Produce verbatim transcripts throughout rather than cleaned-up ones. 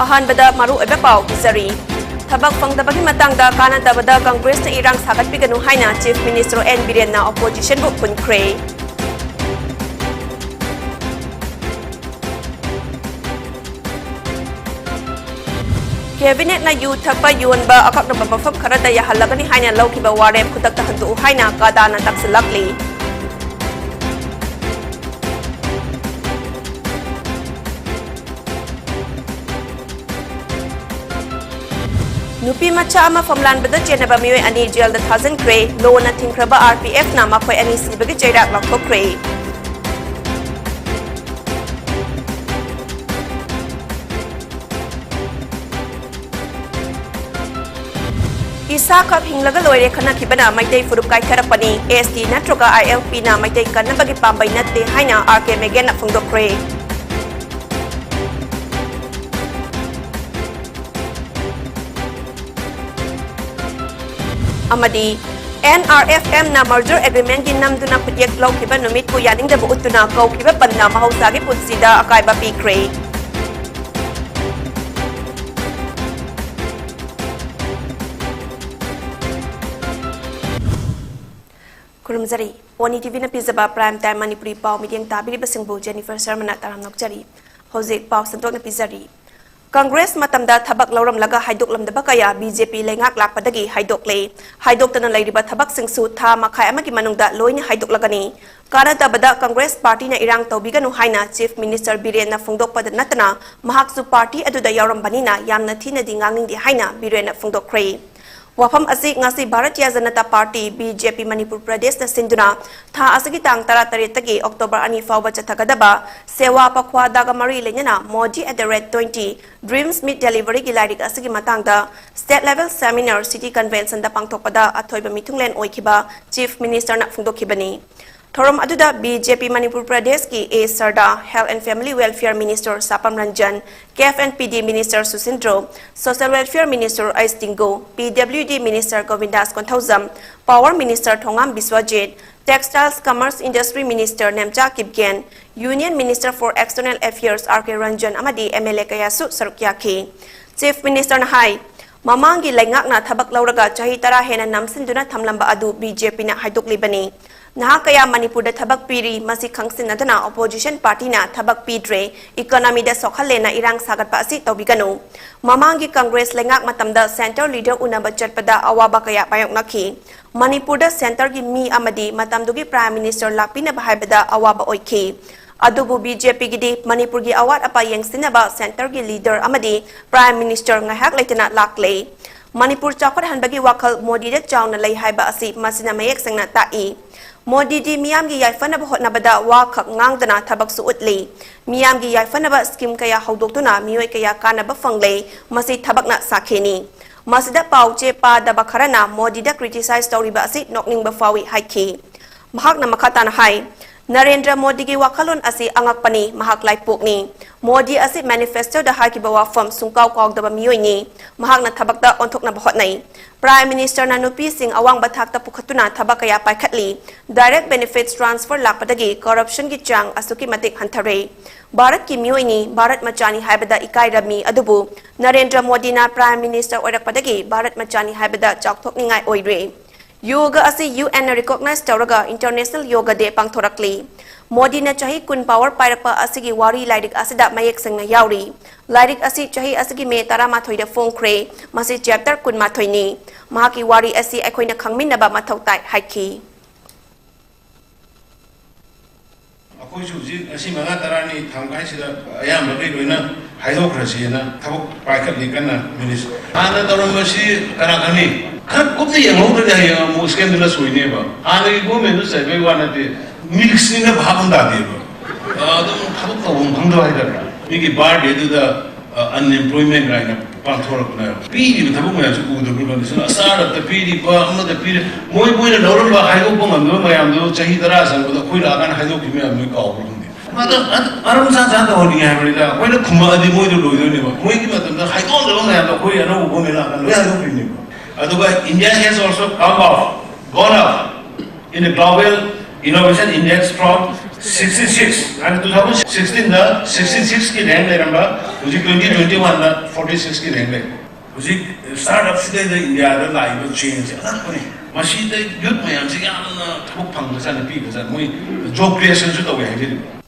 ꯑꯍꯥꯟꯕꯗ ꯃꯔꯨꯑꯣꯏꯕ ꯄꯥꯎ ꯄꯤꯖꯔꯤ꯫ ꯊꯕꯛ ꯐꯪꯗꯕꯒꯤ ꯃꯇꯥꯡꯗ ꯀꯥꯟꯅꯗꯕꯗ ꯀꯪꯒ꯭ꯔꯦꯁꯅ ꯏꯔꯥꯡ ꯁꯥꯒꯠꯄꯤꯒꯅꯨ ꯍꯥꯏꯅ Chief Minister ꯑꯦꯟ ꯕꯤꯔꯦꯟꯅ oppositionꯕꯨ ꯈꯨꯟꯈ꯭ꯔꯦ꯫ Cabinetꯅ ꯌꯨ ꯊꯛꯄ ꯌꯣꯟꯕ ꯑꯀꯛꯅꯕ ꯃꯐꯝ ꯈꯔꯗ ꯌꯥꯍꯜꯂꯒꯅꯤ ꯍꯥꯏꯅ ꯂꯧꯈꯤꯕ ꯋꯥꯔꯦꯞ ꯈꯨꯗꯛꯇ ꯍꯟꯗꯣꯛꯎ ꯍꯥꯏꯅ ꯀꯥꯗꯥꯅ ꯇꯛꯁꯤꯜꯂꯛꯂꯤ꯫ ꯅꯨꯄꯤ ꯃꯆꯥ ꯑꯃ ꯐꯝꯂꯥꯟꯕꯗ ꯆꯦꯟꯅꯕ ꯃꯤꯑꯣꯏ ꯑꯅꯤ ꯖꯦꯜꯗ ꯊꯥꯖꯤꯟꯈ꯭ꯔꯦ꯫ ꯂꯣꯅ ꯊꯤꯡꯈ꯭ꯔꯕ ꯑꯥꯔ ꯄꯤ ꯑꯦꯐꯅ ꯃꯈꯣꯏ ꯑꯅꯤ ꯁꯤꯕꯒꯤ ꯆꯩꯔꯥꯛ ꯂꯥꯎꯊꯣꯛꯈ꯭ꯔꯦ꯫ ꯏꯁꯥꯈꯛ ꯍꯤꯡꯂꯒ ꯂꯣꯏꯔꯦ ꯈꯟꯅꯈꯤꯕꯅ ꯃꯩꯇꯩ ꯐꯨꯔꯨꯞ ꯀꯥꯏꯊꯔꯛꯄꯅꯤ꯫ ꯑꯦꯁ ꯇꯤ ꯅꯠꯇ꯭ꯔꯒ ꯑꯥꯏ ꯑꯦꯜ ꯄꯤꯅ ꯃꯩꯇꯩ ꯀꯟꯅꯕꯒꯤ ꯄꯥꯝꯕꯩ ꯅꯠꯇꯦ ꯍꯥꯏꯅ ꯑꯥꯔ ꯀꯦ ꯃꯦꯒꯦꯟꯅ ꯐꯣꯡꯗꯣꯛꯈ꯭ꯔꯦ꯫ ꯑꯃꯗꯤ ꯑꯦꯟ ꯑꯥꯔ ꯑꯦꯐ ꯑꯦꯝꯅ merger agreementꯀꯤ ꯅꯝꯗꯨꯅ ꯈꯨꯠꯌꯦꯛ ꯂꯧꯈꯤꯕ ꯅꯨꯃꯤꯠꯄꯨ ꯌꯥꯅꯤꯡꯗꯕ ꯎꯠꯇꯨꯅ ꯀꯧꯈꯤꯕ ꯕꯟꯗꯅ ꯃꯍꯧꯁꯥꯒꯤ ꯄꯨꯟꯁꯤꯗ ꯑꯀꯥꯏꯕ ꯄꯤꯈ꯭ꯔꯦ꯫ ꯈꯨꯔꯨꯝꯖꯔꯤ꯫ ꯄꯣꯅꯤ ꯇꯤꯚꯤꯅ ꯄꯤꯖꯕ Prime Time ꯃꯅꯤꯄꯨꯔꯤ ꯄꯥꯎ ꯃꯤꯠꯌꯦꯡ ꯇꯥꯕꯤꯔꯤꯕꯁꯤꯡꯕꯨ ꯖꯦꯅꯤꯐꯔ ꯁꯔꯃꯅ ꯇꯔꯥꯝꯅ ꯑꯣꯛꯆꯔꯤ꯫ ꯍꯧꯖꯤꯛ ꯄꯥꯎ ꯁꯟꯗꯣꯛꯅ ꯄꯤꯖꯔꯤ꯫ ꯀꯪꯒ꯭ꯔꯦꯁ ꯃꯇꯝꯗ ꯊꯕꯛ ꯂꯧꯔꯝꯂꯒ ꯍꯥꯏꯗꯣꯛꯂꯝꯗꯕ ꯀꯌꯥ ꯕꯤ ꯖꯦ ꯄꯤ ꯂꯩꯉꯥꯛ ꯂꯥꯛꯄꯗꯒꯤ ꯍꯥꯏꯗꯣꯛꯂꯦ꯫ ꯍꯥꯏꯗꯣꯛꯇꯅ ꯂꯩꯔꯤꯕ ꯊꯕꯛꯁꯤꯡꯁꯨ ꯊꯥ ꯃꯈꯥꯏ ꯑꯃꯒꯤ ꯃꯅꯨꯡꯗ ꯂꯣꯏꯅ ꯍꯥꯏꯗꯣꯛꯂꯒꯅꯤ꯫ ꯀꯥꯟꯅꯗꯕꯗ ꯀꯪꯒ꯭ꯔꯦꯁ ꯄꯥꯔꯇꯤꯅ ꯏꯔꯥꯡ ꯇꯧꯕꯤꯒꯅꯨ ꯍꯥꯏꯅ Chief Minister ꯕꯤꯔꯦꯟꯅ ꯐꯣꯡꯗꯣꯛꯄꯗ ꯅꯠꯇꯅ ꯃꯍꯥꯛꯁꯨ ꯄꯥꯔꯇꯤ ꯑꯗꯨꯗ ꯌꯥꯎꯔꯝꯕꯅꯤꯅ ꯌꯥꯝꯅ ꯊꯤꯅꯗꯤ ꯉꯥꯡꯅꯤꯡꯗꯦ ꯍꯥꯏꯅ ꯕꯤꯔꯦꯟꯅ ꯐꯣꯡꯗꯣꯛꯈ꯭ꯔꯦ꯫ ꯋꯥꯐꯝ ꯑꯁꯤ ꯉꯁꯤ Bharatiya Janata party, B J P, Manipur ꯄ꯭ꯔꯗꯦꯁꯅ ꯁꯤꯟꯗꯨꯅ ꯊꯥ ꯑꯁꯤꯒꯤ ꯇꯥꯡ ꯇꯔꯥꯇꯔꯦꯠꯇꯒꯤ ꯑꯣꯛꯇꯣꯕꯔ ꯑꯅꯤ ꯐꯥꯎꯕ ꯆꯠꯊꯒꯗꯕ ꯁꯦꯋꯥ ꯄꯈ꯭ꯋꯥꯗꯥꯒ ꯃꯔꯤ ꯂꯩꯅꯅ Modi at the rate twenty Dreams Meet Deliveryꯒꯤ ꯂꯥꯏꯔꯤꯛ ꯑꯁꯤꯒꯤ ꯃꯇꯥꯡꯗ state level seminar City Conventionꯗ ꯄꯥꯡꯊꯣꯛꯄꯗ ꯑꯊꯣꯏꯕ ꯃꯤꯊꯨꯡꯂꯦꯟ ꯑꯣꯏꯈꯤꯕ Chief Ministerꯅ ꯐꯣꯡꯗꯣꯛꯈꯤꯕꯅꯤ꯫ ꯊꯧꯔꯝ ꯑꯗꯨꯗ ꯕꯤ ꯖꯦ ꯄꯤ ꯃꯅꯤꯄꯨꯔ ꯄ꯭ꯔꯗꯦꯁꯀꯤ A Sarda, Health and Family Welfare Minister Sapam Ranjan, CAF and P D Minister Susindro, Social Welfare Minister H Dingo, P W D Minister Govindas Konthoujam, Power Minister Thongam Biswajit, Textiles Commerce Industry Minister Nemcha Kipgen, Union Minister for External Affairs R K Ranjan ꯑꯃꯗꯤ M L A ꯀꯌꯥꯁꯨ ꯁꯔꯨꯛ ꯌꯥꯈꯤ꯫ Chief Ministerꯅ ꯍꯥꯏ, ꯃꯃꯥꯡꯒꯤ ꯂꯩꯉꯥꯛꯅ ꯊꯕꯛ ꯂꯧꯔꯒ ꯆꯍꯤ ꯇꯔꯥ ꯍꯦꯟꯅ ꯅꯝꯁꯤꯟꯗꯨꯅ ꯊꯝꯂꯝꯕ ꯑꯗꯨ ꯕꯤ ꯖꯦ ꯄꯤꯅ ꯍꯥꯏꯗꯣꯛꯂꯤꯕꯅꯤ꯫ ꯅꯍꯥ ꯀꯌꯥ ꯃꯅꯤꯄꯨꯔꯗ ꯊꯕꯛ ꯄꯤꯔꯤ, ꯃꯁꯤ ꯈꯪꯁꯤꯟꯅꯗꯅ opposition partyꯅ ꯊꯕꯛ ꯄꯤꯗ꯭ꯔꯦ, economyꯗ ꯁꯣꯛꯍꯜꯂꯦꯅ ꯏꯔꯥꯡ ꯁꯥꯒꯠꯄ ꯑꯁꯤ ꯇꯧꯕꯤꯒꯅꯨ꯫ ꯃꯃꯥꯡꯒꯤ Congress ꯂꯩꯉꯥꯛ ꯃꯇꯝꯗ centre leader ꯎꯅꯕ ꯆꯠꯄꯗ ꯑꯋꯥꯕ ꯀꯌꯥ ꯃꯥꯌꯣꯛꯅꯈꯤ꯫ ꯃꯅꯤꯄꯨꯔꯗ centreꯒꯤ ꯃꯤ ꯑꯃꯗꯤ ꯃꯇꯝꯗꯨꯒꯤ Prime Minister ꯂꯥꯛꯄꯤꯅꯕ ꯍꯥꯏꯕꯗ ꯑꯋꯥꯕ ꯑꯣꯏꯈꯤ꯫ ꯑꯗꯨꯕꯨ ꯕꯤ ꯖꯦ ꯄꯤꯒꯤꯗꯤ ꯃꯅꯤꯄꯨꯔꯒꯤ ꯑꯋꯥꯠ ꯑꯄꯥ ꯌꯦꯡꯁꯤꯟꯅꯕ centreꯒꯤ leader ꯑꯃꯗꯤ Prime Minister ꯉꯥꯏꯍꯥꯛ ꯂꯩꯇꯅ ꯂꯥꯛꯂꯦ꯫ ꯃꯅꯤꯄꯨꯔ ꯆꯥꯎꯈꯠꯍꯟꯕꯒꯤ ꯋꯥꯈꯜ ꯃꯣꯗꯤꯗ ꯆꯥꯎꯅ ꯂꯩ ꯍꯥꯏꯕ ꯑꯁꯤ ꯃꯁꯤꯅ ꯃꯌꯦꯛ ꯁꯦꯡꯅ ꯇꯥꯛꯏ꯫ ꯃꯣꯗꯤꯗꯤ ꯃꯤꯌꯥꯝꯒꯤ ꯌꯥꯏꯐꯅꯕ ꯍꯣꯠꯅꯕꯗ ꯋꯥ ꯈꯛ ꯉꯥꯡꯗꯅ ꯊꯕꯛꯁꯨ ꯎꯠꯂꯤ꯫ ꯃꯤꯌꯥꯝꯒꯤ ꯌꯥꯏꯐꯅꯕ scheme ꯀꯌꯥ ꯍꯧꯗꯣꯛꯇꯨꯅ ꯃꯤꯑꯣꯏ ꯀꯌꯥ ꯀꯥꯟꯅꯕ ꯐꯪꯂꯦ꯫ ꯃꯁꯤ ꯊꯕꯛꯅ ꯁꯥꯈꯤꯅꯤ꯫ ꯃꯁꯤꯗ ꯄꯥꯎ ꯆꯦ ꯄꯥꯗꯕ ꯈꯔꯅ ꯃꯣꯗꯤꯗ criticize ꯇꯧꯔꯤꯕ ꯑꯁꯤ ꯅꯣꯛꯅꯤꯡꯕ ꯐꯥꯎꯏ ꯍꯥꯏꯈꯤ꯫ ꯃꯍꯥꯛꯅ ꯃꯈꯥ ꯇꯥꯅ ꯍꯥꯏ, ꯅꯔꯦꯟꯗ꯭ꯔ ꯃꯣꯗꯤꯒꯤ ꯋꯥꯈꯜꯂꯣꯟ ꯑꯁꯤ ꯑꯉꯛꯄꯅꯤ, ꯃꯍꯥꯛ ꯂꯥꯏꯄꯣꯛꯅꯤ꯫ ꯃꯣꯗꯤ ꯑꯁꯤ manifestoꯗ ꯍꯥꯏꯈꯤꯕ ꯋꯥꯐꯝ ꯁꯨꯡꯀꯥꯎ ꯀꯥꯎꯗꯕ ꯃꯤꯑꯣꯏꯅꯤ꯫ ꯃꯍꯥꯛꯅ ꯊꯕꯛꯇ ꯑꯣꯟꯊꯣꯛꯅꯕ ꯍꯣꯠꯅꯩ꯫ Prime Ministerꯅ ꯅꯨꯄꯤꯁꯤꯡ ꯑꯋꯥꯡꯕ ꯊꯥꯛꯇ ꯄꯨꯈꯠꯇꯨꯅ ꯊꯕꯛ ꯀꯌꯥ ꯄꯥꯏꯈꯠꯂꯤ꯫ Direct benefits transfer ꯂꯥꯛꯄꯗꯒꯤ corruptionꯒꯤ ꯆꯥꯡ ꯑꯁꯨꯛꯀꯤ ꯃꯇꯤꯛ ꯍꯟꯊꯔꯦ꯫ ꯚꯥꯔꯠꯀꯤ ꯃꯤꯑꯣꯏꯅꯤ, ꯚꯥꯔꯠ ꯃꯆꯥꯅꯤ ꯍꯥꯏꯕꯗ ꯏꯀꯥꯏꯔꯝꯃꯤ, ꯑꯗꯨꯕꯨ ꯅꯔꯦꯟꯗ꯭ꯔ ꯃꯣꯗꯤꯅ Prime Minister ꯑꯣꯏꯔꯛꯄꯗꯒꯤ ꯚꯥꯔꯠ ꯃꯆꯥꯅꯤ ꯍꯥꯏꯕꯗ ꯆꯥꯎꯊꯣꯛꯅꯤꯡꯉꯥꯏ ꯑꯣꯏꯔꯦ꯫ ꯌꯣꯒ ꯑꯁꯤ ꯌꯨ ꯑꯦꯟꯅ recognize ꯇꯧꯔꯒ International Yoga Day ꯄꯥꯡꯊꯣꯔꯛꯂꯤ꯫ ꯃꯣꯗꯤꯅ ꯆꯍꯤ ꯀꯨꯟ power ꯄꯥꯏꯔꯛꯄ ꯑꯁꯤꯒꯤ ꯋꯥꯔꯤ ꯂꯥꯏꯔꯤꯛ ꯑꯁꯤꯗ ꯃꯌꯦꯛ ꯁꯦꯡꯅ ꯌꯥꯎꯔꯤ꯫ ꯂꯥꯏꯔꯤꯛ ꯑꯁꯤ ꯆꯍꯤ ꯑꯁꯤꯒꯤ ꯃꯦ ꯇꯔꯥꯃꯥꯊꯣꯏꯗ ꯐꯣꯡꯈ꯭ꯔꯦ꯫ ꯃꯁꯤ chapter ꯀꯨꯟꯃꯥꯊꯣꯏꯅꯤ꯫ ꯃꯍꯥꯛꯀꯤ ꯋꯥꯔꯤ ꯑꯁꯤ ꯑꯩꯈꯣꯏꯅ ꯈꯪꯃꯤꯟꯅꯕ ꯃꯊꯧ ꯇꯥꯏ ꯍꯥꯏꯈꯤ꯫ ꯑꯩꯈꯣꯏꯁꯨ ꯍꯧꯖꯤꯛ ꯉꯁꯤ ꯃꯉꯥ ꯇꯔꯥꯅꯤ ꯊꯝꯈꯥꯏꯁꯤꯗ ꯑꯌꯥꯝꯕꯈꯩ ꯂꯣꯏꯅ ꯍꯥꯏꯗꯣꯛꯈ꯭ꯔꯁꯦꯅ ꯊꯕꯛ ꯄꯥꯏꯈꯠꯂꯤ ꯀꯟꯅ ꯃꯤꯅꯤꯁ-, ꯍꯥꯟꯅ ꯇꯧꯔꯝꯕꯁꯤ ꯀꯅꯥ ꯈꯪꯅꯤ? ꯈꯔ ꯀꯨꯞꯅ ꯌꯦꯡꯍꯧꯗ꯭ꯔꯗꯤ ꯍꯌꯦꯡ ꯑꯃꯨꯛ scandalous ꯑꯣꯏꯅꯦꯕ꯫ ꯍꯥꯟꯅꯒꯤ governmentꯗꯨ ꯆꯩꯕꯩ ꯋꯥ ꯅꯠꯇꯦ, ꯃꯤꯁꯤꯡꯅ ꯚꯥꯞ ꯑꯃ ꯇꯥꯗꯦꯕ꯫ ꯑꯗꯨꯝ ꯊꯕꯛ ꯇꯧꯐꯝ ꯈꯪꯗꯕ ꯍꯥꯏꯇꯥꯔꯦ꯫ ꯃꯤꯒꯤ birthdayꯗꯨꯗ, ꯑ, unemployment ꯀꯥꯏꯅ ꯄꯥꯡꯊꯣꯔꯛꯄꯅꯦꯕ꯫ ꯄꯤꯔꯤꯕ ꯊꯕꯛ ꯃꯌꯥꯝꯁꯦ ꯎꯗꯕ꯭ꯔꯥ ꯈꯪꯗꯦ꯫ ꯁꯤꯅ ꯑꯆꯥꯔꯗ ꯄꯤꯔꯤꯕ, ꯑꯃꯗ ꯄꯤꯔꯤ, ꯃꯣꯏ, ꯃꯣꯏꯅ ꯂꯧꯔꯝꯕ ꯍꯥꯏꯗꯣꯛꯄ ꯉꯝꯗꯕ ꯃꯌꯥꯝꯗꯣ ꯆꯍꯤ ꯇꯔꯥ ꯆꯪꯕꯗ ꯑꯩꯈꯣꯏ ꯂꯥꯛꯑꯀꯥꯟꯗ ꯍꯥꯏꯗꯣꯛꯈꯤꯕ ꯃꯌꯥꯝꯗꯣ ꯂꯣꯏ ꯀꯥꯎꯕ꯭ꯔꯥ ꯈꯪꯗꯦ꯫ ꯃꯇꯝ ꯑꯗꯨ ꯑꯔꯝ ꯁꯥ ꯁꯥ ꯇꯧꯍꯟꯅꯤꯡꯉꯦ ꯍꯥꯏꯕꯅꯤꯗ꯫ ꯑꯩꯈꯣꯏꯅ ꯈꯨꯝꯃꯛꯑꯗꯤ ꯃꯣꯏꯗꯣ ꯂꯣꯏꯗꯣꯏꯅꯦꯕ꯫ ꯃꯣꯏꯒꯤ ꯃꯇꯝꯗ ꯍꯥꯏꯗꯣꯛꯑꯝꯗꯕ ꯃꯌꯥꯝꯗꯣ ꯑꯩꯈꯣꯏ ꯑꯅꯧꯕ ꯒꯣꯔꯃꯦꯟ ꯂꯥꯛꯑꯀꯥꯟꯗ ꯂꯣꯏ ꯍꯥꯏꯗꯣꯛꯄꯤꯅꯦꯕ꯫ ꯑꯗꯨꯒ India has also come out, gone up in the global innovation index from sixty-six, and two thousand sixteen the sixty-six ꯀꯤ rank ꯂꯩꯔꯝꯕ, ꯍꯧꯖꯤꯛ twenty twenty-one ꯗ forty-six ꯀꯤ rank ꯂꯩ꯫ ꯍꯧꯖꯤꯛ startup ꯁꯤꯗꯩꯗ ꯏꯟꯗꯤꯌꯥꯗ ꯂꯥꯛꯏꯕ change ꯑꯉꯛꯄꯅꯤ꯫ ꯃꯁꯤꯗ youth ꯃꯌꯥꯝꯁꯤ ꯌꯥꯝꯅ ꯊꯕꯛ ꯐꯪꯕꯖꯥꯠꯅꯤ, ꯄꯤꯕꯖꯥꯠꯅꯤ꯫ ꯃꯣꯏ job creation ꯁꯨ ꯇꯧꯋꯦ ꯍꯥꯏꯖꯔꯤꯕ꯫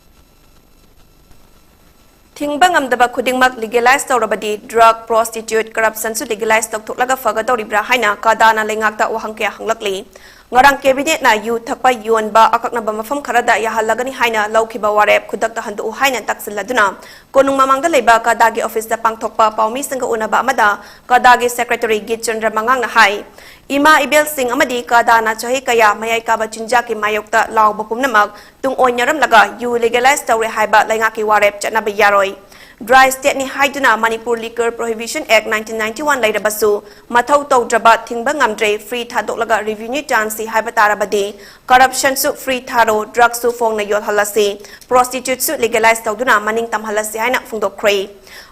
ꯊꯤꯡꯕ ꯉꯝꯗꯕ ꯈꯨꯗꯤꯡꯃꯛ legalize ꯇꯧꯔꯕꯗꯤ drug, prostitute, corruption ꯁꯨ legalize ꯇꯧꯊꯣꯛꯂꯒ ꯐꯒꯗꯧꯔꯤꯕ꯭ꯔꯥ ꯍꯥꯏꯅ ꯀꯥꯗꯥꯅ ꯂꯩꯉꯥꯛꯇ ꯋꯥꯍꯪ ꯀꯌꯥ ꯍꯪꯂꯛꯂꯤ꯫ ꯉꯔꯥꯡ cabinet ꯅ ꯌꯨ ꯊꯛꯄ ꯌꯣꯟꯕ ꯑꯀꯛꯅꯕ ꯃꯐꯝ ꯈꯔꯗ ꯌꯥꯍꯜꯂꯒꯅꯤ ꯍꯥꯏꯅ ꯂꯧꯈꯤꯕ ꯋꯥꯔꯦꯞ ꯈꯨꯗꯛꯇ ꯍꯟꯗꯣꯛꯎ ꯍꯥꯏꯅ ꯇꯛꯁꯤꯜꯂꯗꯨꯅ ꯀꯣꯅꯨꯡ ꯃꯃꯥꯡꯗ ꯂꯩꯕ ꯀꯥꯗꯥꯒꯤ office ꯇ ꯄꯥꯡꯊꯣꯛꯄ ꯄꯥꯎꯃꯤꯁꯤꯡꯒ ꯎꯅꯕ ꯑꯃꯗ ꯀꯥꯗꯥꯒꯤ secretary ꯒꯤꯠꯆꯟꯗ꯭ꯔ ꯃꯉꯥꯡꯅ ꯍꯥꯏ, ꯏꯃꯥ ꯏꯕꯦꯜꯁꯤꯡ ꯑꯃꯗꯤ ꯀꯥꯗꯥꯅ ꯆꯍꯤ ꯀꯌꯥ ꯃꯌꯥꯏ ꯀꯥꯕ ꯆꯤꯟꯖꯥꯛꯀꯤ ꯃꯥꯌꯣꯛꯇ ꯂꯥꯎꯕ ꯄꯨꯝꯅꯃꯛ ꯇꯨꯡ ꯑꯣꯏꯅꯔꯝꯂꯒ ꯌꯨ legalize ꯇꯧꯔꯦ ꯍꯥꯏꯕ ꯂꯩꯉꯥꯛꯀꯤ ꯋꯥꯔꯦꯞ ꯆꯠꯅꯕ ꯌꯥꯔꯣꯏ꯫ Dry state ꯅꯤ ꯍꯥꯏꯗꯨꯅ Manipur Liquor Prohibition Act nineteen ninety-one ꯂꯩꯔꯕꯁꯨ ꯃꯊꯧ ꯇꯧꯗ꯭ꯔꯕ ꯊꯤꯡꯕ ꯉꯝꯗ꯭ꯔꯦ, free ꯊꯥꯗꯣꯛꯂꯒ revenue ꯇꯥꯟꯁꯤ ꯍꯥꯏꯕ ꯇꯥꯔꯕꯗꯤ corruption ꯁꯨ free ꯊꯥꯔꯣ, drug ꯁꯨ ꯐꯣꯡꯅ ꯌꯣꯜꯍꯜꯂꯁꯤ, prostitute ꯁꯨ legalize ꯇꯧꯗꯨꯅ ꯃꯅꯤꯡ ꯇꯝꯍꯜꯂꯁꯤ ꯍꯥꯏꯅ ꯐꯣꯡꯗꯣꯛꯈ꯭ꯔꯦ꯫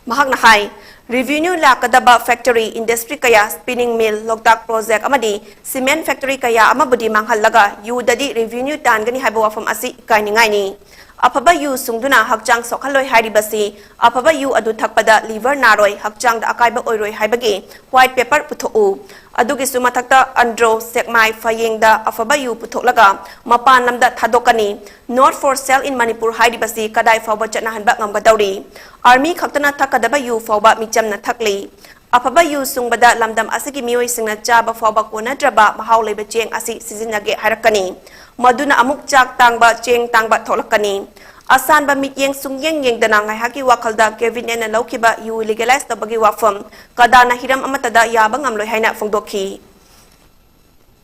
ꯃꯍꯥꯛꯅ ꯍꯥꯏ, revenue ꯂꯥꯛꯀꯗꯕ factory, industry ꯀꯌꯥ, spinning mill, ꯂꯣꯛꯇꯥꯛ project ꯑꯃꯗꯤ cement factory ꯀꯌꯥ ꯑꯃꯕꯨꯗꯤ ꯃꯥꯡꯍꯜꯂꯒ ꯌꯨꯗꯗꯤ revenue ꯇꯥꯟꯒꯅꯤ ꯍꯥꯏꯕ ꯋꯥꯐꯝ ꯑꯁꯤ ꯏꯀꯥꯏꯅꯤꯡꯉꯥꯏꯅꯤ꯫ ꯑꯐꯕ ꯌꯨ ꯁꯨꯡꯗꯨꯅ ꯍꯛꯆꯥꯡ ꯁꯣꯛꯍꯜꯂꯣꯏ ꯍꯥꯏꯔꯤꯕꯁꯤ ꯑꯐꯕ ꯌꯨ ꯑꯗꯨ ꯊꯛꯄꯗ liver ꯅꯥꯔꯣꯏ, ꯍꯛꯆꯥꯡꯗ ꯑꯀꯥꯏꯕ ꯑꯣꯏꯔꯣꯏ ꯍꯥꯏꯕꯒꯤ white paper ꯄꯨꯊꯣꯛꯎ꯫ ꯑꯗꯨꯒꯤꯁꯨ ꯃꯊꯛꯇ ꯑꯟꯗ꯭ꯔꯣ, ꯁꯦꯛꯃꯥꯏ, ꯐꯌꯦꯡꯗ ꯑꯐꯕ ꯌꯨ ꯄꯨꯊꯣꯛꯂꯒ ꯃꯄꯥꯟ ꯂꯝꯗ ꯊꯥꯗꯣꯛꯀꯅꯤ꯫ Not for sale in Manipur ꯍꯥꯏꯔꯤꯕꯁꯤ ꯀꯗꯥꯏ ꯐꯥꯎꯕ ꯆꯠꯅꯍꯟꯕ ꯉꯝꯒꯗꯧꯔꯤ? Army ꯈꯛꯇꯅ ꯊꯛꯀꯗꯕ ꯌꯨ ꯐꯥꯎꯕ ꯃꯤꯆꯝꯅ ꯊꯛꯂꯤ꯫ ꯑꯐꯕ ꯌꯨ ꯁꯨꯡꯕꯗ ꯂꯝꯗꯝ ꯑꯁꯤꯒꯤ ꯃꯤꯑꯣꯏꯁꯤꯡꯅ ꯆꯥꯕ ꯐꯥꯎꯕ ꯀꯣꯟꯅꯗ꯭ꯔꯕ ꯃꯍꯥꯎ ꯂꯩꯕ ꯆꯦꯡ ꯑꯁꯤ ꯁꯤꯖꯤꯟꯅꯒꯦ ꯍꯥꯏꯔꯛꯀꯅꯤ꯫ ꯃꯗꯨꯅ ꯑꯃꯨꯛ ꯆꯥꯛ ꯇꯥꯡꯕ, ꯆꯦꯡ ꯇꯥꯡꯕ ꯊꯣꯛꯂꯛꯀꯅꯤ꯫ ꯑꯁꯥꯟꯕ ꯃꯤꯠꯌꯦꯡ ꯁꯨꯡꯌꯦꯡ ꯌꯦꯡꯗꯅ ꯉꯥꯏꯍꯥꯛꯀꯤ ꯋꯥꯈꯜꯗ cabinet ꯅ ꯂꯧꯈꯤꯕ ꯌꯨ legalize ꯇꯧꯕꯒꯤ ꯋꯥꯐꯝ ꯀꯗꯥꯅ ꯍꯤꯔꯝ ꯑꯃꯠꯇꯗ ꯌꯥꯕ ꯉꯝꯂꯣꯏ ꯍꯥꯏꯅ ꯐꯣꯡꯗꯣꯛꯈꯤ꯫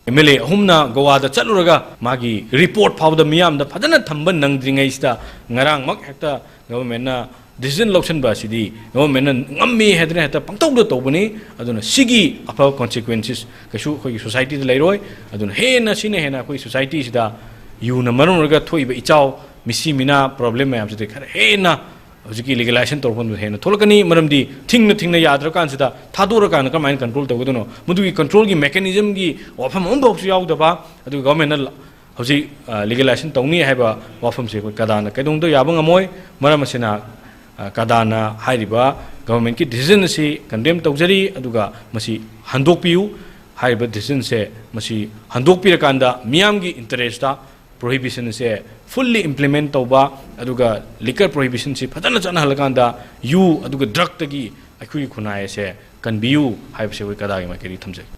ꯑꯦꯝ ꯑꯦꯜ ꯑꯦ ꯑꯍꯨꯝꯅ ꯒꯣꯋꯥꯗ ꯆꯠꯂꯨꯔꯒ ꯃꯥꯒꯤ report ꯐꯥꯎꯕꯗ ꯃꯤꯌꯥꯝꯗ ꯐꯖꯅ ꯊꯝꯕ ꯅꯪꯗ꯭ꯔꯤꯉꯩꯁꯤꯗ ꯉꯔꯥꯡꯃꯛ ꯍꯦꯛꯇ government ꯅ decision ꯂꯧꯁꯤꯟꯕ ꯑꯁꯤꯗꯤ governmentꯅ ꯉꯝꯃꯤ ꯍꯥꯏꯗꯅ ꯍꯦꯛꯇ ꯄꯪꯇꯧꯗ ꯇꯧꯕꯅꯤ꯫ ꯑꯗꯨꯅ ꯁꯤꯒꯤ ꯑꯐꯕ consequences ꯀꯩꯁꯨ ꯑꯩꯈꯣꯏꯒꯤ societyꯗ ꯂꯩꯔꯣꯏ꯫ ꯑꯗꯨꯅ ꯍꯦꯟꯅ ꯁꯤꯅ ꯍꯦꯟꯅ ꯑꯩꯈꯣꯏ societyꯁꯤꯗ ꯌꯨꯅ ꯃꯔꯝ ꯑꯣꯏꯔꯒ ꯊꯣꯛꯏꯕ ꯏꯆꯥꯎ, ꯃꯤꯁꯤ ꯃꯤꯅꯥ problem ꯃꯌꯥꯝꯁꯤꯗꯤ ꯈꯔ ꯍꯦꯟꯅ ꯍꯧꯖꯤꯛꯀꯤ legalization ꯇꯧꯔꯛꯄ ꯃꯇꯝꯗ ꯍꯦꯟꯅ ꯊꯣꯛꯂꯛꯀꯅꯤ꯫ ꯃꯔꯝꯗꯤ ꯊꯤꯡꯅ ꯊꯤꯡꯅ ꯌꯥꯗ꯭ꯔꯀꯥꯟꯁꯤꯗ ꯊꯥꯗꯣꯔꯀꯥꯟꯗ ꯀꯃꯥꯏꯅ control ꯇꯧꯒꯗꯣꯏꯅꯣ? ꯃꯗꯨꯒꯤ controlꯒꯤ mechanismꯒꯤ ꯋꯥꯐꯝ ꯑꯃꯐꯥꯎꯁꯨ ꯌꯥꯎꯗꯕ, ꯑꯗꯨꯒ governmentꯅ ꯍꯧꯖꯤꯛ, ꯑ, legalization ꯇꯧꯅꯤ ꯍꯥꯏꯕ ꯋꯥꯐꯝꯁꯦ ꯑꯩꯈꯣꯏ ꯀꯗꯥꯅ ꯀꯩꯗꯧꯅꯨꯡꯗ ꯌꯥꯕ ꯉꯝꯃꯣꯏ꯫ ꯃꯔꯝ ꯑꯁꯤꯅ, ꯑ, ꯀꯗꯥꯅ ꯍꯥꯏꯔꯤꯕ governmentꯀꯤ decision ꯑꯁꯤ condemn ꯇꯧꯖꯔꯤ, ꯑꯗꯨꯒ ꯃꯁꯤ ꯍꯟꯗꯣꯛꯄꯤꯌꯨ꯫ ꯍꯥꯏꯔꯤꯕ decisionꯁꯦ ꯃꯁꯤ ꯍꯟꯗꯣꯛꯄꯤꯔꯀꯥꯟꯗ ꯃꯤꯌꯥꯝꯒꯤ interestꯇ prohibitionꯁꯦ fully implement ꯇꯧꯕ, ꯑꯗꯨꯒ liquor prohibitionꯁꯤ ꯐꯖꯅ ꯆꯠꯅꯍꯜꯂꯀꯥꯟꯗ ꯌꯨ ꯑꯗꯨꯒ drugꯇꯒꯤ ꯑꯩꯈꯣꯏꯒꯤ ꯈꯨꯟꯅꯥꯏ ꯑꯁꯦ ꯀꯟꯕꯤꯌꯨ ꯍꯥꯏꯕꯁꯦ ꯑꯩꯈꯣꯏ ꯀꯗꯥꯒꯤ ꯃꯥꯏꯀꯩꯗꯒꯤ ꯊꯝꯖꯒꯦ꯫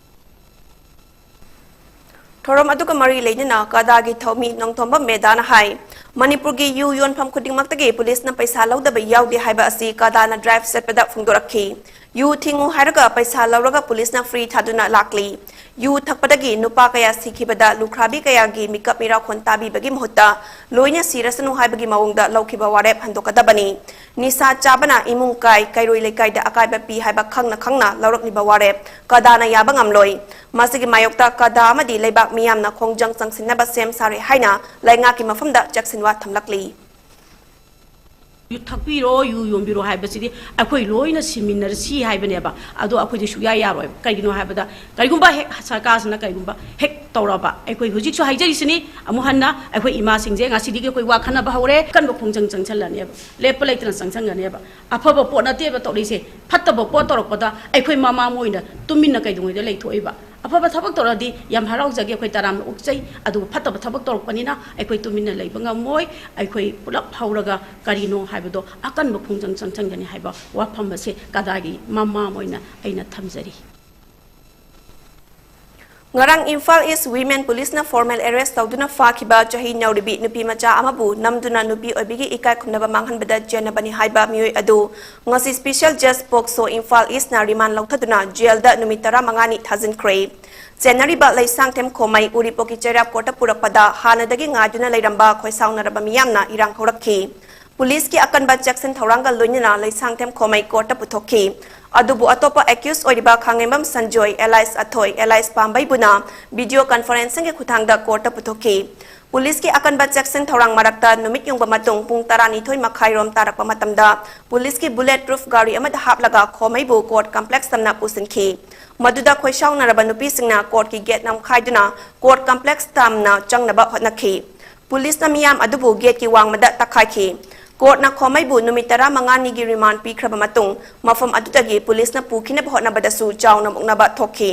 ꯊꯧꯔꯝ ꯑꯗꯨꯒ ꯃꯔꯤ ꯂꯩꯅꯅ ꯀꯗꯥꯒꯤ ꯊꯧꯃꯤ ꯅꯣꯡꯊꯣꯝꯕꯝ ꯃꯦꯗꯥꯅ ꯍꯥꯏ, ꯃꯅꯤꯄꯨꯔꯒꯤ ꯌꯨ ꯌꯣꯟꯐꯝ ꯈꯨꯗꯤꯡꯃꯛꯇꯒꯤ ꯄꯨꯂꯤꯁꯅ ꯄꯩꯁꯥ ꯂꯧꯗꯕ ꯌꯥꯎꯗꯦ ꯍꯥꯏꯕ ꯑꯁꯤ ꯀꯗꯥꯅ drive ꯆꯠꯄꯗ ꯐꯣꯡꯗꯣꯔꯛꯈꯤ꯫ ꯌꯨ ꯊꯤꯡꯉꯨ ꯍꯥꯏꯔꯒ ꯄꯩꯁꯥ ꯂꯧꯔꯒ ꯄꯨꯂꯤꯁꯅ free ꯊꯥꯗꯨꯅ ꯂꯥꯛꯂꯤ꯫ ꯌꯨ ꯊꯛꯄꯗꯒꯤ ꯅꯨꯄꯥ ꯀꯌꯥ ꯁꯤꯈꯤꯕꯗ ꯂꯨꯈ꯭ꯔꯥꯕꯤ ꯀꯌꯥꯒꯤ ꯃꯤꯀꯞ ꯃꯤꯔꯥꯎꯈꯣꯟ ꯇꯥꯕꯤꯕꯒꯤ ꯃꯍꯨꯠꯇ ꯂꯣꯏꯅ ꯁꯤꯔꯁꯅꯨ ꯍꯥꯏꯕꯒꯤ ꯃꯑꯣꯡꯗ ꯂꯧꯈꯤꯕ ꯋꯥꯔꯦꯞ ꯍꯟꯗꯣꯛꯀꯗꯕꯅꯤ꯫ ꯅꯤꯁꯥ ꯆꯥꯕꯅ ꯏꯃꯨꯡ ꯀꯥꯏ, ꯀꯩꯔꯣꯏ ꯂꯩꯀꯥꯏꯗ ꯑꯀꯥꯏꯕ ꯄꯤ ꯍꯥꯏꯕ ꯈꯪꯅ ꯈꯪꯅ ꯂꯧꯔꯛꯂꯤꯕ ꯋꯥꯔꯦꯞ ꯀꯗꯥꯅ ꯌꯥꯕ ꯉꯝꯂꯣꯏ꯫ ꯃꯁꯤꯒꯤ ꯃꯥꯌꯣꯛꯇ ꯀꯗꯥ ꯑꯃꯗꯤ ꯂꯩꯕꯥꯛ ꯃꯤꯌꯥꯝꯅ ꯈꯣꯡꯖꯪ ꯆꯪꯁꯤꯟꯅꯕ ꯁꯦꯝ ꯁꯥꯔꯦ ꯍꯥꯏꯅ ꯂꯩꯉꯥꯛꯀꯤ ꯃꯐꯝꯗ ꯆꯦꯛꯁꯤꯟꯋꯥ ꯊꯝꯂꯛꯂꯤ꯫ ꯌꯨ ꯊꯛꯄꯤꯔꯣ, ꯌꯨ ꯌꯣꯟꯕꯤꯔꯣ ꯍꯥꯏꯕꯁꯤꯗꯤ ꯑꯩꯈꯣꯏ ꯂꯣꯏꯅ ꯁꯤꯃꯤꯟꯅꯔꯁꯤ ꯍꯥꯏꯕꯅꯦꯕ꯫ ꯑꯗꯣ ꯑꯩꯈꯣꯏꯗꯤ ꯁꯨꯛꯌꯥ ꯌꯥꯔꯣꯏꯕ꯫ ꯀꯩꯒꯤꯅꯣ ꯍꯥꯏꯕꯗ, ꯀꯔꯤꯒꯨꯝꯕ ꯍꯦꯛ ꯁꯔꯀꯥꯔꯁꯤꯅ ꯀꯔꯤꯒꯨꯝꯕ ꯍꯦꯛ ꯇꯧꯔꯕ, ꯑꯩꯈꯣꯏ ꯍꯧꯖꯤꯛꯁꯨ ꯍꯥꯏꯖꯔꯤꯁꯤꯅꯤ, ꯑꯃꯨꯛ ꯍꯟꯅ ꯑꯩꯈꯣꯏ ꯏꯃꯥꯁꯤꯡꯁꯦ ꯉꯁꯤꯗꯒꯤ ꯑꯩꯈꯣꯏ ꯋꯥ ꯈꯟꯅꯕ ꯍꯧꯔꯦ꯫ ꯑꯀꯟꯕ ꯈꯣꯡꯖꯪ ꯆꯪꯁꯤꯜꯂꯅꯦꯕ, ꯂꯦꯞꯄ ꯂꯩꯇꯅ ꯆꯪꯁꯤꯟꯒꯅꯦꯕ꯫ ꯑꯐꯕ ꯄꯣꯠ ꯅꯠꯇꯦꯕ ꯇꯧꯔꯤꯁꯦ꯫ ꯐꯠꯇꯕ ꯄꯣꯠ ꯇꯧꯔꯛꯄꯗ ꯑꯩꯈꯣꯏ ꯃꯃꯥ ꯑꯣꯏꯅ ꯇꯨꯃꯤꯟꯅ ꯀꯩꯗꯧꯉꯩꯗ ꯂꯩꯊꯣꯛꯏꯕ? ꯑꯐꯕ ꯊꯕꯛ ꯇꯧꯔꯗꯤ ꯌꯥꯝ ꯍꯔꯥꯎꯖꯒꯦ, ꯑꯩꯈꯣꯏ ꯇꯔꯥꯝꯅ ꯑꯣꯛꯆꯩ꯫ ꯑꯗꯨꯕꯨ ꯐꯠꯇꯕ ꯊꯕꯛ ꯇꯧꯔꯛꯄꯅꯤꯅ ꯑꯩꯈꯣꯏ ꯇꯨꯃꯤꯟꯅ ꯂꯩꯕ ꯉꯝꯃꯣꯏ꯫ ꯑꯩꯈꯣꯏ ꯄꯨꯂꯞ ꯍꯧꯔꯒ ꯀꯔꯤꯅꯣ ꯍꯥꯏꯕꯗꯣ ꯑꯀꯟꯕ ꯈꯣꯡꯖꯪ ꯆꯪꯁꯤꯟꯒꯅꯤ ꯍꯥꯏꯕ ꯋꯥꯐꯝ ꯑꯁꯦ ꯀꯗꯥꯒꯤ ꯃꯃꯥ ꯑꯣꯏꯅ ꯑꯩꯅ ꯊꯝꯖꯔꯤ꯫ ꯉꯔꯥꯡ ꯏꯝꯐꯥꯜ ꯏꯁ ꯋꯤꯃꯦꯟ ꯄꯨꯂꯤꯁꯅ formal arrest ꯇꯧꯗꯨꯅ ꯐꯥꯈꯤꯕ ꯆꯍꯤ ꯅꯧꯔꯤꯕꯤ ꯅꯨꯄꯤ ꯃꯆꯥ ꯑꯃꯕꯨ ꯅꯝꯗꯨꯅ ꯅꯨꯄꯤ ꯑꯣꯏꯕꯤꯒꯤ ꯏꯀꯥꯏ ꯈꯨꯝꯅꯕ ꯃꯥꯡꯍꯟꯕꯗ ꯆꯦꯟꯅꯕꯅꯤ ꯍꯥꯏꯕ ꯃꯤꯑꯣꯏ ꯑꯗꯨ ꯉꯁꯤ special judge ꯄꯣꯛꯁꯣ ꯏꯝꯐꯥꯜ ꯏꯁꯅ remand ꯂꯧꯊꯗꯨꯅ ꯖꯦꯜꯗ ꯅꯨꯃꯤꯠ ꯇꯔꯥꯃꯉꯥꯅꯤ ꯊꯥꯖꯤꯟꯈ꯭ꯔꯦ꯫ ꯆꯦꯟꯅꯔꯤꯕ ꯂꯩꯁꯥꯡꯊꯦꯝ ꯈꯣꯃꯩ ꯎꯔꯤꯄꯣꯛꯀꯤ ꯆꯩꯔꯥꯛ ꯀꯣꯔꯠꯇ ꯄꯨꯔꯛꯄꯗ ꯍꯥꯟꯅꯗꯒꯤ ꯉꯥꯏꯗꯨꯅ ꯂꯩꯔꯝꯕ ꯈꯣꯏꯁꯥꯎꯅꯔꯕ ꯃꯤꯌꯥꯝꯅ ꯏꯔꯥꯡ ꯍꯧꯔꯛꯈꯤ꯫ ꯄꯨꯂꯤꯁꯀꯤ ꯑꯀꯟꯕ ꯆꯦꯛꯁꯤꯟ ꯊꯧꯔꯥꯡꯒ ꯂꯣꯏꯅꯅ ꯂꯩꯁꯥꯡꯊꯦꯝ ꯈꯣꯃꯩ ꯀꯣꯔꯠꯇ ꯄꯨꯊꯣꯛꯈꯤ꯫ ꯑꯗꯨꯕꯨ ꯑꯇꯣꯞꯄ ꯑꯦꯀ꯭ꯌꯨꯁ ꯑꯣꯏꯔꯤꯕ ꯈꯥꯡꯉꯦꯝꯕꯝ ꯁꯟꯖꯣꯏ, ꯑꯦꯂꯥꯏꯁ ꯑꯊꯣꯏ, ꯑꯦꯂꯥꯏꯁ ꯄꯥꯝꯕꯩꯕꯨꯅ ꯚꯤꯗꯤꯑꯣ ꯀꯟꯐꯔꯦꯟꯁꯤꯡꯒꯤ ꯈꯨꯠꯊꯥꯡꯗ ꯀꯣꯔꯠꯇ ꯄꯨꯊꯣꯛꯈꯤ꯫ ꯄꯨꯂꯤꯁꯀꯤ ꯑꯀꯟꯕ ꯆꯦꯛꯁꯤꯟ ꯊꯧꯔꯥꯡ ꯃꯔꯛꯇ ꯅꯨꯃꯤꯠ ꯌꯨꯡꯕ ꯃꯇꯨꯡ ꯄꯨꯡ ꯇꯔꯥꯅꯤꯊꯣꯏ ꯃꯈꯥꯏꯔꯣꯝ ꯇꯥꯔꯛꯄ ꯃꯇꯝꯗ ꯄꯨꯂꯤꯁꯀꯤ ꯕꯨꯂꯦꯠ ꯄ꯭ꯔꯨꯐ ꯒꯥꯔꯤ ꯑꯃꯗ ꯍꯥꯞꯂꯒ ꯈꯣꯃꯩꯕꯨ ꯀꯣꯔꯠ ꯀꯝꯄ꯭ꯂꯦꯛꯁ ꯇꯝꯅ ꯄꯨꯁꯤꯟꯈꯤ꯫ ꯃꯗꯨꯗ ꯈꯣꯏꯁꯥꯎꯅꯔꯕ ꯅꯨꯄꯤꯁꯤꯡꯅ ꯀꯣꯔꯠꯀꯤ ꯒꯦꯠ ꯅꯝꯈꯥꯏꯗꯨꯅ ꯀꯣꯔꯠ ꯀꯝꯄ꯭ꯂꯦꯛꯁ ꯇꯝꯅ ꯆꯪꯅꯕ ꯍꯣꯠꯅꯈꯤ꯫ ꯄꯨꯂꯤꯁꯅ ꯃꯤꯌꯥꯝ ꯑꯗꯨꯕꯨ ꯒꯦꯠꯀꯤ ꯋꯥꯡꯃꯗ ꯇꯛꯈꯥꯏꯈꯤ꯫ ꯀꯣꯔꯠꯅ ꯈꯣꯃꯩꯕꯨ ꯅꯨꯃꯤꯠ ꯇꯔꯥꯃꯉꯥꯅꯤꯒꯤ ꯔꯤꯃꯥꯟ ꯄꯤꯈ꯭ꯔꯕ ꯃꯇꯨꯡ ꯃꯐꯝ ꯑꯗꯨꯗꯒꯤ ꯄꯨꯂꯤꯁꯅ ꯄꯨꯈꯤꯅꯕ ꯍꯣꯠꯅꯕꯗꯁꯨ ꯆꯥꯎꯅ ꯃꯨꯛꯅꯕ ꯊꯣꯛꯈꯤ꯫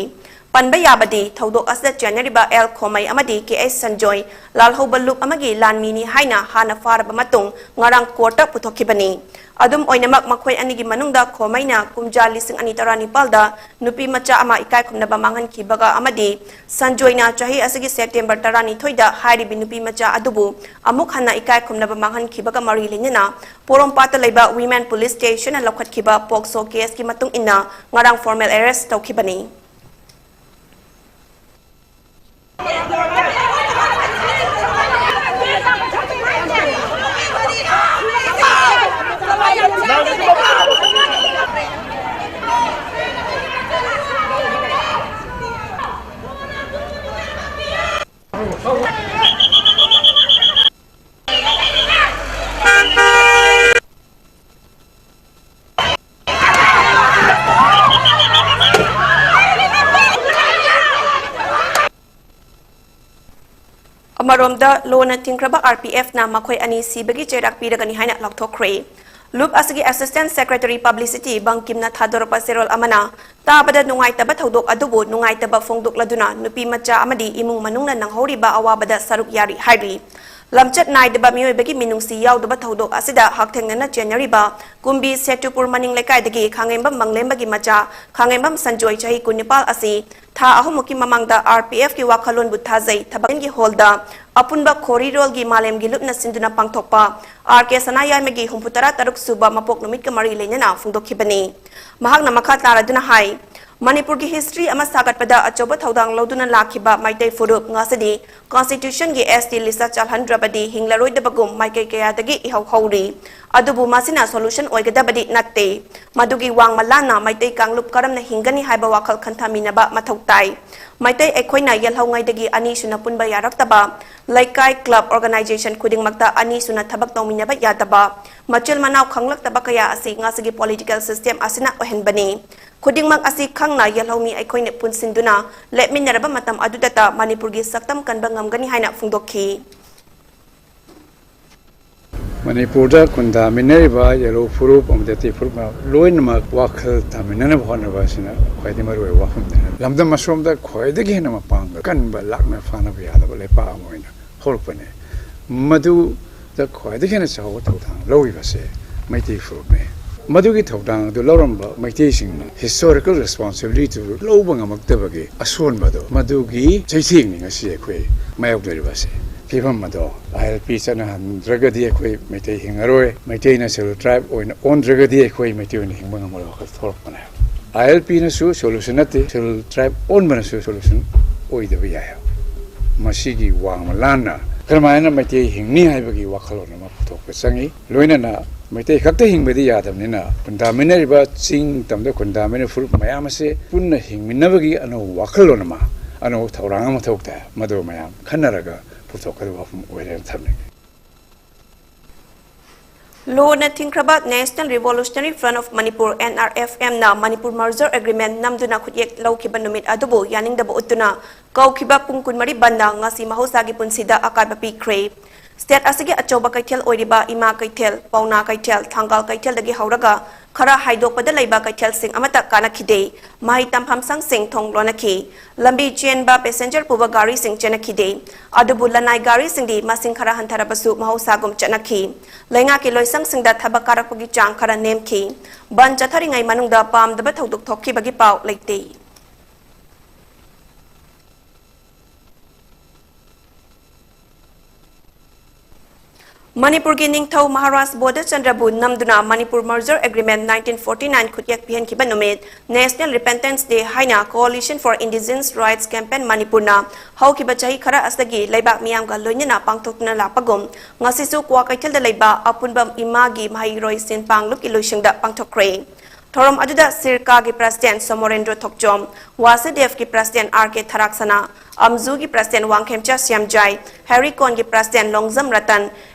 ꯄꯟꯕ ꯌꯥꯕꯗꯤ, ꯊꯧꯗꯣꯛ ꯑꯁꯤꯗ ꯆꯦꯟꯅꯔꯤꯕ ꯑꯦꯜ ꯈꯣꯃꯩ ꯑꯃꯗꯤ ꯀꯦ ꯑꯩꯆ ꯁꯟꯖꯣꯏ ꯂꯥꯜꯍꯧꯕ ꯂꯨꯞ ꯑꯃꯒꯤ ꯂꯥꯟꯃꯤꯅꯤ ꯍꯥꯏꯅ ꯍꯥꯟꯅ ꯐꯥꯔꯕ ꯃꯇꯨꯡ ꯉꯔꯥꯡ ꯀꯣꯔꯠꯇ ꯄꯨꯊꯣꯛꯈꯤꯕꯅꯤ꯫ ꯑꯗꯨꯝ ꯑꯣꯏꯅꯃꯛ, ꯃꯈꯣꯏ ꯑꯅꯤꯒꯤ ꯃꯅꯨꯡꯗ ꯈꯣꯃꯩꯅ ꯀꯨꯝꯖꯥ ꯂꯤꯁꯤꯡ ꯑꯅꯤ ꯇꯔꯥꯅꯤꯄꯥꯜꯗ ꯅꯨꯄꯤ ꯃꯆꯥ ꯑꯃ ꯏꯀꯥꯏ ꯈꯨꯝꯅꯕ ꯃꯥꯡꯍꯟꯈꯤꯕꯒ ꯑꯃꯗꯤ ꯁꯟꯖꯣꯏꯅ ꯆꯍꯤ ꯑꯁꯤꯒꯤ ꯁꯦꯞꯇꯦꯝꯕꯔ ꯇꯔꯥꯅꯤꯊꯣꯏꯗ ꯍꯥꯏꯔꯤꯕꯤ ꯅꯨꯄꯤ ꯃꯆꯥ ꯑꯗꯨꯕꯨ ꯑꯃꯨꯛ ꯍꯟꯅ ꯏꯀꯥꯏ ꯈꯨꯝꯅꯕ ꯃꯥꯡꯍꯟꯈꯤꯕꯒ ꯃꯔꯤ ꯂꯩꯅꯅ ꯄꯣꯔꯣꯝꯄꯥꯠꯇ ꯂꯩꯕ ꯋꯤꯃꯦꯟ ꯄꯨꯂꯤꯁ ꯁ꯭ꯇꯦꯁꯟꯅ ꯂꯧꯈꯠꯈꯤꯕ ꯄꯣꯛꯁꯣ ꯀꯦꯁꯀꯤ ꯃꯇꯨꯡ ꯏꯟꯅ ꯉꯔꯥꯡ ꯐꯣꯔꯃꯦꯜ ꯑꯦꯔꯦꯁ ꯇꯧꯈꯤꯕꯅꯤ꯫ ꯑꯃꯔꯣꯝꯗ, ꯂꯣꯅ ꯊꯤꯡꯈ꯭ꯔꯕ ꯑꯥꯔ ꯄꯤ ꯑꯦꯐꯅ ꯃꯈꯣꯏ ꯑꯅꯤ ꯁꯤꯕꯒꯤ ꯆꯩꯔꯥꯛ ꯄꯤꯔꯒꯅꯤ ꯍꯥꯏꯅ ꯂꯥꯎꯊꯣꯛꯈ꯭ꯔꯦ꯫ ꯂꯨꯞ ꯑꯁꯤꯒꯤ ꯑꯦꯁꯤꯁꯇꯦꯟꯠ ꯁꯦꯀ꯭ꯔꯦꯇꯔꯤ ꯄꯕ꯭ꯂꯤꯁꯤꯇꯤ ꯕꯪꯀꯤꯝꯅ ꯊꯥꯗꯣꯔꯛꯄ ꯆꯦꯔꯣꯜ ꯑꯃꯅ, ꯇꯥꯕꯗ ꯅꯨꯡꯉꯥꯏꯇꯕ ꯊꯧꯗꯣꯛ ꯑꯗꯨꯕꯨ ꯅꯨꯡꯉꯥꯏꯇꯕ ꯐꯣꯡꯗꯣꯛꯂꯗꯨꯅ ꯅꯨꯄꯤ ꯃꯆꯥ ꯑꯃꯗꯤ ꯏꯃꯨꯡ ꯃꯅꯨꯡꯅ ꯅꯪꯍꯧꯔꯤꯕ ꯑꯋꯥꯕꯗ ꯁꯔꯨꯛ ꯌꯥꯔꯤ ꯍꯥꯏꯔꯤ꯫ ꯂꯝꯆꯠ ꯅꯥꯏꯗꯕ ꯃꯤꯑꯣꯏꯕꯒꯤ ꯃꯤꯅꯨꯡꯁꯤ ꯌꯥꯎꯗꯕ ꯊꯧꯗꯣꯛ ꯑꯁꯤꯗ ꯍꯛꯊꯦꯡꯅꯅ ꯆꯦꯟꯅꯔꯤꯕ ꯀꯨꯝꯕꯤ ꯁꯦꯇꯨꯄꯨꯔ ꯃꯅꯤꯡ ꯂꯩꯀꯥꯏꯗꯒꯤ ꯈꯥꯡꯉꯦꯝꯕꯝ ꯃꯪꯂꯦꯝꯕꯒꯤ ꯃꯆꯥ ꯈꯥꯡꯉꯦꯝꯕꯝ ꯁꯟꯖꯣꯏ, ꯆꯍꯤ ꯀꯨꯟꯅꯤꯄꯥꯜ ꯑꯁꯤ ꯊꯥ ꯑꯍꯨꯝꯃꯨꯛꯀꯤ ꯃꯃꯥꯡꯗ ꯑꯥꯔ ꯄꯤ ꯑꯦꯐꯀꯤ ꯋꯥꯈꯜꯂꯣꯟꯕꯨ ꯊꯥꯖꯩ ꯊꯕꯛꯀꯤ ꯍꯣꯜꯗ ꯑꯄꯨꯟꯕ ꯈꯣꯔꯤꯔꯣꯜꯒꯤ ꯃꯥꯂꯦꯝꯒꯤ ꯂꯨꯞꯅ ꯁꯤꯟꯗꯨꯅ ꯄꯥꯡꯊꯣꯛꯄ ꯑꯥꯔ ꯀꯦ ꯁꯅꯥꯌꯥꯏꯃꯒꯤ ꯍꯨꯝꯐꯨꯇꯔꯥ ꯇꯔꯨꯛ ꯁꯨꯕ ꯃꯄꯣꯛ ꯅꯨꯃꯤꯠꯀ ꯃꯔꯤ ꯂꯩꯅꯅ ꯐꯣꯡꯗꯣꯛꯈꯤꯕꯅꯤ꯫ ꯃꯍꯥꯛꯅ ꯃꯈꯥ ꯇꯥꯔꯗꯨꯅ ꯍꯥꯏ, ꯃꯅꯤꯄꯨꯔꯒꯤ ꯍꯤꯁꯇ꯭ꯔꯤ ꯑꯃ ꯁꯥꯒꯠꯄꯗ ꯑꯆꯧꯕ ꯊꯧꯗꯥꯡ ꯂꯧꯗꯨꯅ ꯂꯥꯛꯈꯤꯕ ꯃꯩꯇꯩ ꯐꯨꯔꯨꯞ ꯉꯁꯤꯗꯤ ꯀꯟꯁꯇꯤꯇ꯭ꯌꯨꯁꯟꯒꯤ ꯑꯦꯁ ꯇꯤ ꯂꯤꯁꯇ ꯆꯜꯍꯟꯗ꯭ꯔꯕꯗꯤ ꯍꯤꯡꯂꯔꯣꯏꯗꯕꯒꯨꯝ ꯃꯥꯏꯀꯩ ꯀꯌꯥꯗꯒꯤ ꯏꯍꯧ ꯍꯧꯔꯤ꯫ ꯑꯗꯨꯕꯨ ꯃꯁꯤꯅ ꯁꯣꯂꯨꯁꯟ ꯑꯣꯏꯒꯗꯕꯗꯤ ꯅꯠꯇꯦ꯫ ꯃꯗꯨꯒꯤ ꯋꯥꯡꯃ ꯂꯥꯟꯅ ꯃꯩꯇꯩ ꯀꯥꯡꯂꯨꯞ ꯀꯔꯝꯅ ꯍꯤꯡꯒꯅꯤ ꯍꯥꯏꯕ ꯋꯥꯈꯜ ꯈꯟꯊꯃꯤꯟꯅꯕ ꯃꯊꯧ ꯇꯥꯏ꯫ ꯃꯩꯇꯩ ꯑꯩꯈꯣꯏꯅ ꯌꯦꯜꯍꯧꯉꯩꯗꯒꯤ ꯑꯅꯤꯁꯨꯅ ꯄꯨꯟꯕ ꯌꯥꯔꯛꯇꯕ, ꯂꯩꯀꯥꯏ, ꯀ꯭ꯂꯕ, ꯑꯣꯔꯒꯅꯥꯏꯖꯦꯁꯟ ꯈꯨꯗꯤꯡꯃꯛꯇ ꯑꯅꯤꯁꯨꯅ ꯊꯕꯛ ꯇꯧꯃꯤꯟꯅꯕ ꯌꯥꯗꯕ, ꯃꯆꯤꯜ ꯃꯅꯥꯎ ꯈꯪꯂꯛꯇꯕ ꯀꯌꯥ ꯑꯁꯤ ꯉꯁꯤꯒꯤ ꯄꯣꯂꯤꯇꯤꯀꯦꯜ ꯁꯤꯁꯇꯦꯝ ꯑꯁꯤꯅ ꯑꯣꯏꯍꯟꯕꯅꯤ꯫ ꯈꯨꯗꯤꯡꯃꯛ ꯑꯁꯤ ꯈꯪꯅ ꯌꯦꯜꯍꯧꯃꯤ ꯑꯩꯈꯣꯏꯅ ꯄꯨꯟꯁꯤꯟꯗꯨꯅ ꯂꯦꯞꯃꯤꯟꯅꯔꯕ ꯃꯇꯝ ꯑꯗꯨꯗꯇ ꯃꯅꯤꯄꯨꯔꯒꯤ ꯁꯛꯇꯝ ꯀꯟꯕ ꯉꯝꯒꯅꯤ ꯍꯥꯏꯅ ꯐꯣꯡꯗꯣꯛꯈꯤ꯫ ꯃꯅꯤꯄꯨꯔꯗ ꯈꯨꯟꯗꯥꯃꯤꯟꯅꯔꯤꯕ ꯌꯦꯜꯍꯧ ꯐꯨꯔꯨꯞ ꯑꯃꯗꯤ ꯑꯇꯩ ꯐꯨꯔꯨꯞ ꯂꯣꯏꯅꯃꯛ ꯋꯥꯈꯜ ꯇꯥꯃꯤꯟꯅꯅꯕ ꯍꯣꯠꯅꯕ ꯑꯁꯤꯅ ꯈ꯭ꯋꯥꯏꯗꯒꯤ ꯃꯔꯨꯑꯣꯏꯕ ꯋꯥꯐꯝꯅꯤ꯫ ꯂꯝꯗꯝ ꯑꯁꯣꯝꯗ ꯈ꯭ꯋꯥꯏꯗꯒꯤ ꯍꯦꯟꯅ ꯃꯄꯥꯡꯒꯜ ꯀꯟꯕ ꯂꯥꯛꯅ ꯐꯥꯅꯕ ꯌꯥꯗꯕ ꯂꯩꯄꯥꯛ ꯑꯃ ꯑꯣꯏꯅ ꯍꯧꯔꯛꯄꯅꯤ꯫ ꯃꯗꯨꯗ ꯈ꯭ꯋꯥꯏꯗꯒꯤ ꯍꯦꯟꯅ ꯆꯥꯎꯕ ꯊꯧꯗꯥꯡ ꯂꯧꯔꯤꯕꯁꯦ ꯃꯩꯇꯩ ꯐꯨꯔꯨꯞꯅꯤ꯫ ꯃꯗꯨꯒꯤ ꯊꯧꯗꯥꯡ ꯑꯗꯨ ꯂꯧꯔꯝꯕ ꯃꯩꯇꯩꯁꯤꯡꯅ ꯍꯤꯁꯇꯣꯔꯤꯀꯦꯜ ꯔꯦꯁꯄꯣꯟꯁꯤꯕꯤꯂꯤꯇꯤꯗꯨ ꯂꯧꯕ ꯉꯝꯃꯛꯇꯕꯒꯤ ꯑꯁꯣꯟꯕꯗꯣ, ꯃꯗꯨꯒꯤ ꯆꯩꯊꯦꯡꯅꯤ ꯉꯁꯤ ꯑꯩꯈꯣꯏ ꯃꯥꯌꯣꯛꯅꯔꯤꯕꯁꯦ꯫ ꯐꯤꯕꯝ ꯑꯗꯣ ꯑꯥꯏ ꯑꯦꯜ ꯄꯤ ꯆꯠꯅꯍꯟꯗ꯭ꯔꯒꯗꯤ ꯑꯩꯈꯣꯏ ꯃꯩꯇꯩ ꯍꯤꯡꯉꯔꯣꯏ꯫ ꯃꯩꯇꯩꯅ ꯁꯦꯗꯨꯜ ꯇ꯭ꯔꯥꯏꯕ ꯑꯣꯏꯅ ꯑꯣꯟꯗ꯭ꯔꯒꯗꯤ ꯑꯩꯈꯣꯏ ꯃꯩꯇꯩ ꯑꯣꯏꯅ ꯍꯤꯡꯕ ꯉꯝꯃꯔꯣꯏ ꯋꯥꯈꯜ ꯊꯣꯛꯂꯛꯄꯅꯦ꯫ ꯑꯥꯏ ꯑꯦꯜ ꯄꯤꯅꯁꯨ ꯁꯣꯂꯨꯁꯟ ꯅꯠꯇꯦ, ꯁꯦꯗꯨꯜ ꯇ꯭ꯔꯥꯏꯕ ꯑꯣꯟꯕꯅꯁꯨ ꯁꯣꯂꯨꯁꯟ ꯑꯣꯏꯗꯕ ꯌꯥꯏ꯫ ꯃꯁꯤꯒꯤ ꯋꯥꯡꯃ ꯂꯥꯟꯅ ꯀꯔꯝꯍꯥꯏꯅ ꯃꯩꯇꯩ ꯍꯤꯡꯅꯤ ꯍꯥꯏꯕꯒꯤ ꯋꯥꯈꯜꯂꯣꯟ ꯑꯃ ꯄꯨꯊꯣꯛꯄ ꯆꯪꯉꯤ꯫ ꯂꯣꯏꯅꯅ ꯃꯩꯇꯩ ꯈꯛꯇ ꯍꯤꯡꯕꯗꯤ ꯌꯥꯗꯕꯅꯤꯅ, ꯈꯨꯟꯗꯥꯃꯤꯟꯅꯔꯤꯕ ꯆꯤꯡ ꯇꯝꯗ ꯈꯨꯟꯗꯥꯃꯤꯟꯅ ꯐꯨꯔꯨꯞ ꯃꯌꯥꯝ ꯑꯁꯦ ꯄꯨꯟꯅ ꯍꯤꯡꯃꯤꯟꯅꯕꯒꯤ ꯑꯅꯧꯕ ꯋꯥꯈꯜꯂꯣꯟ ꯑꯃ, ꯑꯅꯧꯕ ꯊꯧꯔꯥꯡ ꯑꯃ ꯊꯣꯛ ꯇꯥꯏ꯫ ꯃꯗꯨ ꯃꯌꯥꯝ ꯈꯟꯅꯔꯒ ꯄꯨꯊꯣꯛꯀꯗꯕ ꯋꯥꯐꯝ ꯑꯣꯏꯔꯦꯅ ꯊꯝꯅꯤꯡꯉꯤ꯫ ꯂꯣꯅ ꯊꯤꯡꯈ꯭ꯔꯕ National Revolutionary Front of Manipur, N R F M ꯅ ꯃꯅꯤꯄꯨꯔ merger agreement ꯅꯝꯗꯨꯅ ꯈꯨꯠꯌꯦꯛ ꯂꯧꯈꯤꯕ ꯅꯨꯃꯤꯠ ꯑꯗꯨꯕꯨ ꯌꯥꯅꯤꯡꯗꯕ ꯎꯠꯇꯨꯅ ꯀꯧꯈꯤꯕ ꯄꯨꯡ ꯀꯨꯟꯃꯔꯤ ꯕꯟꯗ ꯉꯁꯤ ꯃꯍꯧꯁꯥꯒꯤ ꯄꯨꯟꯁꯤꯗ ꯑꯀꯥꯏꯕ ꯄꯤꯈ꯭ꯔꯦ꯫ ꯁ꯭ꯇꯦꯠ ꯑꯁꯤꯒꯤ ꯑꯆꯧꯕ ꯀꯩꯊꯦꯜ ꯑꯣꯏꯔꯤꯕ ꯏꯃꯥ ꯀꯩꯊꯦꯜ, ꯄꯥꯎꯅꯥ ꯀꯩꯊꯦꯜ, ꯊꯪꯒꯥꯜ ꯀꯩꯊꯦꯜꯗꯒꯤ ꯍꯧꯔꯒ ꯈꯔ ꯍꯥꯏꯗꯣꯛꯄꯗ ꯂꯩꯕ ꯀꯩꯊꯦꯜꯁꯤꯡ ꯑꯃꯠꯇ ꯀꯥꯅꯈꯤꯗꯦ꯫ ꯃꯍꯩ ꯇꯝꯐꯝ ꯁꯪꯁꯤꯡ ꯊꯣꯡ ꯂꯣꯟꯅꯈꯤ꯫ ꯂꯝꯕꯤ ꯆꯦꯟꯕ ꯄꯦꯁꯦꯟꯖꯔ ꯄꯨꯕ ꯒꯥꯔꯤꯁꯤꯡ ꯆꯦꯟꯅꯈꯤꯗꯦ꯫ ꯑꯗꯨꯕꯨ ꯂꯅꯥꯏ ꯒꯥꯔꯤꯁꯤꯡꯗꯤ ꯃꯁꯤꯡ ꯈꯔ ꯍꯟꯊꯔꯕꯁꯨ ꯃꯍꯧꯁꯥꯒꯨꯝ ꯆꯠꯅꯈꯤ꯫ ꯂꯩꯉꯥꯛꯀꯤ ꯂꯣꯏꯁꯪꯁꯤꯡꯗ ꯊꯕꯛ ꯀꯥꯔꯛꯄꯒꯤ ꯆꯥꯡ ꯈꯔ ꯅꯦꯝꯈꯤ꯫ ꯕꯟ ꯆꯠꯊꯔꯤꯉꯩ ꯃꯅꯨꯡꯗ ꯄꯥꯝꯗꯕ ꯊꯧꯗꯣꯛ ꯊꯣꯛꯈꯤꯕꯒꯤ ꯄꯥꯎ ꯂꯩꯇꯦ꯫ ꯃꯅꯤꯄꯨꯔꯒꯤ ꯅꯤꯡꯊꯧ Maharaj ꯕꯣꯙꯆꯟꯗ꯭ꯔꯕꯨ ꯅꯝꯗꯨꯅ Manipur Merger Agreement nineteen forty nine ꯈꯨꯠꯌꯦꯛ ꯄꯤꯍꯟꯈꯤꯕ ꯅꯨꯃꯤꯠ National Repentance Day ꯍꯥꯏꯅ Coalition for Indigenous Rights Campaign ꯃꯅꯤꯄꯨꯔꯅ ꯍꯧꯈꯤꯕ ꯆꯍꯤ ꯈꯔ ꯑꯁꯤꯗꯒꯤ ꯂꯩꯕꯥꯛ ꯃꯤꯌꯥꯝꯒ ꯂꯣꯏꯅꯅ ꯄꯥꯡꯊꯣꯛꯇꯨꯅ ꯂꯥꯛꯄꯒꯨꯝ ꯉꯁꯤꯁꯨ ꯀ꯭ꯋꯥꯀꯩꯊꯦꯜꯗ ꯂꯩꯕ ꯑꯄꯨꯟꯕ ꯏꯃꯥꯒꯤ ꯃꯍꯩꯔꯣꯏ ꯁꯤꯟ ꯄꯥꯡꯂꯨꯞꯀꯤ ꯂꯣꯏꯁꯪꯗ ꯄꯥꯡꯊꯣꯛꯈ꯭ꯔꯦ꯫ ꯊꯧꯔꯝ ꯑꯗꯨꯗ ꯁꯤꯔꯀꯥꯒꯤ President ꯁꯣꯃꯣꯔꯦꯟꯗ꯭ꯔꯣ ꯊꯣꯛꯆꯣꯝ, ꯋꯥꯁꯨꯗꯦꯕꯀꯤ President R K ꯊꯔꯥꯛꯁꯅꯥ, ꯑꯝꯖꯨꯒꯤ President Wangkhemcha Shyamjai, ꯍꯦꯔꯤꯀꯣꯟꯒꯤ President Longjam Ratan,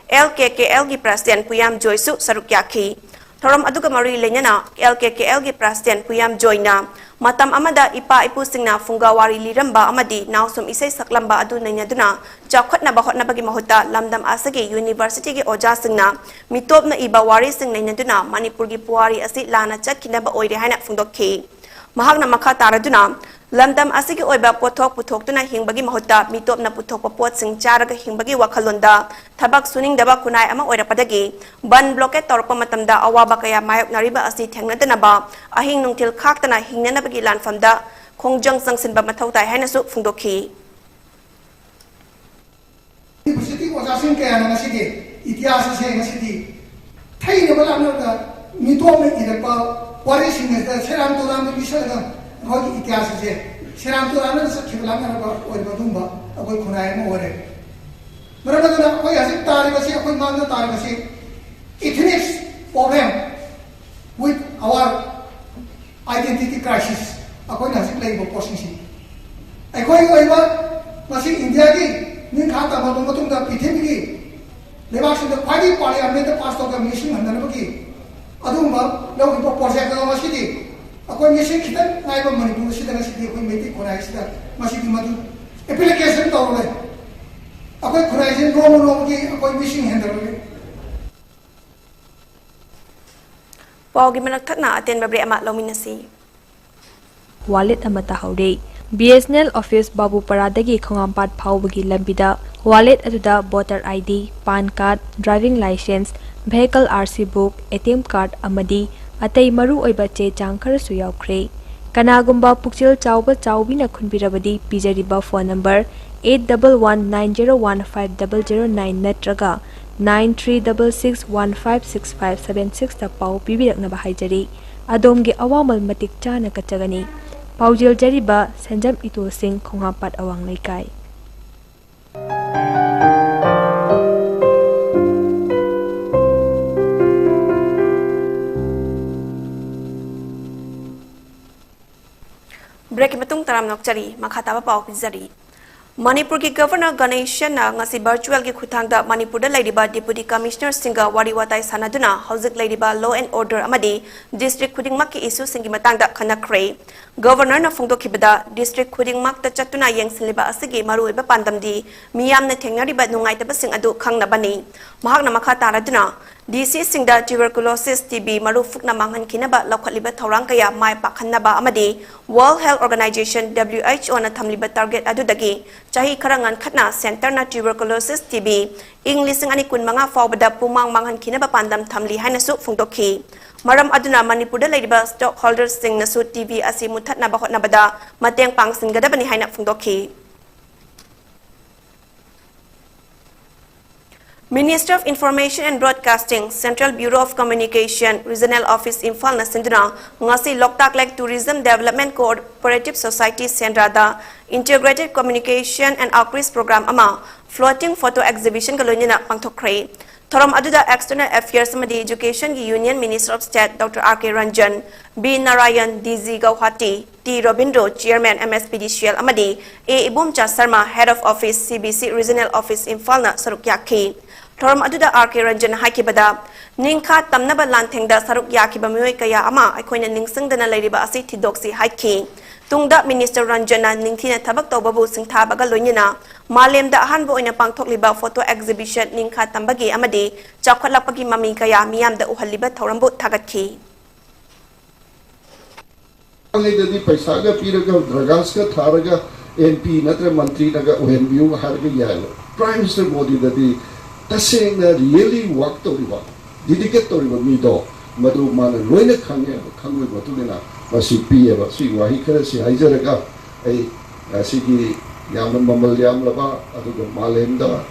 L K K L ꯒꯤ President ꯄꯨꯌꯥꯝ ꯖꯣꯏꯁꯨ ꯁꯔꯨꯛ ꯌꯥꯈꯤ꯫ ꯊꯧꯔꯝ ꯑꯗꯨꯒ ꯃꯔꯤ ꯂꯩꯅꯅ L K K L ꯒꯤ President ꯄꯨꯌꯥꯝ ꯖꯣꯏꯅ ꯃꯇꯝ ꯑꯃꯗ ꯏꯄꯥ ꯏꯄꯨꯁꯤꯡꯅ ꯐꯨꯡꯒꯥ ꯋꯥꯔꯤ ꯂꯤꯔꯝꯕ ꯑꯃꯗꯤ ꯅꯥꯎꯁꯨꯝ ꯏꯁꯩ ꯁꯛꯂꯝꯕ ꯑꯗꯨ ꯅꯩꯅꯗꯨꯅ ꯆꯥꯎꯈꯠꯅꯕ ꯍꯣꯠꯅꯕꯒꯤ ꯃꯍꯨꯠꯇ ꯂꯝꯗꯝ ꯑꯁꯤꯒꯤ university ꯒꯤ ꯑꯣꯖꯥꯁꯤꯡꯅ ꯃꯤꯇꯣꯞꯅ ꯏꯕ ꯋꯥꯔꯤꯁꯤꯡ ꯅꯩꯅꯗꯨꯅ ꯃꯅꯤꯄꯨꯔꯒꯤ ꯄꯨꯋꯥꯔꯤ ꯑꯁꯤ ꯂꯥꯟꯅ ꯆꯠꯈꯤꯅꯕ ꯑꯣꯏꯔꯦ ꯍꯥꯏꯅ ꯐꯣꯡꯗꯣꯛꯈꯤ꯫ ꯃꯍꯥꯛꯅ ꯃꯈꯥ ꯇꯥꯔꯗꯨꯅ ꯂꯝꯗꯝ ꯑꯁꯤꯒꯤ ꯑꯣꯏꯕ ꯄꯣꯠꯊꯣꯛ ꯄꯨꯊꯣꯛꯇꯨꯅ ꯍꯤꯡꯕꯒꯤ ꯃꯍꯨꯠꯇ ꯃꯤꯇꯣꯞꯅ ꯄꯨꯊꯣꯛꯄ ꯄꯣꯠꯁꯤꯡ ꯆꯥꯔꯒ ꯍꯤꯡꯕꯒꯤ ꯋꯥꯈꯜꯂꯣꯟꯗ ꯊꯕꯛ ꯁꯨꯅꯤꯡꯗꯕ ꯈꯨꯟꯅꯥꯏ ꯑꯃ ꯑꯣꯏꯔꯛꯄꯗꯒꯤ ꯕꯟ blockade ꯇꯧꯔꯛꯄ ꯃꯇꯝꯗ ꯑꯋꯥꯕ ꯀꯌꯥ ꯃꯥꯌꯣꯛꯅꯔꯤꯕ ꯑꯁꯤ ꯊꯦꯡꯅꯗꯅꯕ ꯑꯍꯤꯡ ꯅꯨꯡꯊꯤꯜ ꯈꯥꯛꯇꯅ ꯍꯤꯡꯅꯅꯕꯒꯤ ꯂꯥꯟꯐꯝꯗ ꯈꯣꯡꯖꯪ ꯆꯪꯁꯤꯟꯕ ꯃꯊꯧ ꯇꯥꯏ ꯍꯥꯏꯅꯁꯨ ꯐꯣꯡꯗꯣꯛꯈꯤ꯫ University ꯑꯣꯖꯥꯁꯤꯡ ꯀꯌꯥꯅ ꯉꯁꯤꯗꯤ ꯏꯇꯤꯍꯥꯁ ꯑꯁꯦ ꯉꯁꯤꯗꯤ ꯊꯩꯅꯕ ꯂꯥꯟꯅꯕꯗ ꯃꯤꯇꯣꯞꯅ ꯏꯔꯛꯄ ꯋꯥꯔꯤꯁꯤꯡ ꯑꯁꯤꯗ ꯁꯦꯔꯥꯟ ꯇꯨꯔꯥꯟꯗ ꯄꯤꯁꯜꯂꯒ ꯑꯩꯈꯣꯏꯒꯤ ꯏꯇꯤꯍꯥꯁ ꯑꯁꯦ ꯁꯦꯔꯥꯟ ꯇꯨꯔꯥꯟꯅ ꯆꯠꯈꯤꯕ ꯂꯥꯟꯅꯔꯕ ꯑꯣꯏꯕ ꯑꯗꯨꯒꯨꯝꯕ ꯑꯩꯈꯣꯏ ꯈꯨꯟꯅꯥꯏ ꯑꯃ ꯑꯣꯏꯔꯦ꯫ ꯃꯔꯝ ꯑꯗꯨꯅ ꯑꯩꯈꯣꯏ ꯍꯧꯖꯤꯛ ꯇꯥꯔꯤꯕꯁꯤ ꯑꯩꯈꯣꯏ ꯃꯥꯡꯗ ꯇꯥꯔꯤꯕꯁꯤ ethnics problem with our identity crisis ꯑꯩꯈꯣꯏꯅ ꯍꯧꯖꯤꯛ ꯂꯩꯔꯤꯕ ꯄꯣꯠꯁꯤꯡꯁꯤ ꯑꯩꯈꯣꯏꯒꯤ ꯑꯣꯏꯕ ꯃꯁꯤ ꯏꯟꯗꯤꯌꯥꯒꯤ ꯅꯤꯡꯈꯥ ꯇꯝꯂꯕ ꯃꯇꯨꯡꯗ ꯄ꯭ꯔꯤꯊꯤꯕꯤꯒꯤ ꯂꯩꯕꯥꯛꯁꯤꯡꯗ ꯈ꯭ꯋꯥꯏꯗꯒꯤ parliament pass ꯇꯧꯕ ꯃꯤꯁꯤꯡ ꯍꯟꯊꯅꯕꯒꯤ ꯑꯗꯨꯒꯨꯝꯕ ꯂꯧꯈꯤꯕ project ꯑꯗꯣ ꯉꯁꯤꯗꯤ ꯑꯩꯈꯣꯏ ꯃꯤꯁꯤꯡ ꯈꯤꯇꯪ ꯉꯥꯏꯕ ꯃꯅꯤꯄꯨꯔ ꯑꯁꯤꯗ ꯉꯁꯤꯗꯤ ꯑꯩꯈꯣꯏ ꯃꯩꯇꯩ ꯈꯨꯟꯅꯥꯏ ꯑꯁꯤꯗ ꯃꯁꯤꯗꯤ ꯃꯗꯨ application ꯇꯧꯔꯦ꯫ ꯑꯩꯈꯣꯏ ꯈꯨꯟꯅꯥꯏꯁꯤ ꯅꯣꯡꯃ ꯅꯣꯡꯃꯒꯤ ꯑꯩꯈꯣꯏ ꯃꯤꯁꯤꯡ ꯍꯦꯟꯊꯔꯛꯂꯦ꯫ ꯄꯥꯎꯒꯤ ꯃꯔꯛ ꯊꯠꯅ ꯑꯇꯦꯟꯕ break ꯑꯃ ꯂꯧꯃꯤꯟꯅꯁꯤ꯫ Wallet ꯑꯃ ꯇꯥꯍꯧꯔꯦ꯫ B S N L office ꯕꯥꯕꯨꯄꯥꯔꯥꯗꯒꯤ ꯈꯣꯡꯉꯥꯝꯄꯥꯠ ꯐꯥꯎꯕꯒꯤ ꯂꯝꯕꯤꯗ wallet ꯑꯗꯨꯗ voter I D, PAN card, driving licence, vehicle R C book, A T M card ꯑꯃꯗꯤ ꯑꯇꯩ ꯃꯔꯨ ꯑꯣꯏꯕ ꯆꯦ ꯆꯥꯡ ꯈꯔꯁꯨ ꯌꯥꯎꯈ꯭ꯔꯦ꯫ ꯀꯅꯥꯒꯨꯝꯕ ꯄꯨꯛꯆꯦꯜ ꯆꯥꯎꯕ ꯆꯥꯎꯕꯤꯅ ꯈꯨꯟꯕꯤꯔꯕꯗꯤ ꯄꯤꯖꯔꯤꯕ phone number eight double one nine zero one five double zero nine ꯅꯠꯇ꯭ꯔꯒ nine three double six one five six five seven six ꯇ ꯄꯥꯎ ꯄꯤꯕꯤꯔꯛꯅꯕ ꯍꯥꯏꯖꯔꯤ꯫ ꯑꯗꯣꯝꯒꯤ ꯑꯋꯥꯃꯜ ꯃꯇꯤꯛ ꯆꯥꯅ ꯀꯠꯆꯒꯅꯤ꯫ ꯄꯥꯎꯖꯦꯜꯖꯔꯤꯕ ꯁꯦꯟꯖꯝ ꯏꯇꯣ ꯁꯤꯡ, ꯈꯣꯡꯍꯥꯝꯄꯥꯠ ꯑꯋꯥꯡ ꯂꯩꯀꯥꯏ꯫ ꯕ꯭ꯔꯦꯛꯀꯤ ꯃꯇꯨꯡ ꯇꯔꯥꯝꯅ ꯑꯣꯛꯆꯔꯤ꯫ ꯃꯈꯥ ꯇꯥꯕ ꯄꯥꯎ ꯄꯤꯖꯔꯤ꯫ ꯃꯅꯤꯄꯨꯔꯒꯤ ꯒꯚꯔꯅꯔ ꯒꯅꯦꯁꯟꯅ ꯉꯁꯤ ꯚꯔꯆꯨꯋꯦꯜꯒꯤ ꯈꯨꯠꯊꯥꯡꯗ ꯃꯅꯤꯄꯨꯔꯗ ꯂꯩꯔꯤꯕ ꯗꯤꯄꯨꯇꯤ ꯀꯃꯤꯁꯅꯔꯁꯤꯡꯒ ꯋꯥꯔꯤ ꯋꯥꯇꯥꯏ ꯁꯥꯟꯅꯗꯨꯅ ꯍꯧꯖꯤꯛ ꯂꯩꯔꯤꯕ law and order ꯑꯃꯗꯤ ꯗꯤꯁꯇ꯭ꯔꯤꯛ ꯈꯨꯗꯤꯡꯃꯛꯀꯤ ꯏꯁꯨꯁꯤꯡꯒꯤ ꯃꯇꯥꯡꯗ ꯈꯟꯅꯈ꯭ꯔꯦ꯫ ꯒꯚꯔꯅꯔꯅ ꯐꯣꯡꯗꯣꯛꯈꯤꯕꯗ, ꯗꯤꯁꯇ꯭ꯔꯤꯛ ꯈꯨꯗꯤꯡꯃꯛꯇ ꯆꯠꯇꯨꯅ ꯌꯦꯡꯁꯤꯜꯂꯤꯕ ꯑꯁꯤꯒꯤ ꯃꯔꯨꯑꯣꯏꯕ ꯄꯥꯟꯗꯝꯗꯤ ꯃꯤꯌꯥꯝꯅ ꯊꯦꯡꯅꯔꯤꯕ ꯅꯨꯡꯉꯥꯏꯇꯕꯁꯤꯡ ꯑꯗꯨ ꯈꯪꯅꯕꯅꯤ꯫ ꯃꯍꯥꯛꯅ ꯃꯈꯥ ꯇꯥꯔꯗꯨꯅ, ꯗꯤ ꯁꯤꯁꯤꯡꯗ tuberculosis, ꯇꯤ ꯕꯤ ꯃꯔꯨ ꯐꯨꯛꯅ ꯃꯥꯡꯍꯟꯈꯤꯅꯕ ꯂꯧꯈꯠꯂꯤꯕ ꯊꯧꯔꯥꯡ ꯀꯌꯥ ꯃꯥꯏ ꯄꯥꯛꯍꯟꯅꯕ ꯑꯃꯗꯤ World Health Organization, W H O ꯅ ꯊꯝꯂꯤꯕ target ꯑꯗꯨꯗꯒꯤ ꯆꯍꯤ ꯈꯔ ꯉꯟꯈꯠꯅ centreꯅ tuberculosis, ꯇꯤ ꯕꯤ ꯏꯪ ꯂꯤꯁꯤꯡ ꯑꯅꯤ ꯀꯨꯟꯃꯉꯥ ꯐꯥꯎꯕꯗ ꯄꯨꯃꯥꯡ ꯃꯥꯡꯍꯟꯈꯤꯅꯕ ꯄꯥꯟꯗꯝ ꯊꯝꯂꯤ ꯍꯥꯏꯅꯁꯨ ꯐꯣꯡꯗꯣꯛꯈꯤ꯫ ꯃꯔꯝ ꯑꯗꯨꯅ ꯃꯅꯤꯄꯨꯔꯗ ꯂꯩꯔꯤꯕ stakeholderꯁꯤꯡꯅꯁꯨ ꯇꯤ ꯕꯤ ꯑꯁꯤ ꯃꯨꯠꯊꯠꯅꯕ ꯍꯣꯠꯅꯕꯗ ꯃꯇꯦꯡ ꯄꯥꯡꯁꯤꯟꯒꯗꯕꯅꯤ ꯍꯥꯏꯅ ꯐꯣꯡꯗꯣꯛꯈꯤ꯫ Ministry of Information and Broadcasting, Central Bureau of Communication, Regional Office ꯏꯝꯐꯥꯜꯅ ꯁꯤꯟꯗꯨꯅ ꯉꯁꯤ ꯂꯣꯛꯇꯥꯛ Lake Tourism Development Cooperative Society ꯁꯦꯟꯗ꯭ꯔꯥꯗ Integrated Communication and Outreach Program ꯑꯃ floating photo exhibitionꯒ ꯂꯣꯏꯅꯅ ꯄꯥꯡꯊꯣꯛꯈ꯭ꯔꯦ꯫ ꯊꯧꯔꯝ ꯑꯗꯨꯗ External Affairs ꯑꯃꯗꯤ Educationꯒꯤ Union Minister of State Doctor R K Ranjan, B Narayan, D G Guwahati, T Robindro, Chairman M S P D C L, ꯑꯃꯗꯤ A Ibomcha Sharma, Head of Office, C B C Regional Office ꯏꯝꯐꯥꯜꯅ ꯁꯔꯨꯛ ꯌꯥꯈꯤ꯫ ꯊꯧꯔꯝ ꯑꯗꯨꯗ R K Ranjan ꯍꯥꯏꯈꯤꯕꯗ, ꯅꯤꯡꯈꯥ ꯇꯝꯅꯕ ꯂꯥꯟꯊꯦꯡꯗ ꯁꯔꯨꯛ ꯌꯥꯈꯤꯕ ꯃꯤꯑꯣꯏ ꯀꯌꯥ ꯑꯃ ꯑꯩꯈꯣꯏꯅ ꯅꯤꯡꯁꯤꯡꯗꯅ ꯂꯩꯔꯤꯕ ꯑꯁꯤ ꯊꯤꯗꯣꯛꯁꯤ ꯍꯥꯏꯈꯤ꯫ ꯇꯨꯡꯗ Minister Ranjanꯅ ꯅꯤꯡꯊꯤꯅ ꯊꯕꯛ ꯇꯧꯕꯕꯨ ꯁꯤꯡꯊꯥꯕꯒ ꯂꯣꯏꯅꯅ ꯃꯥꯂꯦꯝꯗ ꯑꯍꯥꯟꯕ ꯑꯣꯏꯅ ꯄꯥꯡꯊꯣꯛꯂꯤꯕ photo exhibition ꯅꯤꯡꯈꯥ ꯇꯝꯕꯒꯤ ꯑꯃꯗꯤ ꯆꯥꯎꯈꯠꯂꯛꯄꯒꯤ ꯃꯃꯤ ꯀꯌꯥ ꯃꯤꯌꯥꯝꯗ ꯎꯍꯜꯂꯤꯕ ꯊꯧꯔꯝꯕꯨ ꯊꯥꯒꯠꯈꯤ꯫ ꯃꯃꯥꯡꯉꯩꯗꯗꯤ ꯄꯩꯁꯥꯒ ꯄꯤꯔꯒ, ꯗ꯭ꯔꯒꯥꯁꯀ ꯊꯥꯔꯒ, ꯑꯦꯝ ꯄꯤ ꯅꯠꯇ꯭ꯔ ꯃꯟꯇ꯭ꯔꯤꯅꯒ ꯑꯣꯏꯍꯟꯕꯤꯌꯨ ꯍꯥꯏꯔꯒ ꯌꯥꯏꯑꯕ꯫ Prime Minister ꯃꯣꯗꯤꯗꯗꯤ ꯇꯁꯦꯡꯅ really work ꯇꯧꯔꯤꯕ, dedicate ꯇꯧꯔꯤꯕ ꯃꯤꯗꯣ, ꯃꯗꯨ ꯃꯥꯅ ꯂꯣꯏꯅ ꯈꯪꯉꯦꯕ꯫ ꯈꯪꯕꯒꯤ ꯃꯇꯨꯡ ꯏꯟꯅ ꯃꯁꯤ ꯄꯤꯌꯦꯕ꯫ ꯁꯤꯒꯤ ꯋꯥꯍꯩ ꯈꯔꯁꯤ ꯍꯥꯏꯖꯔꯒ ꯑꯩ ꯉꯁꯤꯒꯤ ꯌꯥꯝꯅ ꯃꯃꯜ ꯌꯥꯝꯂꯕ, ꯑꯗꯨꯒ ꯃꯥꯂꯦꯝꯗ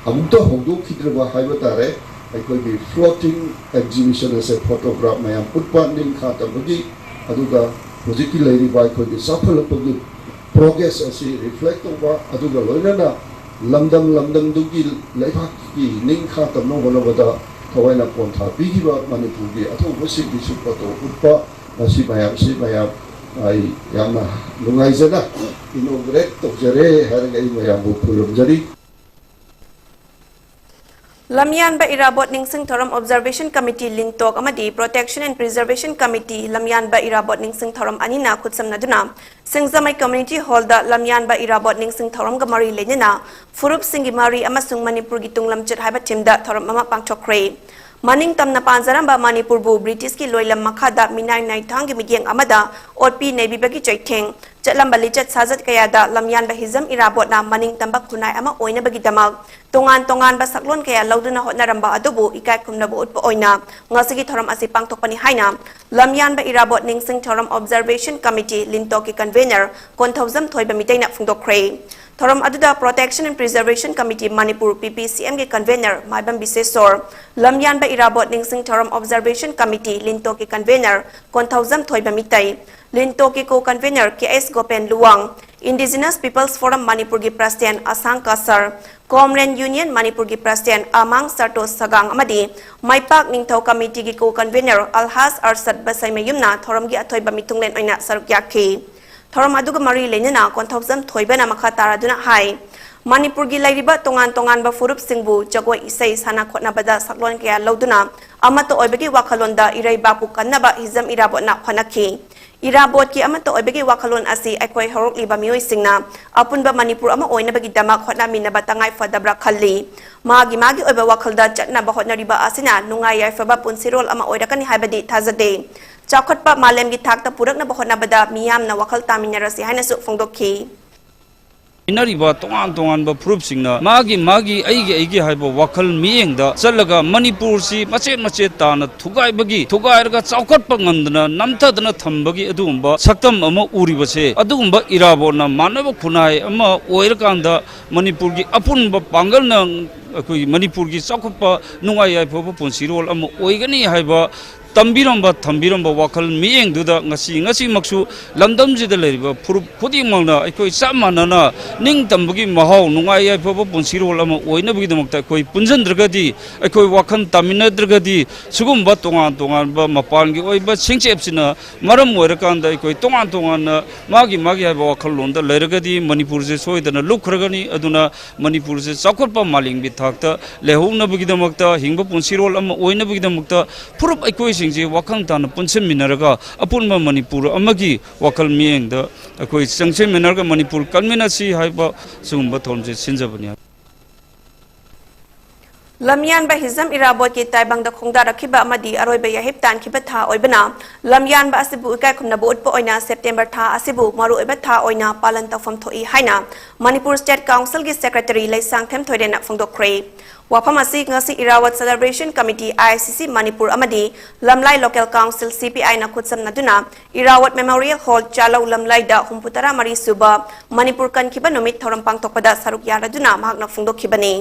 ꯑꯃꯨꯛꯇ ꯍꯧꯗꯣꯛꯈꯤꯗ꯭ꯔꯕ ꯍꯥꯏꯕ ꯇꯥꯔꯦ꯫ ꯑꯩꯈꯣꯏꯒꯤ floating exhibition ꯑꯁꯦ photograph ꯃꯌꯥꯝ ꯎꯠꯄ, ꯅꯤꯡꯈꯥ ꯇꯝꯕꯒꯤ, ꯑꯗꯨꯒ ꯍꯧꯖꯤꯛꯀꯤ ꯂꯩꯔꯤꯕ ꯑꯩꯈꯣꯏꯒꯤ ꯆꯥꯎꯈꯠꯂꯛꯄꯒꯤ progress ꯑꯁꯤ reflect ꯇꯧꯕ, ꯑꯗꯨꯒ ꯂꯣꯏꯅꯅ ꯂꯝꯗꯝ ꯂꯝꯗꯝꯗꯨꯒꯤ ꯂꯩꯕꯥꯛꯀꯤ ꯅꯤꯡꯈꯥ ꯇꯝꯅ ꯍꯣꯠꯅꯕꯗ ꯊꯋꯥꯏꯅ ꯄꯣꯟꯊꯥ ꯄꯤꯈꯤꯕ ꯃꯅꯤꯄꯨꯔꯒꯤ ꯑꯊꯧꯕꯁꯤꯡꯒꯤꯁꯨ photo ꯎꯠꯄ, ꯃꯁꯤ ꯃꯌꯥꯝꯁꯤ ꯃꯌꯥꯝ ꯑꯩ ꯌꯥꯝꯅ ꯅꯨꯡꯉꯥꯏꯖꯅ inaugurate ꯇꯧꯖꯔꯦ ꯍꯥꯏꯔꯒ ꯑꯩ ꯃꯌꯥꯝꯕꯨ ꯈꯨꯔꯨꯝꯖꯔꯤ꯫ ꯂꯝꯌꯥꯟꯕ ꯏꯔꯥꯕꯣꯠ ꯅꯤꯡꯁꯤꯡ ꯊꯧꯔꯝ Observation Committee, ꯂꯤꯟꯇꯣꯛ ꯑꯃꯗꯤ Protection and Preservation Committee, ꯂꯝꯌꯥꯟꯕ ꯏꯔꯥꯕꯣꯠ ꯅꯤꯡꯁꯤꯡ ꯊꯧꯔꯝ ꯑꯅꯤꯅ ꯈꯨꯠꯁꯝꯅꯗꯨꯅ ꯁꯤꯡꯖꯃꯩ Community Hallꯗ ꯂꯝꯌꯥꯟꯕ ꯏꯔꯥꯕꯣꯠ ꯅꯤꯡꯁꯤꯡ ꯊꯧꯔꯝꯒ ꯃꯔꯤ ꯂꯩꯅꯅ ꯐꯨꯔꯨꯞꯁꯤꯡꯒꯤ ꯃꯔꯤ ꯑꯃꯁꯨꯡ ꯃꯅꯤꯄꯨꯔꯒꯤ ꯇꯨꯡꯂꯝꯆꯠ ꯍꯥꯏꯕ themeꯗ ꯊꯧꯔꯝ ꯑꯃ ꯄꯥꯡꯊꯣꯛꯈ꯭ꯔꯦ꯫ ꯃꯅꯤꯡ ꯇꯝꯅ ꯄꯥꯟꯖꯔꯝꯕ ꯃꯅꯤꯄꯨꯔꯕꯨ ꯕ꯭ꯔꯤꯇꯤꯁꯀꯤ ꯂꯣꯏꯂꯝ ꯃꯈꯥꯗ ꯃꯤꯅꯥꯏ ꯅꯥꯏꯊꯥꯡꯒꯤ ꯃꯤꯠꯌꯦꯡ ꯑꯃꯗ ꯑꯣꯠꯄꯤ ꯅꯩꯕꯤꯕꯒꯤ ꯆꯩꯊꯦꯡ, ꯆꯠꯂꯝꯕ ꯂꯤꯆꯠ ꯁꯥꯖꯠ ꯀꯌꯥꯗ ꯂꯝꯌꯥꯟꯕ ꯍꯤꯖꯝ ꯏꯔꯥꯕꯣꯠꯅ ꯃꯅꯤꯡ ꯇꯝꯕ ꯈꯨꯟꯅꯥꯏ ꯑꯃ ꯑꯣꯏꯅꯕꯒꯤꯗꯃꯛ ꯇꯣꯉꯥꯟ ꯇꯣꯉꯥꯟꯕ ꯁꯛꯂꯣꯟ ꯀꯌꯥ ꯂꯧꯗꯨꯅ ꯍꯣꯠꯅꯔꯝꯕ ꯑꯗꯨꯕꯨ ꯏꯀꯥꯏ ꯈꯨꯝꯅꯕ ꯎꯠꯄ ꯑꯣꯏꯅ ꯉꯁꯤꯒꯤ ꯊꯧꯔꯝ ꯑꯁꯤ ꯄꯥꯡꯊꯣꯛꯄꯅꯤ ꯍꯥꯏꯅ ꯂꯝꯌꯥꯟꯕ ꯏꯔꯥꯕꯣꯠ ꯅꯤꯡꯁꯤꯡ ꯊꯧꯔꯝ Observation Committee, ꯂꯤꯟꯇꯣꯛꯀꯤ convener ꯀꯣꯟꯊꯧꯖꯝ ꯊꯣꯏꯕ ꯃꯤꯇꯩꯅ ꯐꯣꯡꯗꯣꯛꯈ꯭ꯔꯦ꯫ ꯊꯧꯔꯝ ꯑꯗꯨꯗ Protection and Preservation Committee Manipur, PPCMꯒꯤ convener ꯃꯥꯏꯕꯝ ꯕꯤꯁꯦꯁꯣꯔ, ꯂꯝꯌꯥꯟꯕ ꯏꯔꯥꯕꯣꯠ ꯅꯤꯡꯁꯤꯡ ꯊꯧꯔꯝ Observation Committee, ꯂꯤꯟꯇꯣꯛꯀꯤ convener ꯀꯣꯟꯊꯧꯖꯝ ꯊꯣꯏꯕ ꯃꯤꯇꯩ, ꯂꯤꯟꯇꯣꯛꯀꯤ co-convener ꯀꯦ ꯑꯦꯁ ꯒꯣꯄꯦꯟ ꯂꯨꯋꯥꯡ, Indigenous People's Forum ꯃꯅꯤꯄꯨꯔꯒꯤ president ꯑꯁꯥꯡ ꯀꯁꯔ, Comrade Union ꯃꯅꯤꯄꯨꯔꯒꯤ president ꯑꯃꯥꯡ ꯁꯔꯇꯣꯁ ꯁꯒꯥꯡ ꯑꯃꯗꯤ ꯃꯥꯏꯄꯥꯛ ꯅꯤꯡꯊꯧ committeeꯒꯤ co-convener ꯑꯜꯍꯥꯖ ꯑꯔꯁꯗ ꯕꯁꯩꯃꯌꯨꯝꯅ ꯊꯧꯔꯝꯒꯤ ꯑꯊꯣꯏꯕ ꯃꯤꯊꯨꯡꯂꯦꯟ ꯑꯣꯏꯅ ꯁꯔꯨꯛ ꯌꯥꯈꯤ꯫ ꯊꯧꯔꯝ ꯑꯗꯨꯒ ꯃꯔꯤ ꯂꯩꯅꯅ ꯀꯣꯟꯊꯧꯖꯝ ꯊꯣꯏꯕꯅ ꯃꯈꯥ ꯇꯥꯔꯗꯨꯅ ꯍꯥꯏ, ꯃꯅꯤꯄꯨꯔꯒꯤ ꯂꯩꯔꯤꯕ ꯇꯣꯉꯥꯟ ꯇꯣꯉꯥꯟꯕ ꯐꯨꯔꯨꯞꯁꯤꯡꯕꯨ ꯖꯒꯣꯏ ꯏꯁꯩ ꯁꯥꯟꯅ ꯈꯣꯠꯅꯕꯗ ꯁꯛꯂꯣꯟ ꯀꯌꯥ ꯂꯧꯗꯨꯅ ꯑꯃꯠꯇ ꯑꯣꯏꯕꯒꯤ ꯋꯥꯈꯜꯂꯣꯟꯗ ꯏꯔꯩꯕꯥꯛꯄꯨ ꯀꯟꯅꯕ ꯍꯤꯖꯝ ꯏꯔꯥꯕꯣꯠꯅ ꯍꯣꯠꯅꯈꯤ꯫ ꯏꯔꯥꯕꯣꯠꯀꯤ ꯑꯃꯠꯇ ꯑꯣꯏꯕꯒꯤ ꯋꯥꯈꯜꯂꯣꯟ ꯑꯁꯤ ꯑꯩꯈꯣꯏ ꯍꯧꯔꯛꯂꯤꯕ ꯃꯤꯑꯣꯏꯁꯤꯡꯅ ꯑꯄꯨꯟꯕ ꯃꯅꯤꯄꯨꯔ ꯑꯃ ꯑꯣꯏꯅꯕꯒꯤꯗꯃꯛ ꯍꯣꯠꯅꯃꯤꯟꯅꯕ ꯇꯉꯥꯏ ꯐꯗꯕ꯭ꯔꯥ ꯈꯜꯂꯤ꯫ ꯃꯥꯒꯤ ꯃꯥꯒꯤ ꯑꯣꯏꯕ ꯋꯥꯈꯜꯗ ꯆꯠꯅꯕ ꯍꯣꯠꯅꯔꯤꯕ ꯑꯁꯤꯅ ꯅꯨꯡꯉꯥꯏ ꯌꯥꯏꯐꯕ ꯄꯨꯟꯁꯤꯔꯣꯜ ꯑꯃ ꯑꯣꯏꯔꯛꯀꯅꯤ ꯍꯥꯏꯕꯗꯤ ꯊꯥꯖꯗꯦ꯫ ꯆꯥꯎꯈꯠꯄ ꯃꯥꯂꯦꯝꯒꯤ ꯊꯥꯛꯇ ꯄꯨꯔꯛꯅꯕ ꯍꯣꯠꯅꯕꯗ ꯃꯤꯌꯥꯝꯅ ꯋꯥꯈꯜ ꯇꯥꯃꯤꯟꯅꯔꯁꯤ ꯍꯥꯏꯅꯁꯨ ꯐꯣꯡꯗꯣꯛꯈꯤ꯫ ꯏꯟꯅꯔꯤꯕ ꯇꯣꯉꯥꯟ ꯇꯣꯉꯥꯟꯕ ꯐꯨꯔꯨꯞꯁꯤꯡꯅ ꯃꯥꯒꯤ ꯃꯥꯒꯤ ꯑꯩꯒꯤ ꯑꯩꯒꯤ ꯍꯥꯏꯕ ꯋꯥꯈꯜ ꯃꯤꯠꯌꯦꯡꯗ ꯆꯠꯂꯒ ꯃꯅꯤꯄꯨꯔꯁꯤ ꯃꯆꯦꯠ ꯃꯆꯦꯠ ꯇꯥꯅ ꯊꯨꯒꯥꯏꯕꯒꯤ, ꯊꯨꯒꯥꯏꯔꯒ ꯆꯥꯎꯈꯠꯄ ꯉꯝꯗꯅ ꯅꯝꯊꯗꯅ ꯊꯝꯕꯒꯤ ꯑꯗꯨꯒꯨꯝꯕ ꯁꯛꯇꯝ ꯑꯃ ꯎꯔꯤꯕꯁꯦ, ꯑꯗꯨꯒꯨꯝꯕ ꯏꯔꯥꯕꯣꯠꯅ ꯃꯥꯟꯅꯕ ꯈꯨꯟꯅꯥꯏ ꯑꯃ ꯑꯣꯏꯔꯀꯥꯟꯗ ꯃꯅꯤꯄꯨꯔꯒꯤ ꯑꯄꯨꯟꯕ ꯄꯥꯡꯒꯜꯅ ꯑꯩꯈꯣꯏꯒꯤ ꯃꯅꯤꯄꯨꯔꯒꯤ ꯆꯥꯎꯈꯠꯄ, ꯅꯨꯡꯉꯥꯏ ꯌꯥꯏꯐꯕ ꯄꯨꯟꯁꯤꯔꯣꯜ ꯑꯃ ꯑꯣꯏꯒꯅꯤ ꯍꯥꯏꯕ ꯇꯝꯕꯤꯔꯝꯕ, ꯊꯝꯕꯤꯔꯝꯕ ꯋꯥꯈꯜ ꯃꯤꯠꯌꯦꯡꯗꯨꯗ ꯉꯁꯤ, ꯉꯁꯤꯃꯛꯁꯨ ꯂꯝꯗꯝꯁꯤꯗ ꯂꯩꯔꯤꯕ ꯐꯨꯔꯨꯞ ꯈꯨꯗꯤꯡꯃꯛꯅ ꯑꯩꯈꯣꯏ ꯆꯞ ꯃꯥꯟꯅꯅ ꯅꯤꯡꯇꯝꯕꯒꯤ ꯃꯍꯥꯎ, ꯅꯨꯡꯉꯥꯏ ꯌꯥꯏꯐꯕ ꯄꯨꯟꯁꯤꯔꯣꯜ ꯑꯃ ꯑꯣꯏꯅꯕꯒꯤꯗꯃꯛꯇ ꯑꯩꯈꯣꯏ ꯄꯨꯟꯁꯤꯟꯗ꯭ꯔꯒꯗꯤ, ꯑꯩꯈꯣꯏ ꯋꯥꯈꯜ ꯇꯥꯃꯤꯟꯅꯗ꯭ꯔꯒꯗꯤ, ꯁꯤꯒꯨꯝꯕ ꯇꯣꯉꯥꯟ ꯇꯣꯉꯥꯟꯕ ꯃꯄꯥꯟꯒꯤ ꯑꯣꯏꯕ ꯁꯤꯡꯆꯦꯞꯁꯤꯅ ꯃꯔꯝ ꯑꯣꯏꯔꯀꯥꯟꯗ ꯑꯩꯈꯣꯏ ꯇꯣꯉꯥꯟ ꯇꯣꯉꯥꯟꯅ ꯃꯥꯒꯤ ꯃꯥꯒꯤ ꯍꯥꯏꯕ ꯋꯥꯈꯜꯂꯣꯟꯗ ꯂꯩꯔꯒꯗꯤ ꯃꯅꯤꯄꯨꯔꯁꯦ ꯁꯣꯏꯗꯅ ꯂꯨꯞꯈ꯭ꯔꯒꯅꯤ꯫ ꯑꯗꯨꯅ ꯃꯅꯤꯄꯨꯔꯁꯦ ꯆꯥꯎꯈꯠꯄ ꯃꯥꯂꯦꯝꯒꯤ ꯊꯥꯛꯇ ꯂꯩꯍꯧꯅꯕꯒꯤꯗꯃꯛꯇ, ꯍꯤꯡꯕ ꯄꯨꯟꯁꯤꯔꯣꯜ ꯑꯃ ꯑꯣꯏꯅꯕꯒꯤꯗꯃꯛꯇ ꯐꯨꯔꯨꯞ ꯑꯩꯈꯣꯏꯁꯤꯡꯁꯦ ꯋꯥꯈꯜ ꯇꯥꯅ ꯄꯨꯟꯁꯤꯟꯃꯤꯟꯅꯔꯒ ꯑꯄꯨꯟꯕ ꯃꯅꯤꯄꯨꯔ ꯑꯃꯒꯤ ꯋꯥꯈꯜ ꯃꯤꯠꯌꯦꯡꯗ ꯑꯩꯈꯣꯏ ꯆꯪꯁꯤꯟꯃꯤꯟꯅꯔꯒ ꯃꯅꯤꯄꯨꯔ ꯀꯟꯃꯤꯟꯅꯁꯤ ꯍꯥꯏꯕ ꯁꯤꯒꯨꯝꯕ ꯊꯧꯔꯝꯁꯦ ꯁꯤꯟꯖꯕꯅꯤ꯫ ꯂꯝꯌꯥꯟꯕ ꯍꯤꯖꯝ ꯏꯔꯥꯕꯣꯠꯀꯤ ꯇꯥꯏꯕꯪꯗ ꯈꯣꯡꯗꯥꯔꯛꯈꯤꯕ ꯑꯃꯗꯤ ꯑꯔꯣꯏꯕ ꯌꯥꯍꯤꯞ ꯇꯥꯟꯈꯤꯕ ꯊꯥ ꯑꯣꯏꯕꯅ, ꯂꯝꯌꯥꯟꯕ ꯑꯁꯤꯕꯨ ꯏꯀꯥꯏ ꯈꯨꯝꯅꯕ ꯎꯠꯄ ꯑꯣꯏꯅ ꯁꯦꯞꯇꯦꯝꯕꯔ ꯊꯥ ꯑꯁꯤꯕꯨ ꯃꯔꯨꯑꯣꯏꯕ ꯊꯥ ꯑꯣꯏꯅ ꯄꯥꯂꯟ ꯇꯧꯐꯝ ꯊꯣꯛꯏ ꯍꯥꯏꯅ ꯃꯅꯤꯄꯨꯔ ꯁ꯭ꯇꯦꯠ ꯀꯥꯎꯟꯁꯤꯜꯒꯤ ꯁꯦꯀ꯭ꯔꯦꯇꯔꯤ ꯂꯩꯁꯥꯡꯊꯦꯝ ꯊꯣꯏꯔꯦꯟꯅ ꯐꯣꯡꯗꯣꯛꯈ꯭ꯔꯦ꯫ ꯋꯥꯐꯝ ꯑꯁꯤ ꯉꯁꯤ ꯏꯔꯥꯋꯠ ꯁꯦꯂꯦꯕ꯭ꯔꯦꯁꯟ ꯀꯃꯤꯇꯤ, ꯑꯥꯏ ꯁꯤ ꯁꯤ ꯃꯅꯤꯄꯨꯔ ꯑꯃꯗꯤ ꯂꯝꯂꯥꯏ ꯂꯣꯀꯦꯜ ꯀꯥꯎꯟꯁꯤꯜ, ꯁꯤ ꯄꯤ ꯑꯥꯏꯅ ꯈꯨꯠꯁꯝꯅꯗꯨꯅ ꯏꯔꯥꯋꯠ ꯃꯦꯃꯣꯔꯤꯌꯦꯜ ꯍꯣꯜ, ꯆꯥꯂꯧ, ꯂꯝꯂꯥꯏꯗ ꯍꯨꯝꯐꯨ ꯇꯔꯥ ꯃꯔꯤ ꯁꯨꯕ ꯃꯅꯤꯄꯨꯔ ꯀꯟꯈꯤꯕ ꯅꯨꯃꯤꯠ ꯊꯧꯔꯝ ꯄꯥꯡꯊꯣꯛꯄꯗ ꯁꯔꯨꯛ ꯌꯥꯔꯗꯨꯅ ꯃꯍꯥꯛꯅ ꯐꯣꯡꯗꯣꯛꯈꯤꯕꯅꯤ꯫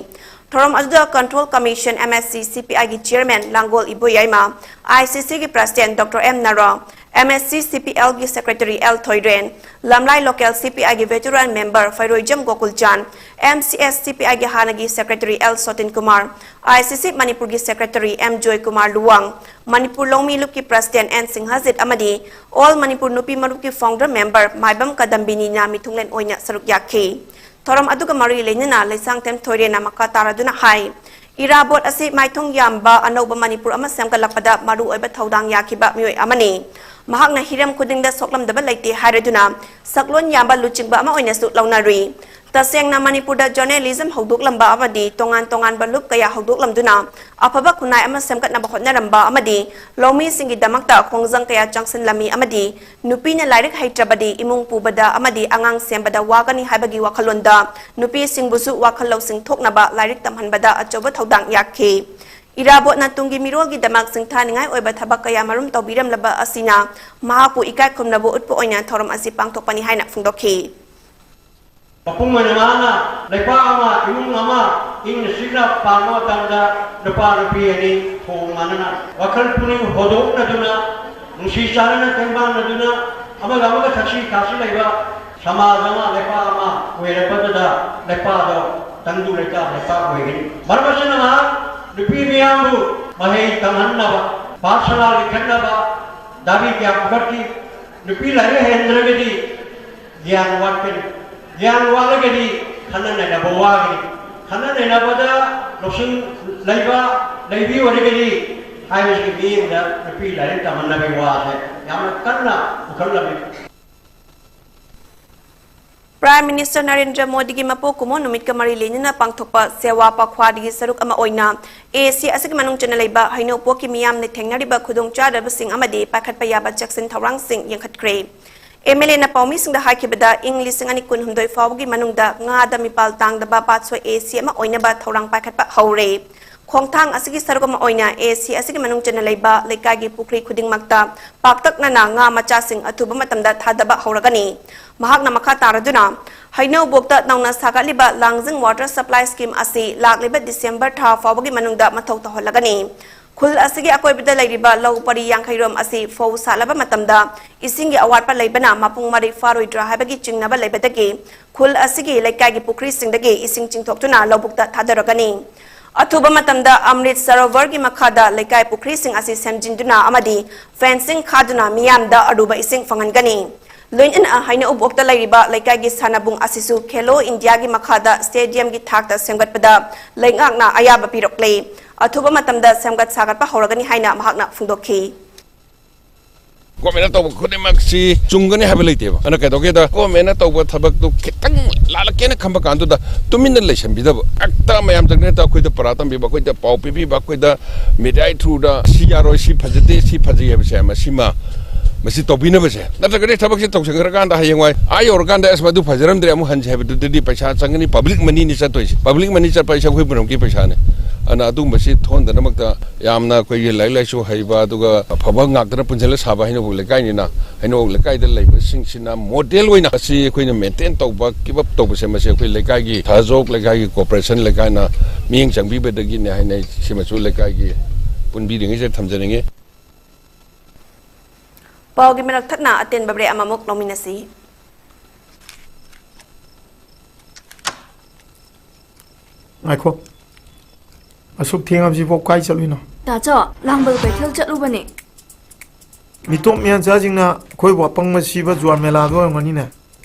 ꯊꯧꯔꯝ ꯑꯗꯨꯗ control commission, M S C, C P ꯑꯥꯏꯒꯤ chairman Langol Iboyaima, I C ꯁꯤꯒꯤ president doctor M Naro, M S C, C P ꯑꯦꯜꯒꯤ secretary L Thoiren, Lamlai local C P ꯑꯥꯏꯒꯤ veteran member Pheiroijam Gokulchan, M C S, C P ꯑꯥꯏꯒꯤ ꯍꯥꯟꯅꯒꯤ secretary L Sotin Kumar, I C C ꯃꯅꯤꯄꯨꯔꯒꯤ secretary M Joy Kumar Luwang, Manipur ꯂꯧꯃꯤ ꯂꯨꯞꯀꯤ president and ꯁꯤꯡꯍꯖꯤꯠ ꯑꯃꯗꯤ all Manipur ꯅꯨꯄꯤ ꯃꯔꯨꯞꯀꯤ ꯐꯥꯎꯟꯗꯔ ꯃꯦꯝꯕꯔ ꯃꯥꯏꯕꯝ ꯀꯗꯝꯕꯤꯅꯤꯅ ꯃꯤꯊꯨꯡꯂꯦꯟ ꯑꯣꯏꯅ ꯁꯔꯨꯛ ꯌꯥꯈꯤ꯫ ꯊꯧꯔꯝ ꯑꯗꯨꯒ ꯃꯔꯤ ꯂꯩꯅꯅ ꯂꯩꯁꯥꯡꯊꯦꯝ ꯊꯣꯏꯔꯦꯟꯅ ꯃꯈꯥ ꯇꯥꯔꯗꯨꯅ ꯍꯥꯏ, ꯏꯔꯥꯕꯣꯠ ꯑꯁꯤ ꯃꯥꯏꯊꯣꯡ ꯌꯥꯝꯕ ꯑꯅꯧꯕ ꯃꯅꯤꯄꯨꯔ ꯑꯃ ꯁꯦꯝꯒꯠꯂꯛꯄꯗ ꯃꯔꯨ ꯑꯣꯏꯕ ꯊꯧꯗꯥꯡ ꯌꯥꯈꯤꯕ ꯃꯤꯑꯣꯏ ꯑꯃꯅꯤ꯫ ꯃꯍꯥꯛꯅ ꯍꯤꯔꯝ ꯈꯨꯗꯤꯡꯗ ꯁꯣꯛꯂꯝꯗꯕ ꯂꯩꯇꯦ ꯍꯥꯏꯔꯗꯨꯅ ꯁꯛꯂꯣꯟ ꯌꯥꯝꯕ ꯂꯨꯆꯤꯡꯕ ꯑꯃ ꯑꯣꯏꯅꯁꯨ ꯂꯧꯅꯔꯨꯏ꯫ ꯇꯁꯦꯡꯅ ꯃꯅꯤꯄꯨꯔꯗ journalism ꯍꯧꯗꯣꯛꯂꯝꯕ ꯑꯃꯗꯤ ꯇꯣꯉꯥꯟ ꯇꯣꯉꯥꯟꯕ ꯂꯨꯞ ꯀꯌꯥ ꯍꯧꯗꯣꯛꯂꯝꯗꯨꯅ ꯑꯐꯕ ꯈꯨꯟꯅꯥꯏ ꯑꯃ ꯁꯦꯝꯒꯠꯅꯕ ꯍꯣꯠꯅꯔꯝꯕ ꯑꯃꯗꯤ ꯂꯧꯃꯤꯁꯤꯡꯒꯤꯗꯃꯛꯇ ꯈꯣꯡꯖꯪ ꯀꯌꯥ ꯆꯪꯁꯤꯜꯂꯝꯃꯤ ꯑꯃꯗꯤ ꯅꯨꯄꯤꯅ ꯂꯥꯏꯔꯤꯛ ꯍꯩꯇ꯭ꯔꯕꯗꯤ ꯏꯃꯨꯡ ꯄꯨꯕꯗ ꯑꯃꯗꯤ ꯑꯉꯥꯡ ꯁꯦꯝꯕꯗ ꯋꯥꯒꯅꯤ ꯍꯥꯏꯕꯒꯤ ꯋꯥꯈꯜꯂꯣꯟꯗ ꯅꯨꯄꯤꯁꯤꯡꯕꯨꯁꯨ ꯋꯥꯈꯜ ꯂꯧꯁꯤꯡ ꯊꯣꯛꯅꯕ ꯂꯥꯏꯔꯤꯛ ꯇꯝꯍꯟꯕꯗ ꯑꯆꯧꯕ ꯊꯧꯗꯥꯡ ꯌꯥꯈꯤ꯫ ꯏꯔꯥꯕꯣꯠꯅ ꯇꯨꯡꯒꯤ ꯃꯤꯔꯣꯜꯒꯤꯗꯃꯛ ꯁꯤꯡꯊꯥꯅꯤꯡꯉꯥꯏ ꯑꯣꯏꯕ ꯊꯕꯛ ꯀꯌꯥ ꯃꯔꯨꯝ ꯇꯧꯕꯤꯔꯝꯂꯕ ꯑꯁꯤꯅ ꯃꯍꯥꯛꯄꯨ ꯏꯀꯥꯏ ꯈꯨꯝꯅꯕ ꯎꯠꯄ ꯑꯣꯏꯅ ꯊꯧꯔꯝ ꯑꯁꯤ ꯄꯥꯡꯊꯣꯛꯄꯅꯤ ꯍꯥꯏꯅ ꯐꯣꯡꯗꯣꯛꯈꯤ꯫ ꯃꯄꯨꯡ ꯑꯣꯏꯅ ꯃꯍꯥꯛꯅ ꯂꯩꯄꯥꯛ ꯑꯃ, ꯏꯃꯨꯡ ꯑꯃ ꯏꯪꯅ ꯆꯤꯛꯅ ꯄꯥꯟꯕ ꯃꯇꯝꯗ ꯅꯨꯄꯥ ꯅꯨꯄꯤ ꯑꯅꯤ ꯊꯣꯡ ꯃꯥꯟꯅꯅ ꯋꯥꯈꯜ ꯄꯨꯛꯅꯤꯡ ꯍꯣꯗꯣꯛꯅꯗꯨꯅ, ꯅꯨꯡꯁꯤ ꯆꯥꯟꯅꯅ ꯇꯦꯡꯕꯥꯡꯅꯗꯨꯅ, ꯑꯃꯒ ꯑꯃꯒ ꯊꯛꯁꯤ ꯈꯥꯁꯤ ꯂꯩꯕ ꯁꯃꯥꯖ ꯑꯃ, ꯂꯩꯄꯥꯛ ꯑꯃ ꯑꯣꯏꯔꯛꯄꯗꯨꯗ ꯂꯩꯄꯥꯛ ꯑꯗꯣ ꯇꯪꯗꯨ ꯂꯩꯇꯥ ꯂꯩꯄꯥꯛ ꯑꯣꯏꯒꯅꯤ꯫ ꯃꯔꯝ ꯑꯁꯤꯅ ꯃꯍꯥꯛ ꯅꯨꯄꯤ ꯃꯤꯌꯥꯝꯕꯨ ꯃꯍꯩ ꯇꯝꯍꯟꯅꯕ, ꯄꯥꯊꯁꯥꯂꯥ ꯂꯤꯡꯈꯠꯅꯕ ꯗꯥꯕꯤ ꯀꯌꯥ ꯄꯨꯈꯠꯈꯤ꯫ ꯅꯨꯄꯤ ꯂꯥꯏꯔꯤꯛ ꯍꯩꯍꯟꯗ꯭ꯔꯒꯗꯤ ꯒ꯭ꯌꯥꯟ ꯋꯥꯠꯀꯅꯤ꯫ ꯒ꯭ꯌꯥꯟ ꯋꯥꯠꯂꯒꯗꯤ ꯈꯟꯅ ꯅꯩꯅꯕ ꯋꯥꯒꯅꯤ꯫ ꯈꯟꯅ ꯅꯩꯅꯕꯗ ꯂꯧꯁꯤꯡ ꯂꯩꯕ, ꯂꯩꯕꯤ ꯑꯣꯏꯔꯒꯗꯤ ꯍꯥꯏꯕꯁꯤꯒꯤ ꯃꯤꯠꯌꯦꯡꯗ ꯅꯨꯄꯤ ꯂꯥꯏꯔꯤꯛ ꯇꯝꯍꯟꯅꯕꯒꯤ ꯋꯥꯁꯦ ꯌꯥꯝꯅ ꯀꯟꯅ ꯄꯨꯈꯠꯂꯝꯃꯤ꯫ Prime Minister ꯅꯔꯦꯟꯗ꯭ꯔ ꯃꯣꯗꯤꯒꯤ ꯃꯄꯣꯛ ꯀꯨꯝꯑꯣꯟ ꯅꯨꯃꯤꯠꯀ ꯃꯔꯤ ꯂꯩꯅꯅ ꯄꯥꯡꯊꯣꯛꯄ ꯁꯦꯋꯥ ꯄꯥꯈ꯭ꯋꯥꯗꯒꯤ ꯁꯔꯨꯛ ꯑꯃ ꯑꯣꯏꯅ ꯑꯦ ꯁꯤ ꯑꯁꯤꯒꯤ ꯃꯅꯨꯡ ꯆꯟꯅ ꯂꯩꯕ ꯍꯩꯅꯧꯄꯣꯛꯀꯤ ꯃꯤꯌꯥꯝꯅ ꯊꯦꯡꯅꯔꯤꯕ ꯈꯨꯗꯣꯡꯆꯥꯗꯕꯁꯤꯡ ꯑꯃꯗꯤ ꯄꯥꯏꯈꯠꯄ ꯌꯥꯕ ꯆꯦꯛꯁꯤꯟ ꯊꯧꯔꯥꯡꯁꯤꯡ ꯌꯦꯡꯈꯠꯈ꯭ꯔꯦ꯫ ꯑꯦꯝ ꯑꯦꯜ ꯑꯦꯅ ꯄꯥꯎꯃꯤꯁꯤꯡꯗ ꯍꯥꯏꯈꯤꯕꯗ, ꯏꯪ ꯂꯤꯁꯤꯡ ꯑꯅꯤ ꯀꯨꯟꯍꯨꯝꯗꯣꯏ ꯐꯥꯎꯕꯒꯤ ꯃꯅꯨꯡꯗ ꯉꯥꯗ ꯃꯤꯄꯥꯜ ꯇꯥꯡꯗꯕ ꯄꯥꯠꯁꯣꯏ ꯑꯦ ꯁꯤ ꯑꯃ ꯑꯣꯏꯅꯕ ꯊꯧꯔꯥꯡ ꯄꯥꯏꯈꯠꯄ ꯍꯧꯔꯦ꯫ ꯈꯣꯡꯊꯥꯡ ꯑꯁꯤꯒꯤ ꯁꯔꯨꯛ ꯑꯃ ꯑꯣꯏꯅ ꯑꯦ ꯁꯤ ꯑꯁꯤꯒꯤ ꯃꯅꯨꯡ ꯆꯟꯅ ꯂꯩꯕ ꯂꯩꯀꯥꯏꯒꯤ ꯄꯨꯈ꯭ꯔꯤ ꯈꯨꯗꯤꯡꯃꯛꯇ ꯄꯥꯛꯇꯛꯅꯅ ꯉꯥ ꯃꯆꯥꯁꯤꯡ ꯑꯊꯨꯕ ꯃꯇꯝꯗ ꯊꯥꯗꯕ ꯍꯧꯔꯒꯅꯤ꯫ ꯃꯍꯥꯛꯅ ꯃꯈꯥ ꯇꯥꯔꯗꯨꯅ, ꯍꯩꯅꯧꯕꯣꯛꯇ ꯅꯧꯅ ꯁꯥꯒꯠꯂꯤꯕ ꯂꯥꯡꯖꯤꯡ water supply scheme ꯑꯁꯤ ꯂꯥꯛꯂꯤꯕ ꯗꯤꯁꯦꯝꯕꯔ ꯊꯥ ꯐꯥꯎꯕꯒꯤ ꯃꯅꯨꯡꯗ ꯃꯊꯧ ꯇꯧꯍꯜꯂꯒꯅꯤ꯫ ꯈꯨꯜ ꯑꯁꯤꯒꯤ ꯑꯀꯣꯏꯕꯗ ꯂꯩꯔꯤꯕ ꯂꯧ ꯄꯔꯤ ꯌꯥꯡꯈꯩꯔꯣꯝ ꯑꯁꯤ ꯐꯧ ꯁꯥꯠꯂꯕ ꯃꯇꯝꯗ ꯏꯁꯤꯡꯒꯤ ꯑꯋꯥꯠꯄ ꯂꯩꯕꯅ ꯃꯄꯨꯡ ꯃꯔꯩ ꯐꯥꯔꯣꯏꯗ꯭ꯔꯥ ꯍꯥꯏꯕꯒꯤ ꯆꯤꯡꯅꯕ ꯂꯩꯕꯗꯒꯤ ꯈꯨꯜ ꯑꯁꯤꯒꯤ ꯂꯩꯀꯥꯏꯒꯤ ꯄꯨꯈ꯭ꯔꯤꯁꯤꯡꯗꯒꯤ ꯏꯁꯤꯡ ꯆꯤꯡꯊꯣꯛꯇꯨꯅ ꯂꯧꯕꯨꯛꯇ ꯊꯥꯗꯔꯒꯅꯤ꯫ ꯑꯊꯨꯕ ꯃꯇꯝꯗ ꯑꯃ꯭ꯔꯤꯠ ꯁꯔꯣꯚꯔꯒꯤ ꯃꯈꯥꯗ ꯂꯩꯀꯥꯏ ꯄꯨꯈ꯭ꯔꯤꯁꯤꯡ ꯑꯁꯤ ꯁꯦꯝꯖꯤꯟꯗꯨꯅ ꯑꯃꯗꯤ fencing ꯈꯥꯗꯨꯅ ꯃꯤꯌꯥꯝꯗ ꯑꯔꯨꯕ ꯏꯁꯤꯡ ꯐꯪꯍꯟꯒꯅꯤ꯫ ꯂꯣꯏꯅꯅ ꯍꯩꯅꯧꯕꯣꯛꯇ ꯂꯩꯔꯤꯕ ꯂꯩꯀꯥꯏꯒꯤ ꯁꯥꯟꯅꯕꯨꯡ ꯑꯁꯤꯁꯨ ꯈꯦꯂꯣ ꯏꯟꯗꯤꯌꯥꯒꯤ ꯃꯈꯥꯗ stadiumꯒꯤ ꯊꯥꯛꯇ ꯁꯦꯝꯒꯠꯄꯗ ꯂꯩꯉꯥꯛꯅ ꯑꯌꯥꯕ ꯄꯤꯔꯛꯂꯦ꯫ ꯑꯊꯨꯕ ꯃꯇꯝꯗ ꯁꯦꯝꯒꯠ ꯁꯥꯒꯠꯄ ꯍꯧꯔꯒꯅꯤ ꯍꯥꯏꯅ ꯃꯍꯥꯛꯅ ꯐꯣꯡꯗꯣꯛꯈꯤ꯫ ꯒꯣꯔꯃꯦꯟꯅ ꯇꯧꯕ ꯈꯨꯗꯤꯡꯃꯛꯁꯤ ꯆꯨꯝꯒꯅꯤ ꯍꯥꯏꯕ ꯂꯩꯇꯦꯕ꯫ ꯑꯗꯨꯅ ꯀꯩꯗꯧꯒꯦꯗ, ꯒꯣꯔꯃꯦꯟꯅ ꯇꯧꯕ ꯊꯕꯛꯇꯨ ꯈꯤꯇꯪ ꯂꯥꯜꯂꯛꯀꯦꯅ ꯈꯟꯕ ꯀꯥꯟꯗꯨꯗ ꯇꯨꯃꯤꯟꯅ ꯂꯩꯁꯟꯕꯤꯗꯕ, ꯍꯦꯛꯇ ꯃꯌꯥꯝ ꯆꯪꯗꯅ ꯑꯩꯈꯣꯏꯗ ꯄꯔꯥ ꯇꯝꯕꯤꯕ, ꯑꯩꯈꯣꯏꯗ ꯄꯥꯎ ꯄꯤꯕꯤꯕ, ꯑꯩꯈꯣꯏꯗ ꯃꯦꯗꯤꯌꯥꯒꯤ ꯊ꯭ꯔꯨꯗ ꯁꯤ ꯌꯥꯔꯣꯏ, ꯁꯤ ꯐꯖꯗꯦ, ꯁꯤ ꯐꯖꯩ ꯍꯥꯏꯕꯁꯦ ꯃꯁꯤꯃ, ꯃꯁꯤ ꯇꯧꯕꯤꯅꯕꯁꯦ꯫ ꯅꯠꯇ꯭ꯔꯒꯗꯤ ꯊꯕꯛꯁꯦ ꯇꯧꯁꯟꯈ꯭ꯔꯀꯥꯟꯗ ꯍꯌꯦꯡꯋꯥꯏ ꯑꯥ ꯌꯧꯔꯀꯥꯟꯗ ꯑꯁ ꯃꯗꯨ ꯐꯖꯔꯝꯗ꯭ꯔꯦ ꯑꯃꯨꯛ ꯍꯟꯁꯦ ꯍꯥꯏꯕꯗꯨꯗꯗꯤ ꯄꯩꯁꯥ ꯆꯪꯒꯅꯤ, ꯄꯕ꯭ꯂꯤꯛ ꯃꯅꯤꯅꯤ ꯆꯠꯇꯣꯏꯁꯦ꯫ ꯄꯕ꯭ꯂꯤꯛ ꯃꯅꯤ ꯆꯠꯄ ꯍꯥꯏꯁꯦ ꯑꯩꯈꯣꯏ ꯄꯨꯝꯅꯃꯛꯀꯤ ꯄꯩꯁꯥꯅꯤ꯫ ꯑꯗꯨꯅ ꯑꯗꯨꯒꯨꯝꯕꯁꯤ ꯊꯣꯛꯍꯟꯗꯅꯕꯗ ꯌꯥꯝꯅ ꯑꯩꯈꯣꯏꯒꯤ ꯂꯥꯏꯔꯤꯛ ꯂꯥꯏꯁꯨ ꯍꯩꯕ ꯑꯗꯨꯒ ꯑꯐꯕ ꯉꯥꯛꯇꯅ ꯄꯨꯟꯁꯤꯜꯂ ꯁꯥꯕ ꯍꯩꯅꯧꯕꯣꯛ ꯂꯩꯀꯥꯏꯅꯤꯅ, ꯍꯩꯅꯧꯕꯣꯛ ꯂꯩꯀꯥꯏꯗ ꯂꯩꯕꯁꯤꯡꯁꯤꯅ ꯃꯣꯗꯦꯜ ꯑꯣꯏꯅ ꯑꯁꯤ ꯑꯩꯈꯣꯏꯅ ꯃꯦꯟꯇꯦꯟ ꯇꯧꯕ, ꯀꯤꯞ ꯑꯞ ꯇꯧꯕꯁꯦ, ꯃꯁꯤ ꯑꯩꯈꯣꯏ ꯂꯩꯀꯥꯏꯒꯤ ꯊꯥꯖꯣꯛ ꯂꯩꯀꯥꯏꯒꯤ ꯀꯣꯑꯣꯄꯔꯦꯁꯟ ꯂꯩꯀꯥꯏꯅ ꯃꯤꯠꯌꯦꯡ ꯆꯪꯕꯤꯕꯗꯒꯤꯅꯦ ꯍꯥꯏꯅ ꯁꯤꯃꯁꯨ ꯂꯩꯀꯥꯏꯒꯤ ꯄꯨꯟꯕꯤꯔꯤꯉꯩꯁꯤꯗ ꯊꯝꯖꯅꯤꯡꯉꯤ꯫ ꯄꯥꯎꯒꯤ ꯃꯔꯛ ꯊꯠꯅ ꯑꯇꯦꯟꯕ ꯕ꯭ꯔꯦꯛ ꯑꯃꯃꯨꯛ ꯂꯧꯃꯤꯟꯅꯁꯤ꯫ ꯉꯥꯏꯈꯣ꯫ ꯑꯁꯨꯛ ꯊꯦꯡꯉꯕꯁꯤꯕꯣ ꯀꯥꯏ ꯆꯠꯂꯨꯏꯅꯣ? ꯇꯥꯆꯧ, ꯂꯥꯡꯕꯜ ꯀꯩꯊꯦꯜ ꯆꯠꯂꯨꯕꯅꯦ꯫ ꯃꯤꯇꯣꯞ ꯃꯤꯌꯥꯟꯆꯥꯁꯤꯡꯅ ꯑꯩꯈꯣꯏꯕꯨ ꯑꯄꯪꯕ ꯁꯤꯕ ꯖꯨꯋꯥꯔ ꯃꯦꯂꯥꯗꯣ ꯑꯣꯏꯔꯝꯒꯅꯤꯅꯦ꯫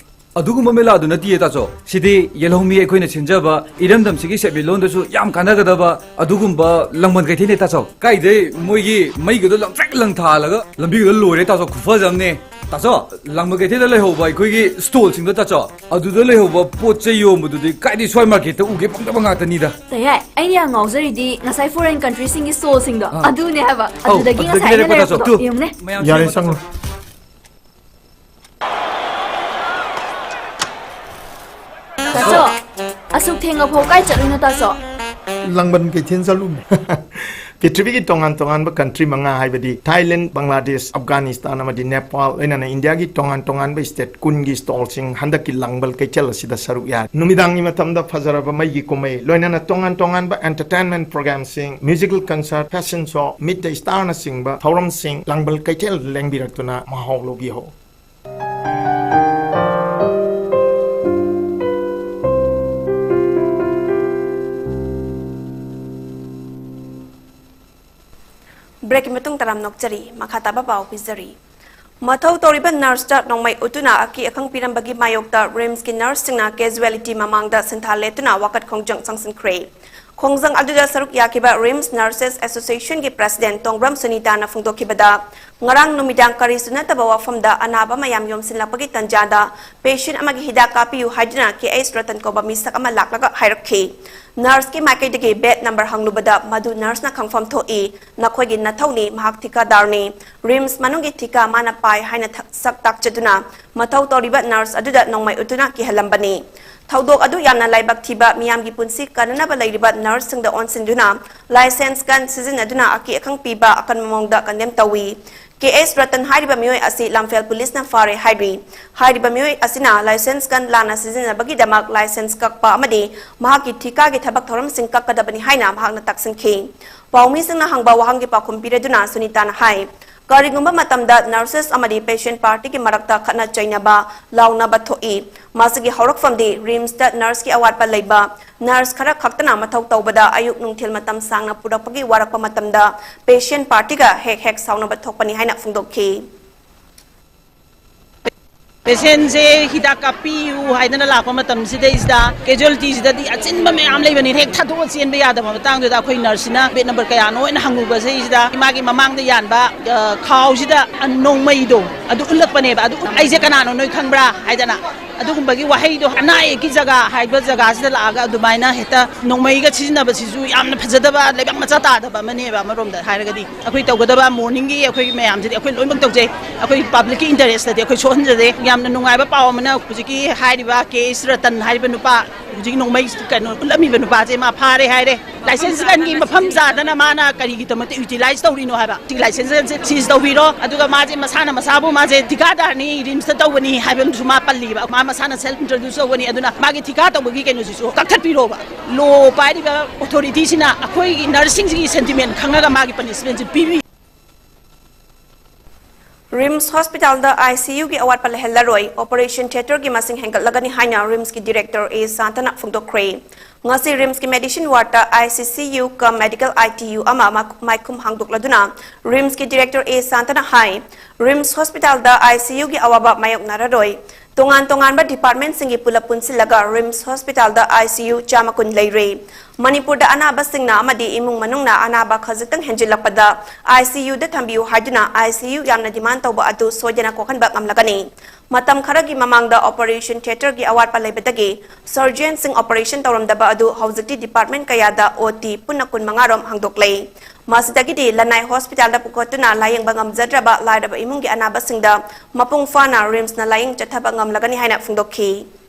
ꯑꯗꯨꯒꯨꯝꯕ ꯃꯦꯂꯥꯗꯨ ꯅꯠꯇꯤꯌꯦ ꯇꯥꯆꯧ꯫ ꯁꯤꯗꯤ ꯌꯦꯜꯍꯧꯃꯤ ꯑꯩꯈꯣꯏꯅ ꯁꯤꯟꯖꯕ ꯏꯔꯝꯗꯝꯁꯤꯒꯤ ꯁꯦꯟꯃꯤꯠꯂꯣꯟꯗꯁꯨ ꯌꯥꯝ ꯀꯥꯟꯅꯒꯗꯕ ꯑꯗꯨꯒꯨꯝꯕ ꯂꯥꯡꯕꯟ ꯀꯩꯊꯦꯜꯅꯦ ꯇꯥꯆꯧ꯫ ꯀꯥꯏꯗꯩ ꯃꯣꯏꯒꯤ ꯃꯩꯒꯗꯣ ꯂꯪꯇ꯭ꯔꯤꯛ ꯂꯪꯊꯥꯜꯂꯒ ꯂꯝꯕꯤꯒꯗꯣ ꯂꯣꯏꯔꯦ ꯇꯥꯆꯧ, ꯈꯨꯐꯖ ꯑꯃꯅꯦ꯫ ꯇꯥꯆꯧ, ꯂꯥꯡꯕꯟ ꯀꯩꯊꯦꯜꯗ ꯂꯩꯍꯧꯕ ꯑꯩꯈꯣꯏꯒꯤ ꯁ꯭ꯇꯣꯜꯁꯤꯡꯗꯣ ꯇꯥꯆꯧ, ꯑꯗꯨꯗ ꯂꯩꯍꯧꯕ ꯄꯣꯠ ꯆꯩ ꯌꯣꯟꯕꯗꯨꯗꯤ ꯀꯥꯏꯗꯩ ꯁ꯭ꯋꯥꯏ ꯃꯥꯔꯀꯦꯠꯇ ꯎꯒꯦ ꯐꯪꯗꯕ ꯉꯥꯛꯇꯅꯤꯗ꯫ ꯇꯌꯥꯏ, ꯑꯩꯅ ꯌꯥꯝ ꯉꯥꯎꯖꯔꯤꯗꯤ ꯉꯁꯥꯏ ꯐꯣꯔꯦꯟ ꯀꯟꯇ꯭ꯔꯤꯁꯤꯡꯒꯤ ꯁ꯭ꯇꯣꯜꯁꯤꯡꯗꯣ ꯑꯥ꯫ ꯑꯗꯨꯅꯦ ꯍꯥꯏꯕ꯫ ꯑꯧ, ꯑꯗꯨꯗꯒꯤ ꯑꯗꯨꯗꯒꯤ ꯉꯁꯥꯏ ꯑꯩꯅ ꯂꯩꯔꯛꯄ ꯇꯥꯆꯧ꯫ ꯂꯩꯔꯛꯄꯗꯣ ꯇꯨ꯫ ꯌꯦꯡꯉꯨꯅꯦ꯫ ꯃꯌꯥꯝ ꯌꯥꯔꯦ, ꯆꯪꯉꯣ꯫ ꯇꯥꯆꯧ, ꯑꯁꯨꯛ ꯊꯦꯡꯉꯐꯥꯎ ꯀꯥꯏ ꯆꯠꯂꯨꯏꯅꯣ ꯇꯥꯆꯧ? ꯂꯥꯡꯕꯟ ꯀꯩꯊꯦꯜ ꯆꯠꯂꯨꯕꯅꯦ꯫ ꯄ꯭ꯔꯤꯊꯤꯕꯤꯒꯤ ꯇꯣꯉꯥꯟ ꯇꯣꯉꯥꯟꯕ ꯀꯟꯇ꯭ꯔꯤ ꯃꯉꯥ ꯍꯥꯏꯕꯗꯤ ꯊꯥꯏꯂꯦꯟ, ꯕꯪꯒ꯭ꯂꯥꯗꯦꯁ, ꯑꯐꯒꯥꯅꯤꯁꯇꯥꯟ ꯑꯃꯗꯤ ꯅꯦꯄꯥꯜ, ꯂꯣꯏꯅꯅ ꯏꯟꯗꯤꯌꯥꯒꯤ ꯇꯣꯉꯥꯟ ꯇꯣꯉꯥꯟꯕ ꯁ꯭ꯇꯦꯠ ꯀꯨꯟꯒꯤ ꯁ꯭ꯇꯣꯜꯁꯤꯡ ꯍꯟꯗꯛꯀꯤ ꯂꯥꯡꯕꯜ ꯀꯩꯊꯦꯜ ꯑꯁꯤꯗ ꯁꯔꯨꯛ ꯌꯥꯔꯤ꯫ ꯅꯨꯃꯤꯗꯥꯡꯒꯤ ꯃꯇꯝꯗ ꯐꯖꯔꯕ ꯃꯩꯒꯤ ꯀꯨꯝꯍꯩ, ꯂꯣꯏꯅꯅ ꯇꯣꯉꯥꯟ ꯇꯣꯉꯥꯟꯕ ꯑꯦꯟꯇꯔꯇꯦꯟꯃꯦꯟ ꯄ꯭ꯔꯣꯒ꯭ꯔꯥꯝꯁꯤꯡ, musical concert, fashion show, meet the ꯁ꯭ꯇꯥꯔꯅꯆꯤꯡꯕ ꯊꯧꯔꯝꯁꯤꯡ ꯂꯥꯡꯕꯜ ꯀꯩꯊꯦꯜ ꯂꯦꯡꯕꯤꯔꯛꯇꯨꯅ ꯃꯍꯥꯎ ꯂꯧꯕꯤꯍꯧ꯫ ꯕ꯭ꯔꯦꯛꯀꯤ ꯃꯇꯨꯡ ꯇꯔꯥꯝ ꯅꯣꯛꯆꯔꯤ꯫ ꯃꯈꯥ ꯇꯥꯕ ꯄꯥꯎ ꯄꯤꯖꯔꯤ꯫ ꯃꯊꯧ ꯇꯧꯔꯤꯕ ꯅꯔꯁꯇ ꯅꯣꯡꯃꯩ ꯎꯠꯇꯨꯅ ꯑꯀꯤ ꯑꯈꯪ ꯄꯤꯔꯝꯕꯒꯤ ꯃꯥꯌꯣꯛꯇ ꯔꯤꯝꯁꯀꯤ ꯅꯔꯁꯁꯤꯡꯅ ꯀꯦꯖꯨꯋꯦꯂꯤꯇꯤ ꯃꯃꯥꯡꯗ ꯁꯤꯟꯊꯥ ꯂꯦꯞꯇꯨꯅ ꯋꯥꯀꯠ ꯈꯣꯡꯖꯪ ꯆꯪꯁꯤꯟꯈ꯭ꯔꯦ꯫ ꯈꯣꯡꯖꯪ ꯑꯗꯨꯗ ꯁꯔꯨꯛ ꯌꯥꯈꯤꯕ ꯔꯤꯝꯁ ꯅꯔꯁꯦꯁ ꯑꯦꯁꯣꯁꯤꯌꯦꯁꯟꯒꯤ ꯄ꯭ꯔꯁꯤꯗꯦꯟꯠ ꯇꯣꯡꯕ꯭ꯔꯝ ꯁꯨꯅꯤꯇꯥꯅ ꯐꯣꯡꯗꯣꯛꯈꯤꯕꯗ, ꯉꯔꯥꯡ ꯅꯨꯃꯤꯗꯥꯡ ꯀꯔꯤꯁꯨ ꯅꯠꯇꯕ ꯋꯥꯐꯝꯗ ꯑꯅꯥꯕ ꯃꯌꯥꯝ ꯌꯣꯝꯁꯤꯜꯂꯛꯄꯒꯤ ꯇꯟꯖꯥꯗ ꯄꯦꯁꯦꯟꯠ ꯑꯃꯒꯤ ꯍꯤꯗꯥꯛ ꯀꯥꯞꯄꯤꯌꯨ ꯍꯥꯏꯗꯨꯅ ꯀꯦ ꯑꯩꯆ ꯔꯇꯟ ꯀꯧꯕ ꯃꯤꯁꯛ ꯑꯃ ꯂꯥꯛꯂꯒ ꯍꯥꯏꯔꯛꯈꯤ꯫ ꯅꯔꯁꯀꯤ ꯃꯥꯏꯀꯩꯗꯒꯤ ꯕꯦꯗ ꯅꯝꯕꯔ ꯍꯪꯂꯨꯕꯗ, ꯃꯗꯨ ꯅꯔꯁꯅ ꯈꯪꯐꯝ ꯊꯣꯛꯏ, "ꯅꯈꯣꯏꯒꯤ ꯅꯊꯧꯅꯤ, ꯃꯍꯥꯛ ꯊꯤꯀꯥꯗꯥꯔꯅꯤ꯫ ꯔꯤꯝꯁ ꯃꯅꯨꯡꯒꯤ ꯊꯤꯀꯥ ꯃꯥꯅ ꯄꯥꯏ" ꯍꯥꯏꯅ ꯊ-, ꯁꯛ ꯇꯥꯛꯆꯗꯨꯅ ꯃꯊꯧ ꯇꯧꯔꯤꯕ ꯅꯔꯁ ꯑꯗꯨꯗ ꯅꯣꯡꯃꯩ ꯎꯠꯇꯨꯅ ꯀꯤꯍꯜꯂꯝꯕꯅꯤ꯫ ꯊꯧꯗꯣꯛ ꯑꯗꯨ ꯌꯥꯝꯅ ꯂꯥꯏꯕꯛ ꯊꯤꯕ, ꯃꯤꯌꯥꯝꯒꯤ ꯄꯨꯟꯁꯤ ꯀꯟꯅꯅꯕ ꯂꯩꯔꯤꯕ ꯅꯔꯁꯁꯤꯡꯗ ꯑꯣꯟꯁꯤꯟꯗꯨꯅ ꯂꯥꯏꯁꯦꯟꯁ ꯒꯟ ꯁꯤꯖꯤꯟꯅꯗꯨꯅ ꯑꯀꯤ ꯑꯈꯪ ꯄꯤꯕ ꯑꯀꯟꯕ ꯃꯑꯣꯡꯗ ꯀꯟꯗꯦꯝ ꯇꯧꯏ꯫ ꯀꯦ ꯑꯩꯆ ꯔꯇꯟ ꯍꯥꯏꯔꯤꯕ ꯃꯤꯑꯣꯏ ꯑꯁꯤ ꯂꯝꯐꯦꯜ ꯄꯨꯂꯤꯁꯅ ꯐꯥꯔꯦ ꯍꯥꯏꯔꯤ꯫ ꯍꯥꯏꯔꯤꯕ ꯃꯤꯑꯣꯏ ꯑꯁꯤꯅ ꯂꯥꯏꯁꯦꯟꯁ ꯒꯟ ꯂꯥꯟꯅ ꯁꯤꯖꯤꯟꯅꯕꯒꯤꯗꯃꯛ ꯂꯥꯏꯁꯦꯟꯁ ꯀꯛꯄ ꯑꯃꯗꯤ ꯃꯍꯥꯛꯀꯤ ꯊꯤꯀꯥꯒꯤ ꯊꯕꯛ ꯊꯧꯔꯝꯁꯤꯡ ꯀꯛꯀꯗꯕꯅꯤ ꯍꯥꯏꯅ ꯃꯍꯥꯛꯅ ꯇꯥꯛꯁꯤꯟꯈꯤ꯫ ꯄꯥꯎꯃꯤꯁꯤꯡꯅ ꯍꯪꯕ ꯋꯥꯍꯪꯒꯤ ꯄꯥꯎꯈꯨꯝ ꯄꯤꯔꯗꯨꯅ ꯁꯨꯅꯤꯇꯥꯅ ꯍꯥꯏ, "ꯀꯔꯤꯒꯨꯝꯕ ꯃꯇꯝꯗ ꯅꯔꯁꯦꯁ ꯑꯃꯗꯤ ꯄꯦꯁꯦꯟꯠ ꯄꯥꯔꯇꯤꯒꯤ ꯃꯔꯛꯇ ꯈꯠꯅ ꯆꯩꯅꯕ, ꯂꯥꯎꯅꯕ ꯊꯣꯛꯏ꯫ ꯃꯁꯤꯒꯤ ꯍꯧꯔꯛꯐꯝꯗꯤ ꯔꯤꯝꯁꯇ ꯅꯔꯁꯀꯤ ꯑꯋꯥꯠꯄ ꯂꯩꯕ, ꯅꯔꯁ ꯈꯔ ꯈꯛꯇꯅ ꯃꯊꯧ ꯇꯧꯕꯗ ꯑꯌꯨꯛ ꯅꯨꯡꯊꯤꯜ ꯃꯇꯝ ꯁꯥꯡꯅ ꯄꯨꯔꯛꯄꯒꯤ ꯋꯥꯔꯛꯄ ꯃꯇꯝꯗ ꯄꯦꯁꯦꯟꯠ ꯄꯥꯔꯇꯤꯒ ꯍꯦꯛ ꯍꯦꯛ ꯁꯥꯎꯅꯕ ꯊꯣꯛꯄꯅꯤ" ꯍꯥꯏꯅ ꯐꯣꯡꯗꯣꯛꯈꯤ꯫ ꯄꯦꯁꯦꯟꯁꯦ ꯍꯤꯗꯥꯛ ꯀꯥꯞꯄꯤꯌꯨ ꯍꯥꯏꯗꯅ ꯂꯥꯛꯄ ꯃꯇꯝꯁꯤꯗꯩꯁꯤꯗ ꯀꯦꯖꯨꯋꯦꯂꯤꯇꯤꯁꯤꯗꯗꯤ ꯑꯆꯤꯟꯕ ꯃꯌꯥꯝ ꯂꯩꯕꯅꯤ, ꯍꯦꯛ ꯊꯥꯗꯣꯛꯑ ꯆꯦꯟꯕ ꯌꯥꯗꯕ ꯃꯇꯥꯡꯗꯨꯗ ꯑꯩꯈꯣꯏ ꯅꯔꯁꯁꯤꯅ ꯕꯦꯗ ꯅꯝꯕꯔ ꯀꯌꯥꯅꯣ ꯍꯥꯏꯅ ꯍꯪꯉꯨꯕꯁꯤꯗꯩꯁꯤꯗ ꯃꯥꯒꯤ ꯃꯃꯥꯡꯗ ꯌꯥꯟꯕ, ꯑ, ꯈꯥꯎꯁꯤꯗ ꯅꯣꯡꯃꯩꯗꯣ ꯑꯗꯨ ꯎꯠꯂꯛꯄꯅꯦꯕ꯫ ꯑꯗꯨ ꯑꯩꯁꯦ ꯀꯅꯥꯅꯣ ꯅꯣꯏ ꯈꯪꯕ꯭ꯔꯥ ꯍꯥꯏꯗꯅ ꯑꯗꯨꯒꯨꯝꯕꯒꯤ ꯋꯥꯍꯩꯗꯣ, ꯑꯅꯥ ꯑꯌꯦꯛꯀꯤ ꯖꯒꯥ ꯍꯥꯏꯕ ꯖꯒꯥꯁꯤꯗ ꯂꯥꯛꯑꯒ ꯑꯗꯨꯃꯥꯏꯅ ꯍꯦꯛꯇ ꯅꯣꯡꯃꯩꯒ ꯁꯤꯖꯤꯟꯅꯕꯁꯤꯁꯨ ꯌꯥꯝꯅ ꯐꯖꯗꯕ, ꯂꯩꯕꯥꯛ ꯃꯆꯥ ꯇꯥꯗꯕ ꯑꯃꯅꯦꯕ꯫ ꯑꯃꯔꯣꯝꯗ ꯍꯥꯏꯔꯒꯗꯤ ꯑꯩꯈꯣꯏ ꯇꯧꯒꯗꯕ ꯃꯣꯔꯅꯤꯡꯒꯤ ꯑꯩꯈꯣꯏ ꯃꯌꯥꯝꯁꯤꯗꯤ ꯑꯩꯈꯣꯏ ꯂꯣꯏꯅꯃꯛ ꯇꯧꯖꯩ꯫ ꯑꯩꯈꯣꯏ ꯄꯕ꯭ꯂꯤꯛꯀꯤ ꯏꯟꯇꯔꯦꯁꯇꯗꯤ ꯑꯩꯈꯣꯏ ꯁꯣꯛꯍꯟꯖꯗꯦ꯫ ꯌꯥꯝꯅ ꯅꯨꯡꯉꯥꯏꯕ ꯄꯥꯎ ꯑꯃꯅ ꯍꯧꯖꯤꯛꯀꯤ ꯍꯥꯏꯔꯤꯕ ꯀꯦ ꯑꯩꯆ ꯔꯇꯟ ꯍꯥꯏꯔꯤꯕ ꯅꯨꯄꯥ, ꯍꯧꯖꯤꯛ ꯅꯣꯡꯃꯩ ꯀꯩꯅꯣ ꯎꯠꯂꯝꯃꯤꯕ ꯅꯨꯄꯥꯁꯦ ꯃꯥ ꯐꯥꯔꯦ ꯍꯥꯏꯔꯦ꯫ ꯂꯥꯏꯁꯦꯟꯁ ꯒꯟꯒꯤ ꯃꯐꯝ ꯆꯥꯗꯅ ꯃꯥꯅ ꯀꯔꯤꯒꯤꯗꯃꯛꯇ ꯌꯨꯇꯤꯂꯥꯏꯁ ꯇꯧꯔꯤꯅꯣ ꯍꯥꯏꯕ꯫ ꯁꯤ ꯂꯥꯏꯁꯦꯟꯁ ꯒꯟꯁꯦ ꯁꯤꯖ ꯇꯧꯕꯤꯔꯣ, ꯑꯗꯨꯒ ꯃꯥꯁꯦ ꯃꯁꯥꯅ ꯃꯁꯥꯕꯨ ꯃꯥꯁꯦ ꯊꯤꯀꯥꯗꯥꯔꯅꯤ, ꯔꯤꯝꯁꯇ ꯇꯧꯕꯅꯤ ꯍꯥꯏꯕ ꯑꯃꯁꯨ ꯃꯥ ꯄꯜꯂꯤꯕ꯫ ꯃꯥ ꯃꯁꯥꯅ ꯁꯦꯜꯐ ꯏꯟꯇ꯭ꯔꯣꯗ꯭ꯌꯨꯁ ꯇꯧꯕꯅꯤ, ꯑꯗꯨꯅ ꯃꯥꯒꯤ ꯊꯤꯀꯥ ꯇꯧꯕꯒꯤ ꯀꯩꯅꯣꯁꯤꯁꯨ ꯀꯛꯊꯠꯄꯤꯔꯣꯕ꯫ ꯂꯣ ꯄꯥꯏꯔꯤꯕ ꯑꯣꯊꯣꯔꯤꯇꯤꯁꯤꯅ ꯑꯩꯈꯣꯏꯒꯤ ꯅꯔꯁꯁꯤꯡꯁꯤꯒꯤ ꯁꯦꯟꯇꯤꯃꯦꯟ ꯈꯪꯉꯒ ꯃꯥꯒꯤ ꯄꯅꯤꯁꯃꯦꯟꯁꯦ ꯄꯤꯕꯤ꯫ ꯔꯤꯝꯁ ꯍꯣꯁꯄꯤꯇꯥꯜꯗ ꯑꯥꯏ ꯁꯤ ꯌꯨꯒꯤ ꯑꯋꯥꯠꯄ ꯂꯩꯍꯜꯂꯔꯣꯏ, ꯑꯣꯄꯔꯦꯁꯟ ꯊꯤꯌꯦꯇꯔꯒꯤ ꯃꯁꯤꯡ ꯍꯦꯟꯒꯠꯂꯒꯅꯤ ꯍꯥꯏꯅ ꯔꯤꯝꯁꯀꯤ ꯗꯤꯔꯦꯛꯇꯔ ꯑꯦ ꯁꯥꯟꯇꯅ ꯐꯣꯡꯗꯣꯛꯈ꯭ꯔꯦ꯫ ꯉꯁꯤ ꯔꯤꯝꯁꯀꯤ ꯃꯦꯗꯤꯁꯤꯟ ꯋꯥꯔꯗꯇ ꯑꯥꯏ ꯁꯤ ꯁꯤ ꯌꯨ ꯀꯝ ꯃꯦꯗꯤꯀꯦꯜ ꯑꯥꯏ ꯇꯤ ꯌꯨ ꯑꯃ ꯃꯥꯏ-, ꯃꯥꯏꯈꯨꯝ ꯍꯥꯡꯗꯣꯛꯂꯗꯨꯅ ꯔꯤꯝꯁꯀꯤ ꯗꯤꯔꯦꯛꯇꯔ ꯑꯦ ꯁꯥꯟꯇꯅ ꯍꯥꯏ, ꯔꯤꯝꯁ ꯍꯣꯁꯄꯤꯇꯥꯜꯗ ꯑꯥꯏ ꯁꯤ ꯌꯨꯒꯤ ꯑꯋꯥꯕ ꯃꯥꯌꯣꯛꯅꯔꯔꯣꯏ꯫ ꯇꯣꯉꯥꯟ ꯇꯣꯉꯥꯟꯕ ꯗꯤꯄꯥꯔꯠꯃꯦꯟꯠꯁꯤꯡꯒꯤ ꯄꯨꯂꯞ ꯄꯨꯟꯁꯤꯜꯂꯒ ꯔꯤꯝꯁ ꯍꯣꯁꯄꯤꯇꯥꯜꯗ ꯑꯥꯏ ꯁꯤ ꯌꯨ ꯆꯥꯝꯃ ꯀꯨꯟ ꯂꯩꯔꯦ꯫ ꯃꯅꯤꯄꯨꯔꯗ ꯑꯅꯥꯕꯁꯤꯡꯅ ꯑꯃꯗꯤ ꯏꯃꯨꯡ ꯃꯅꯨꯡꯅ ꯑꯅꯥꯕ ꯈꯖꯤꯛꯇꯪ ꯍꯦꯟꯖꯤꯜꯂꯛꯄꯗ ICUꯗ ꯊꯝꯕꯤꯌꯨ ꯍꯥꯏꯗꯨꯅ ICU ꯌꯥꯝꯅ demand ꯇꯧꯕ ꯑꯗꯨ ꯁꯣꯏꯗꯅ ꯀꯣꯛꯍꯟꯕ ꯉꯝꯂꯒꯅꯤ꯫ ꯃꯇꯝ ꯈꯔꯒꯤ ꯃꯃꯥꯡꯗ operation theatreꯒꯤ ꯑꯋꯥꯠꯄ ꯂꯩꯕꯗꯒꯤ surgeonꯁꯤꯡ operation ꯇꯧꯔꯝꯗꯕ ꯑꯗꯨ ꯍꯧꯖꯤꯛꯇꯤ department ꯀꯌꯥꯗ OT ꯄꯨꯟꯅ ꯀꯨꯟꯃꯉꯥ ꯔꯣꯝ ꯍꯥꯡꯗꯣꯛꯂꯦ꯫ ꯃꯁꯤꯗꯒꯤꯗꯤ ꯂꯅꯥꯏ hospitalꯗ ꯄꯨꯈꯠꯇꯨꯅ ꯂꯥꯌꯦꯡꯕ ꯉꯝꯖꯗ꯭ꯔꯕ ꯂꯥꯏꯔꯕ ꯏꯃꯨꯡꯒꯤ ꯑꯅꯥꯕꯁꯤꯡꯗ ꯃꯄꯨꯡ ꯐꯥꯅ RIMSꯅ ꯂꯥꯌꯦꯡ ꯆꯠꯊꯕ ꯉꯝꯂꯒꯅꯤ ꯍꯥꯏꯅ ꯐꯣꯡꯗꯣꯛꯈꯤ꯫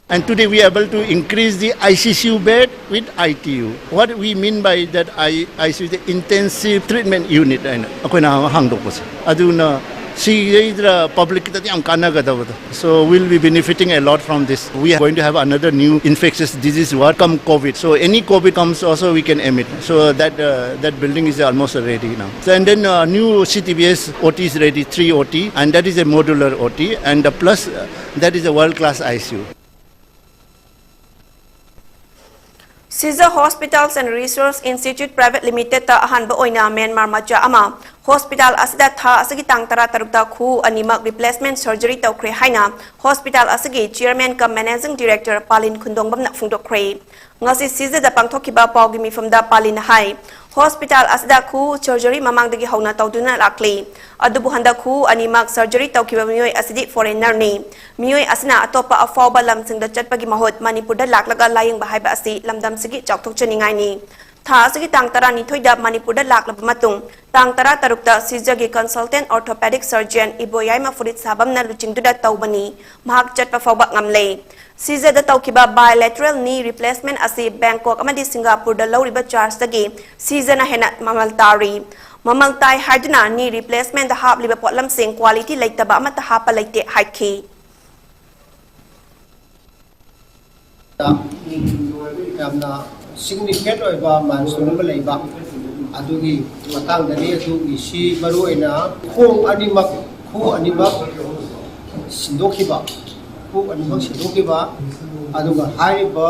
And today we are able to increase the ICCU bed with ITU. What we mean by that I, ICU is the intensive treatment unit ꯍꯥꯏꯅ ꯑꯩꯈꯣꯏꯅ ꯍꯥꯡꯗꯣꯛꯄꯁꯦ꯫ ꯑꯗꯨꯅ ꯁꯤꯒꯩꯗ publicꯇꯗꯤ ꯌꯥꯝ ꯀꯥꯟꯅꯒꯗꯕꯗꯣ꯫ So we'll be benefiting a lot from this. We are going to have another new infectious disease ward come COVID. So any COVID comes also we can admit. So that, uh, that building is almost ready now. So, and then, uh, new CTBS OT is ready, three OT, and that is a modular OT, and, uh, plus, uh, that is a world class ICU. Siza Hospitals and Research Institute Private Limitedꯇ ꯑꯍꯥꯟꯕ ꯑꯣꯏꯅ Myanmar ꯃꯆꯥ ꯑꯃ hospital ꯑꯁꯤꯗ ꯊꯥ ꯑꯁꯤꯒꯤ ꯇꯥꯡ ꯇꯔꯥ ꯇꯔꯨꯛꯇ ꯈꯨꯎ ꯑꯅꯤꯃꯛ replacement surgery ꯇꯧꯈ꯭ꯔꯦ ꯍꯥꯏꯅ hospital ꯑꯁꯤꯒꯤ chairman cum managing director ꯄꯥꯂꯤꯟ ꯈꯨꯟꯗꯣꯡꯕꯝꯅ ꯐꯣꯡꯗꯣꯛꯈ꯭ꯔꯦ꯫ ꯉꯁꯤ ꯁꯤꯖꯗ ꯄꯥꯡꯊꯣꯛꯈꯤꯕ ꯄꯥꯎꯒꯤ ꯃꯤꯐꯝꯗ ꯄꯥꯂꯤꯟꯅ ꯍꯥꯏ, hospital ꯑꯁꯤꯗ ꯈꯨꯎ surgery ꯃꯃꯥꯡꯗꯒꯤ ꯍꯧꯅ ꯇꯧꯗꯨꯅ ꯂꯥꯛꯂꯤ꯫ ꯑꯗꯨꯕꯨ ꯍꯟꯗꯛ ꯈꯨꯎ ꯑꯅꯤꯃꯛ surgery ꯇꯧꯈꯤꯕ ꯃꯤꯑꯣꯏ ꯑꯁꯤꯗꯤ foreignerꯅꯤ꯫ ꯃꯤꯑꯣꯏ ꯑꯁꯤꯅ ꯑꯇꯣꯞꯄ ꯑꯐꯥꯎꯕ ꯂꯝꯁꯤꯡꯗ ꯆꯠꯄꯒꯤ ꯃꯍꯨꯠ ꯃꯅꯤꯄꯨꯔꯗ ꯂꯥꯛꯂꯒ ꯂꯥꯌꯦꯡꯕ ꯍꯥꯏꯕ ꯑꯁꯤ ꯂꯝꯗꯝꯁꯤꯒꯤ ꯆꯥꯎꯊꯣꯛꯆꯅꯤꯡꯉꯥꯏꯅꯤ꯫ ꯊꯥ ꯑꯁꯤꯒꯤ ꯇꯥꯡ ꯇꯔꯥꯅꯤꯊꯣꯏꯗ ꯃꯅꯤꯄꯨꯔꯗ ꯂꯥꯛꯂꯕ ꯃꯇꯨꯡ, ꯇꯥꯡ ꯇꯔꯥ ꯇꯔꯨꯛꯇ ꯁꯤꯖꯒꯤ consultant orthopedic surgeon ꯏꯕꯣꯌꯥꯏꯃ ꯐꯨꯔꯤꯠ ꯁꯥꯕꯝꯅ ꯂꯨꯆꯤꯡꯗꯨꯅ ꯇꯧꯕꯅꯤ꯫ ꯃꯍꯥꯛ ꯆꯠꯄ ꯐꯥꯎꯕ ꯉꯝꯂꯦ꯫ ꯁꯤꯖꯗ ꯇꯧꯈꯤꯕ bilateral knee replacement ꯑꯁꯤ ꯕꯦꯡꯀꯣꯛ ꯑꯃꯗꯤ ꯁꯤꯡꯒꯥꯄꯨꯔꯗ ꯂꯧꯔꯤꯕ chargeꯗꯒꯤ ꯁꯤꯖꯅ ꯍꯦꯟꯅ ꯃꯃꯜ ꯇꯥꯔꯤ꯫ ꯃꯃꯜ ꯇꯥꯏ ꯍꯥꯏꯗꯨꯅ knee replacementꯗ ꯍꯥꯞꯂꯤꯕ ꯄꯣꯠꯂꯝꯁꯤꯡ quality ꯂꯩꯇꯕ ꯑꯃꯠꯇ ꯍꯥꯞꯄ ꯂꯩꯇꯦ ꯍꯥꯏꯈꯤ꯫ ꯌꯥꯝꯅ significant ꯑꯣꯏꯕ milestone ꯑꯃ ꯂꯩꯕ ꯑꯗꯨꯒꯤ ꯃꯇꯥꯡꯗꯅꯤ꯫ ꯑꯗꯨꯒꯤ ꯁꯤ ꯃꯔꯨ ꯑꯣꯏꯅ ꯈꯣꯡ ꯑꯅꯤꯃꯛ, ꯈꯨ ꯑꯅꯤꯃꯛ ꯁꯤꯟꯗꯣꯛꯈꯤꯕ, ꯈꯨ ꯑꯅꯤꯃꯛ ꯁꯤꯟꯗꯣꯛꯈꯤꯕ, ꯑꯗꯨꯒ ꯍꯥꯏꯔꯤꯕ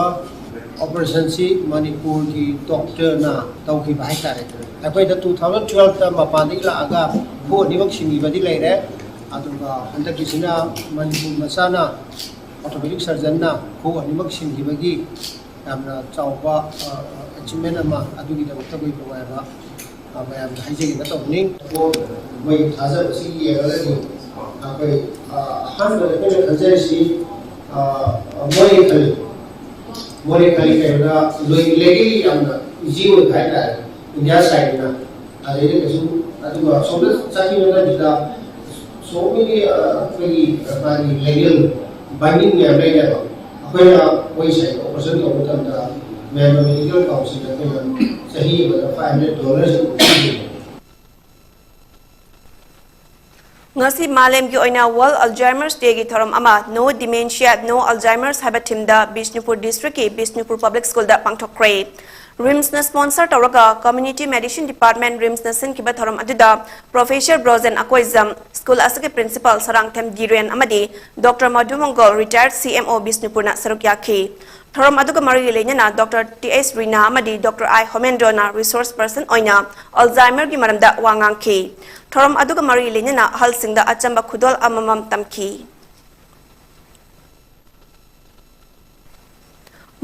operationꯁꯤ ꯃꯅꯤꯄꯨꯔꯒꯤ doctorꯅ ꯇꯧꯈꯤꯕ ꯍꯥꯏꯇꯥꯔꯦ꯫ ꯑꯩꯈꯣꯏꯗ two thousand twelveꯇ ꯃꯄꯥꯟꯗꯒꯤ ꯂꯥꯛꯑꯒ ꯈꯨ ꯑꯅꯤꯃꯛ ꯁꯤꯟꯈꯤꯕꯗꯤ ꯂꯩꯔꯦ, ꯑꯗꯨꯒ ꯍꯟꯗꯛꯀꯤꯁꯤꯅ ꯃꯅꯤꯄꯨꯔ ꯃꯆꯥꯅ orthopedic surgeonꯅ ꯈꯨ ꯑꯅꯤꯃꯛ ꯁꯤꯟꯈꯤꯕꯒꯤ ꯌꯥꯝꯅ ꯆꯥꯎꯕ ꯑꯦꯆꯤꯞꯃꯦꯟ ꯑꯃ, ꯑꯗꯨꯒꯤꯗꯃꯛꯇ ꯑꯩꯈꯣꯏ ꯅꯨꯡꯉꯥꯏꯕ ꯑ, ꯃꯌꯥꯝꯗ ꯍꯥꯏꯖꯒꯦꯅ ꯇꯧꯕꯅꯤ꯫ ꯃꯣꯏꯒꯤ ꯊꯥꯖꯕꯁꯤ ꯌꯦꯡꯉꯒꯗꯤ ꯑꯩꯈꯣꯏ ꯑ, ꯑꯍꯥꯟꯕꯗ ꯑꯩꯈꯣꯏꯅ ꯈꯟꯖꯔꯤꯁꯤ ꯑ, ꯃꯣꯔꯦ ꯈꯜꯂꯤ꯫ ꯃꯣꯔꯦ ꯈꯜꯂꯤ ꯀꯩꯅꯣꯗ ꯂꯣꯏ ꯂꯩꯔꯤ, ꯌꯥꯝꯅ ꯏꯖꯤ ꯑꯣꯏꯕ ꯍꯥꯏꯇꯥꯔꯦ ꯏꯟꯗꯤꯌꯥ ꯁꯥꯏꯠꯅ꯫ ꯑꯗꯩꯗ ꯀꯩꯁꯨ ꯑꯗꯨꯒ ꯑꯁꯣꯝꯗ ꯆꯠꯈꯤꯕ ꯃꯇꯝꯁꯤꯗ so many ꯑ, ꯑꯩꯈꯣꯏꯒꯤ ꯃꯥꯒꯤ ꯂꯦꯒꯦꯜ ꯕꯥꯏꯟꯗꯤꯡ ꯃꯌꯥꯝ ꯂꯩꯅꯦꯕ꯫ ꯑꯩꯈꯣꯏꯅ ꯃꯣꯏ ꯁꯥꯏꯠ ꯑꯣꯄꯔꯦꯁꯟ ꯇꯧꯕ ꯃꯇꯝꯗ ꯃꯌꯥꯝ ꯃꯦꯗꯤꯀꯦꯜ ꯀꯥꯎꯟꯁꯤꯜꯗ ꯑꯩꯈꯣꯏꯅ ꯆꯍꯤ ꯑꯃꯗ five hundred dollars ꯄꯤꯕꯅꯦ꯫ ꯉꯁꯤ ꯃꯥꯂꯦꯝꯒꯤ ꯑꯣꯏꯅ World Alzheimer's Dayꯒꯤ ꯊꯧꯔꯝ ꯑꯃ No Dementia, No Alzheimer's ꯍꯥꯏꯕ ꯊꯤꯝꯗ ꯕꯤꯁꯅꯨꯄꯨꯔ ꯗꯤꯁꯇ꯭ꯔꯤꯛꯀꯤ ꯕꯤꯁꯅꯨꯄꯨꯔ ꯄꯕ꯭ꯂꯤꯛ ꯁ꯭ꯀꯨꯜꯗ ꯄꯥꯡꯊꯣꯛꯈ꯭ꯔꯦ꯫ ꯔꯤꯝꯁꯅ ꯁ꯭ꯄꯣꯟꯁꯔ ꯇꯧꯔꯒ Community Medicine Department, ꯔꯤꯝꯁꯅ ꯁꯤꯟꯈꯤꯕ ꯊꯧꯔꯝ ꯑꯗꯨꯗ ꯄ꯭ꯔꯣꯐꯦꯁꯔ ꯕ꯭ꯔꯣꯖꯦꯟ ꯑꯀꯣꯏꯖꯝ, ꯁ꯭ꯀꯨꯜ ꯑꯁꯤꯒꯤ ꯄ꯭ꯔꯤꯟꯁꯤꯄꯥꯜ ꯁꯔꯥꯡꯊꯦꯝ ꯙꯤꯔꯦꯟ ꯑꯃꯗꯤ ꯗꯣꯛꯇꯔ ꯃꯙꯨ ꯃꯪꯒꯣꯜ, ꯔꯤꯇꯥꯌꯔꯗ ꯁꯤ ꯑꯦꯝ ꯑꯣ ꯕꯤꯁꯅꯨꯄꯨꯔꯅ ꯁꯔꯨꯛ ꯌꯥꯈꯤ꯫ ꯊꯧꯔꯝ ꯑꯗꯨꯒ ꯃꯔꯤ ꯂꯩꯅꯅ ꯗꯣꯛꯇꯔ ꯇꯤ ꯑꯩꯆ ꯔꯤꯅꯥ ꯑꯃꯗꯤ ꯗꯣꯛꯇꯔ ꯑꯥꯏ ꯍꯣꯃꯦꯟꯗ꯭ꯔꯣꯅ ꯔꯤꯁꯣꯔꯁ ꯄꯔꯁꯟ ꯑꯣꯏꯅ ꯑꯜꯖꯥꯏꯃꯔꯒꯤ ꯃꯔꯝꯗ ꯋꯥ ꯉꯥꯡꯈꯤ꯫ ꯊꯧꯔꯝ ꯑꯗꯨꯒ ꯃꯔꯤ ꯂꯩꯅꯅ ꯑꯍꯜꯁꯤꯡꯗ ꯑꯆꯝꯕ ꯈꯨꯗꯣꯜ ꯑꯃꯃꯝ ꯇꯝꯈꯤ꯫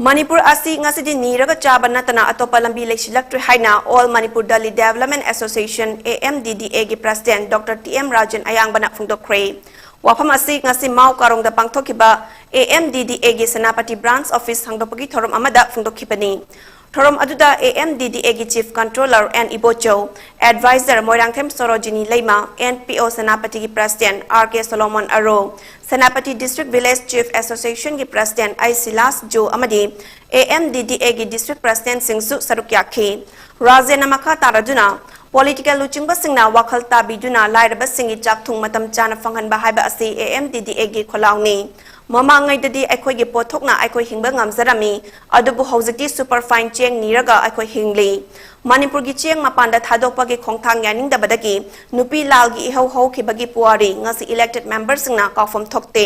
ꯃꯅꯤꯄꯨꯔ ꯑꯁꯤ ꯉꯁꯤꯗꯤ ꯅꯤꯔꯒ ꯆꯥꯕ ꯅꯠꯇꯅ ꯑꯇꯣꯞꯄ ꯂꯝꯕꯤ ꯂꯩꯁꯤꯜꯂꯛꯇ꯭ꯔꯦ ꯍꯥꯏꯅ All Manipur Dalit Development Association, A M D D Aꯒꯤ president doctor T M Rajen ꯑꯌꯥꯡꯕꯅ ꯐꯣꯡꯗꯣꯛꯈ꯭ꯔꯦ꯫ ꯋꯥꯐꯝ ꯑꯁꯤ ꯉꯁꯤ ꯃꯥꯎ ꯀꯥꯔꯣꯡꯗ ꯄꯥꯡꯊꯣꯛꯈꯤꯕ A M D D Aꯒꯤ ꯁꯦꯅꯥꯄꯇꯤ ꯕ꯭ꯔꯥꯟꯆ ꯑꯣꯐꯤꯁ ꯍꯥꯡꯗꯣꯛꯄꯒꯤ ꯊꯧꯔꯝ ꯑꯃꯗ ꯐꯣꯡꯗꯣꯛꯈꯤꯕꯅꯤ꯫ ꯊꯧꯔꯝ ꯑꯗꯨꯗ A M D D Aꯒꯤ chief controller N Ibochou, adviser Moirangthem Sorojini Leima, N P O ꯁꯦꯅꯥꯄꯇꯤꯒꯤ ꯄ꯭ꯔꯁꯤꯗꯦꯟꯠ ꯑꯥꯔ ꯀꯦ ꯁꯣꯂꯣꯃꯣꯟ ꯑꯔꯣ, ꯁꯦꯅꯥꯄꯇꯤ ꯗꯤꯁꯇ꯭ꯔꯤꯛ ꯚꯤꯂꯦꯖ ꯆꯤꯐ ꯑꯦꯁꯣꯁꯤꯌꯦꯁꯟꯒꯤ ꯄ꯭ꯔꯁꯤꯗꯦꯟꯠ ꯑꯥꯏ ꯁꯤꯂꯥꯁ ꯖꯣ ꯑꯃꯗꯤ A M D D Aꯒꯤ ꯗꯤꯁꯇ꯭ꯔꯤꯛ ꯄ꯭ꯔꯁꯤꯗꯦꯟꯠꯁꯤꯡꯁꯨ ꯁꯔꯨꯛ ꯌꯥꯈꯤ꯫ ꯔꯥꯖꯦꯟꯅ ꯃꯈꯥ ꯇꯥꯔꯗꯨꯅ, ꯄꯣꯂꯤꯇꯤꯀꯦꯜ ꯂꯨꯆꯤꯡꯕꯁꯤꯡꯅ ꯋꯥꯈꯜ ꯇꯥꯕꯤꯗꯨꯅ ꯂꯥꯏꯔꯕꯁꯤꯡꯒꯤ ꯆꯥꯛ ꯊꯣꯡ ꯃꯇꯝ ꯆꯥꯅ ꯐꯪꯍꯟꯕ ꯍꯥꯏꯕ ꯑꯁꯤ A M D D Aꯒꯤ ꯈꯣꯜꯂꯥꯎꯅꯤ꯫ ꯃꯃꯥꯡꯉꯩꯗꯗꯤ ꯑꯩꯈꯣꯏꯒꯤ ꯄꯣꯠꯊꯣꯛꯅ ꯑꯩꯈꯣꯏ ꯍꯤꯡꯕ ꯉꯝꯖꯔꯝꯃꯤ, ꯑꯗꯨꯕꯨ ꯍꯧꯖꯤꯛꯇꯤ ꯁꯨꯄꯔꯐꯥꯏꯟ ꯆꯦꯡ ꯅꯤꯔꯒ ꯑꯩꯈꯣꯏ ꯍꯤꯡꯂꯤ꯫ ꯃꯅꯤꯄꯨꯔꯒꯤ ꯆꯦꯡ ꯃꯄꯥꯟꯗ ꯊꯥꯗꯣꯛꯄꯒꯤ ꯈꯣꯡꯊꯥꯡ ꯌꯥꯅꯤꯡꯗꯕꯗꯒꯤ ꯅꯨꯄꯤ ꯂꯥꯜꯒꯤ ꯏꯍꯧ ꯍꯧꯈꯤꯕꯒꯤ ꯄꯨꯋꯥꯔꯤ ꯉꯁꯤ ꯏꯂꯦꯛꯇꯦꯗ ꯃꯦꯝꯕꯔꯁꯤꯡꯅ ꯀꯥꯎꯐꯝ ꯊꯣꯛꯇꯦ꯫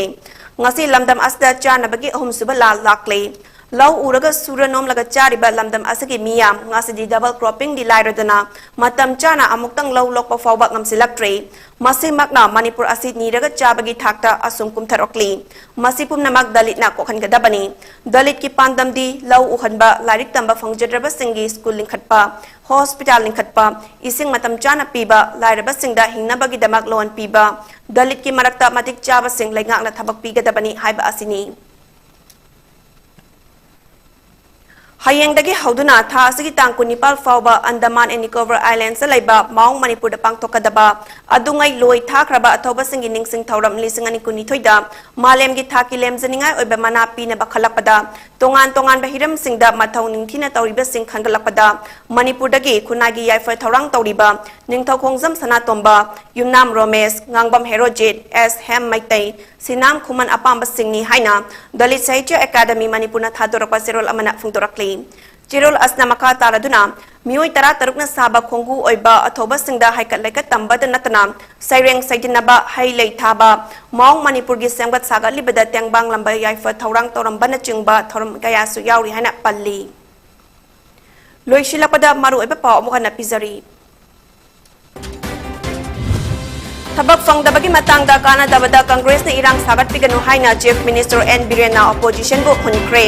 ꯉꯁꯤ ꯂꯝꯗꯝ ꯑꯁꯤꯗ ꯆꯥꯅꯕꯒꯤ ꯑꯍꯨꯝꯁꯨꯕ ꯂꯥꯜ ꯂꯥꯛꯂꯦ꯫ ꯂꯧ ꯎꯔꯒ ꯁꯨꯔ ꯅꯣꯝꯂꯒ ꯆꯥꯔꯤꯕ ꯂꯝꯗꯝ ꯑꯁꯤꯒꯤ ꯃꯤꯌꯥꯝ ꯉꯁꯤꯗꯤ double croppingꯗꯤ ꯂꯥꯏꯔꯗꯅ ꯃꯇꯝ ꯆꯥꯅ ꯑꯃꯨꯛꯇꯪ ꯂꯧ ꯂꯣꯛꯄ ꯐꯥꯎꯕ ꯉꯝꯁꯤꯜꯂꯛꯇ꯭ꯔꯦ꯫ ꯃꯁꯤꯃꯛꯅ ꯃꯅꯤꯄꯨꯔ ꯑꯁꯤ ꯅꯤꯔꯒ ꯆꯥꯕꯒꯤ ꯊꯥꯛꯇ ꯑꯁꯨꯝ ꯀꯨꯝꯊꯔꯛꯂꯤ꯫ ꯃꯁꯤ ꯄꯨꯝꯅꯃꯛ ꯗꯂꯤꯠꯅ ꯀꯣꯛꯍꯟꯒꯗꯕꯅꯤ꯫ ꯗꯂꯤꯠꯀꯤ ꯄꯥꯟꯗꯝꯗꯤ ꯂꯧ ꯎꯍꯟꯕ, ꯂꯥꯏꯔꯤꯛ ꯇꯝꯕ ꯐꯪꯖꯗ꯭ꯔꯕꯁꯤꯡꯒꯤ ꯁ꯭ꯀꯨꯜ ꯂꯤꯡꯈꯠꯄ, ꯍꯣꯁꯄꯤꯇꯥꯜ ꯂꯤꯡꯈꯠꯄ, ꯏꯁꯤꯡ ꯃꯇꯝ ꯆꯥꯅ ꯄꯤꯕ, ꯂꯥꯏꯔꯕꯁꯤꯡꯗ ꯍꯤꯡꯅꯕꯒꯤꯗꯃꯛ ꯂꯣꯟ ꯄꯤꯕ, ꯗꯂꯤꯠꯀꯤ ꯃꯔꯛꯇ ꯃꯇꯤꯛ ꯆꯥꯕꯁꯤꯡ ꯂꯩꯉꯥꯛꯅ ꯊꯕꯛ ꯄꯤꯒꯗꯕꯅꯤ ꯍꯥꯏꯕ ꯑꯁꯤꯅꯤ꯫ ꯍꯌꯦꯡꯗꯒꯤ ꯍꯧꯗꯨꯅ ꯊꯥ ꯑꯁꯤꯒꯤ ꯇꯥꯡ ꯀꯨꯟꯅꯤꯄꯥꯜ ꯐꯥꯎꯕ Andaman and Nicobar Islandsꯇ ꯂꯩꯕ ꯃꯥꯎꯡ ꯃꯅꯤꯄꯨꯔꯗ ꯄꯥꯡꯊꯣꯛꯀꯗꯕ ꯑꯗꯨꯉꯩ ꯂꯣꯏ ꯊꯥꯈ꯭ꯔꯕ ꯑꯊꯧꯕꯁꯤꯡꯒꯤ ꯅꯤꯡꯁꯤꯡ ꯊꯧꯔꯝ ꯂꯤꯁꯤꯡ ꯑꯅꯤ ꯀꯨꯟꯅꯤꯊꯣꯏꯗ ꯃꯥꯂꯦꯝꯒꯤ ꯊꯥꯛꯀꯤ ꯂꯦꯝꯖꯅꯤꯡꯉꯥꯏ ꯑꯣꯏꯕ ꯃꯅꯥ ꯄꯤꯅꯕ ꯈꯜꯂꯛꯄꯗ, ꯇꯣꯉꯥꯟ ꯇꯣꯉꯥꯟꯕ ꯍꯤꯔꯝꯁꯤꯡꯗ ꯃꯊꯧ ꯅꯤꯡꯊꯤꯅ ꯇꯧꯔꯤꯕꯁꯤꯡ ꯈꯟꯒꯠꯂꯛꯄꯗ, ꯃꯅꯤꯄꯨꯔꯗꯒꯤ ꯈꯨꯟꯅꯥꯏꯒꯤ ꯌꯥꯏꯐ ꯊꯧꯔꯥꯡ ꯇꯧꯔꯤꯕ ꯅꯤꯡꯊꯧ ꯈꯣꯡꯖꯝ ꯁꯅꯥꯇꯣꯝꯕ, ꯌꯨꯝꯅꯥꯝ ꯔꯣꯃꯦꯁ, ꯉꯥꯡꯕꯝ ꯍꯦꯔꯣꯖꯤꯠ, ꯑꯦꯁ ꯍꯦꯝ ꯃꯩꯇꯩ, ꯁꯤꯅꯥꯝ ꯈꯨꯃꯟ ꯑꯄꯥꯝꯕꯁꯤꯡꯅꯤ ꯍꯥꯏꯅ ꯗꯂꯤꯠ ꯁꯥꯍꯤꯇ꯭ꯌ ꯑꯦꯀꯥꯗꯃꯤ ꯃꯅꯤꯄꯨꯔꯅ ꯊꯥꯗꯣꯔꯛꯄ ꯆꯦꯔꯣꯜ ꯑꯃꯅ ꯐꯣꯡꯗꯣꯔꯛꯂꯤ꯫ ꯆꯦꯔꯣꯜ ꯑꯁꯤꯅ ꯃꯈꯥ ꯇꯥꯔꯗꯨꯅ ꯃꯤꯑꯣꯏ ꯇꯔꯥ ꯇꯔꯨꯛꯅ ꯁꯥꯕ ꯈꯣꯡꯒꯨ ꯑꯣꯏꯕ ꯑꯊꯧꯕꯁꯤꯡꯗ ꯍꯩꯀꯠ ꯂꯩꯀꯠ ꯇꯝꯕꯗ ꯅꯠꯇꯅ ꯁꯩꯔꯦꯡ ꯁꯩꯗꯤꯟꯅꯕ, ꯍꯩ ꯂꯩ ꯊꯥꯕ, ꯃꯥꯎꯡ ꯃꯅꯤꯄꯨꯔꯒꯤ ꯁꯦꯝꯒꯠ ꯁꯥꯒꯠꯂꯤꯕꯗ ꯇꯦꯡꯕꯥꯡꯂꯝꯕ ꯌꯥꯏꯐ ꯊꯧꯔꯥꯡ ꯇꯧꯔꯝꯕꯅꯆꯤꯡꯕ ꯊꯧꯔꯝ ꯀꯌꯥꯁꯨ ꯌꯥꯎꯔꯤ ꯍꯥꯏꯅ ꯄꯜꯂꯤ꯫ ꯂꯣꯏꯁꯤꯜꯂꯛꯄꯗ ꯃꯔꯨꯑꯣꯏꯕ ꯄꯥꯎ ꯑꯃꯨꯛ ꯍꯟꯅ ꯄꯤꯖꯔꯤ꯫ ꯊꯕꯛ ꯐꯪꯗꯕꯒꯤ ꯃꯇꯥꯡꯗ ꯀꯥꯟꯅꯗꯕꯗ ꯀꯪꯒ꯭ꯔꯦꯁꯅ ꯏꯔꯥꯡ ꯁꯥꯒꯠꯄꯤꯒꯅꯨ ꯍꯥꯏꯅ Chief Minister ꯑꯦꯟ ꯕꯤꯔꯦꯟꯅ oppositionꯕꯨ ꯍꯨꯟꯈ꯭ꯔꯦ꯫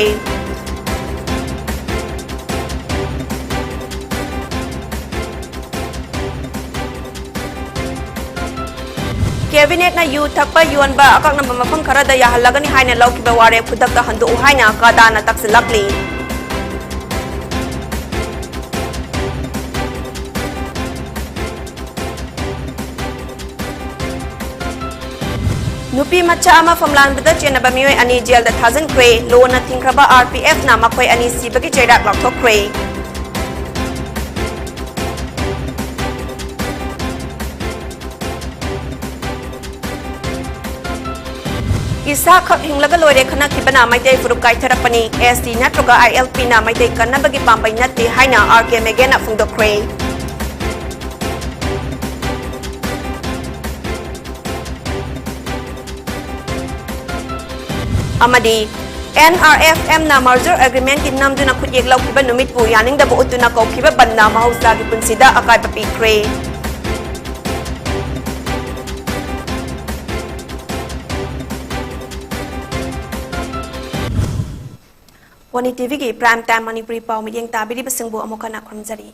Cabinetꯅ ꯌꯨ ꯊꯛꯄ ꯌꯣꯟꯕ ꯑꯀꯛꯅꯕ ꯃꯐꯝ ꯈꯔꯗ ꯌꯥꯍꯜꯂꯒꯅꯤ ꯍꯥꯏꯅ ꯂꯧꯈꯤꯕ ꯋꯥꯔꯦꯞ ꯈꯨꯗꯛꯇ ꯍꯟꯗꯣꯛꯎ ꯍꯥꯏꯅ ꯀꯥꯗꯥꯅ ꯇꯛꯁꯤꯜꯂꯛꯂꯤ꯫ ꯅꯨꯄꯤ ꯃꯆꯥ ꯑꯃ ꯐꯝꯂꯥꯟꯕꯗ ꯆꯦꯟꯅꯕ ꯃꯤꯑꯣꯏ ꯑꯅꯤ ꯖꯦꯜꯗ ꯊꯥꯖꯤꯟꯈ꯭ꯔꯦ꯫ ꯂꯣꯅ ꯊꯤꯡꯈ꯭ꯔꯕ RPFꯅ ꯃꯈꯣꯏ ꯑꯅꯤ ꯁꯤꯕꯒꯤ ꯆꯩꯔꯥꯛ ꯂꯥꯎꯊꯣꯛꯈ꯭ꯔꯦ꯫ ꯏꯁꯥꯈꯛ ꯍꯤꯡꯂꯒ ꯂꯣꯏꯔꯦ ꯈꯟꯅꯈꯤꯕꯅ ꯃꯩꯇꯩ ꯐꯨꯔꯨꯞ ꯀꯥꯏꯊꯔꯛꯄꯅꯤ, ST ꯅꯠꯇ꯭ꯔꯒ ILPꯅ ꯃꯩꯇꯩ ꯀꯟꯅꯕꯒꯤ ꯄꯥꯝꯕꯩ ꯅꯠꯇꯦ ꯍꯥꯏꯅ RK Meghena ꯐꯣꯡꯗꯣꯛꯈ꯭ꯔꯦ꯫ ꯑꯃꯗꯤ ꯑꯦꯟ ꯑꯥꯔ ꯑꯦꯐ ꯑꯦꯝꯅ merger agreementꯀꯤ ꯅꯝꯗꯨꯅ ꯈꯨꯠꯌꯦꯛ ꯂꯧꯈꯤꯕ ꯅꯨꯃꯤꯠꯄꯨ ꯌꯥꯅꯤꯡꯗꯕ ꯎꯠꯇꯨꯅ ꯀꯧꯈꯤꯕ ꯕꯟꯗ ꯃꯍꯧꯁꯥꯒꯤ ꯄꯨꯟꯁꯤꯗ ꯑꯀꯥꯏꯕ ꯄꯤꯈ꯭ꯔꯦ꯫ ꯋꯥꯅꯤ ꯇꯤꯚꯤꯒꯤ Prime Time ꯃꯅꯤꯄꯨꯔꯤ ꯄꯥꯎ ꯃꯤꯠꯌꯦꯡ ꯇꯥꯕꯤꯔꯤꯕꯁꯤꯡꯕꯨ ꯑꯃꯨꯛ ꯍꯟꯅ ꯈꯨꯔꯨꯝꯖꯔꯤ꯫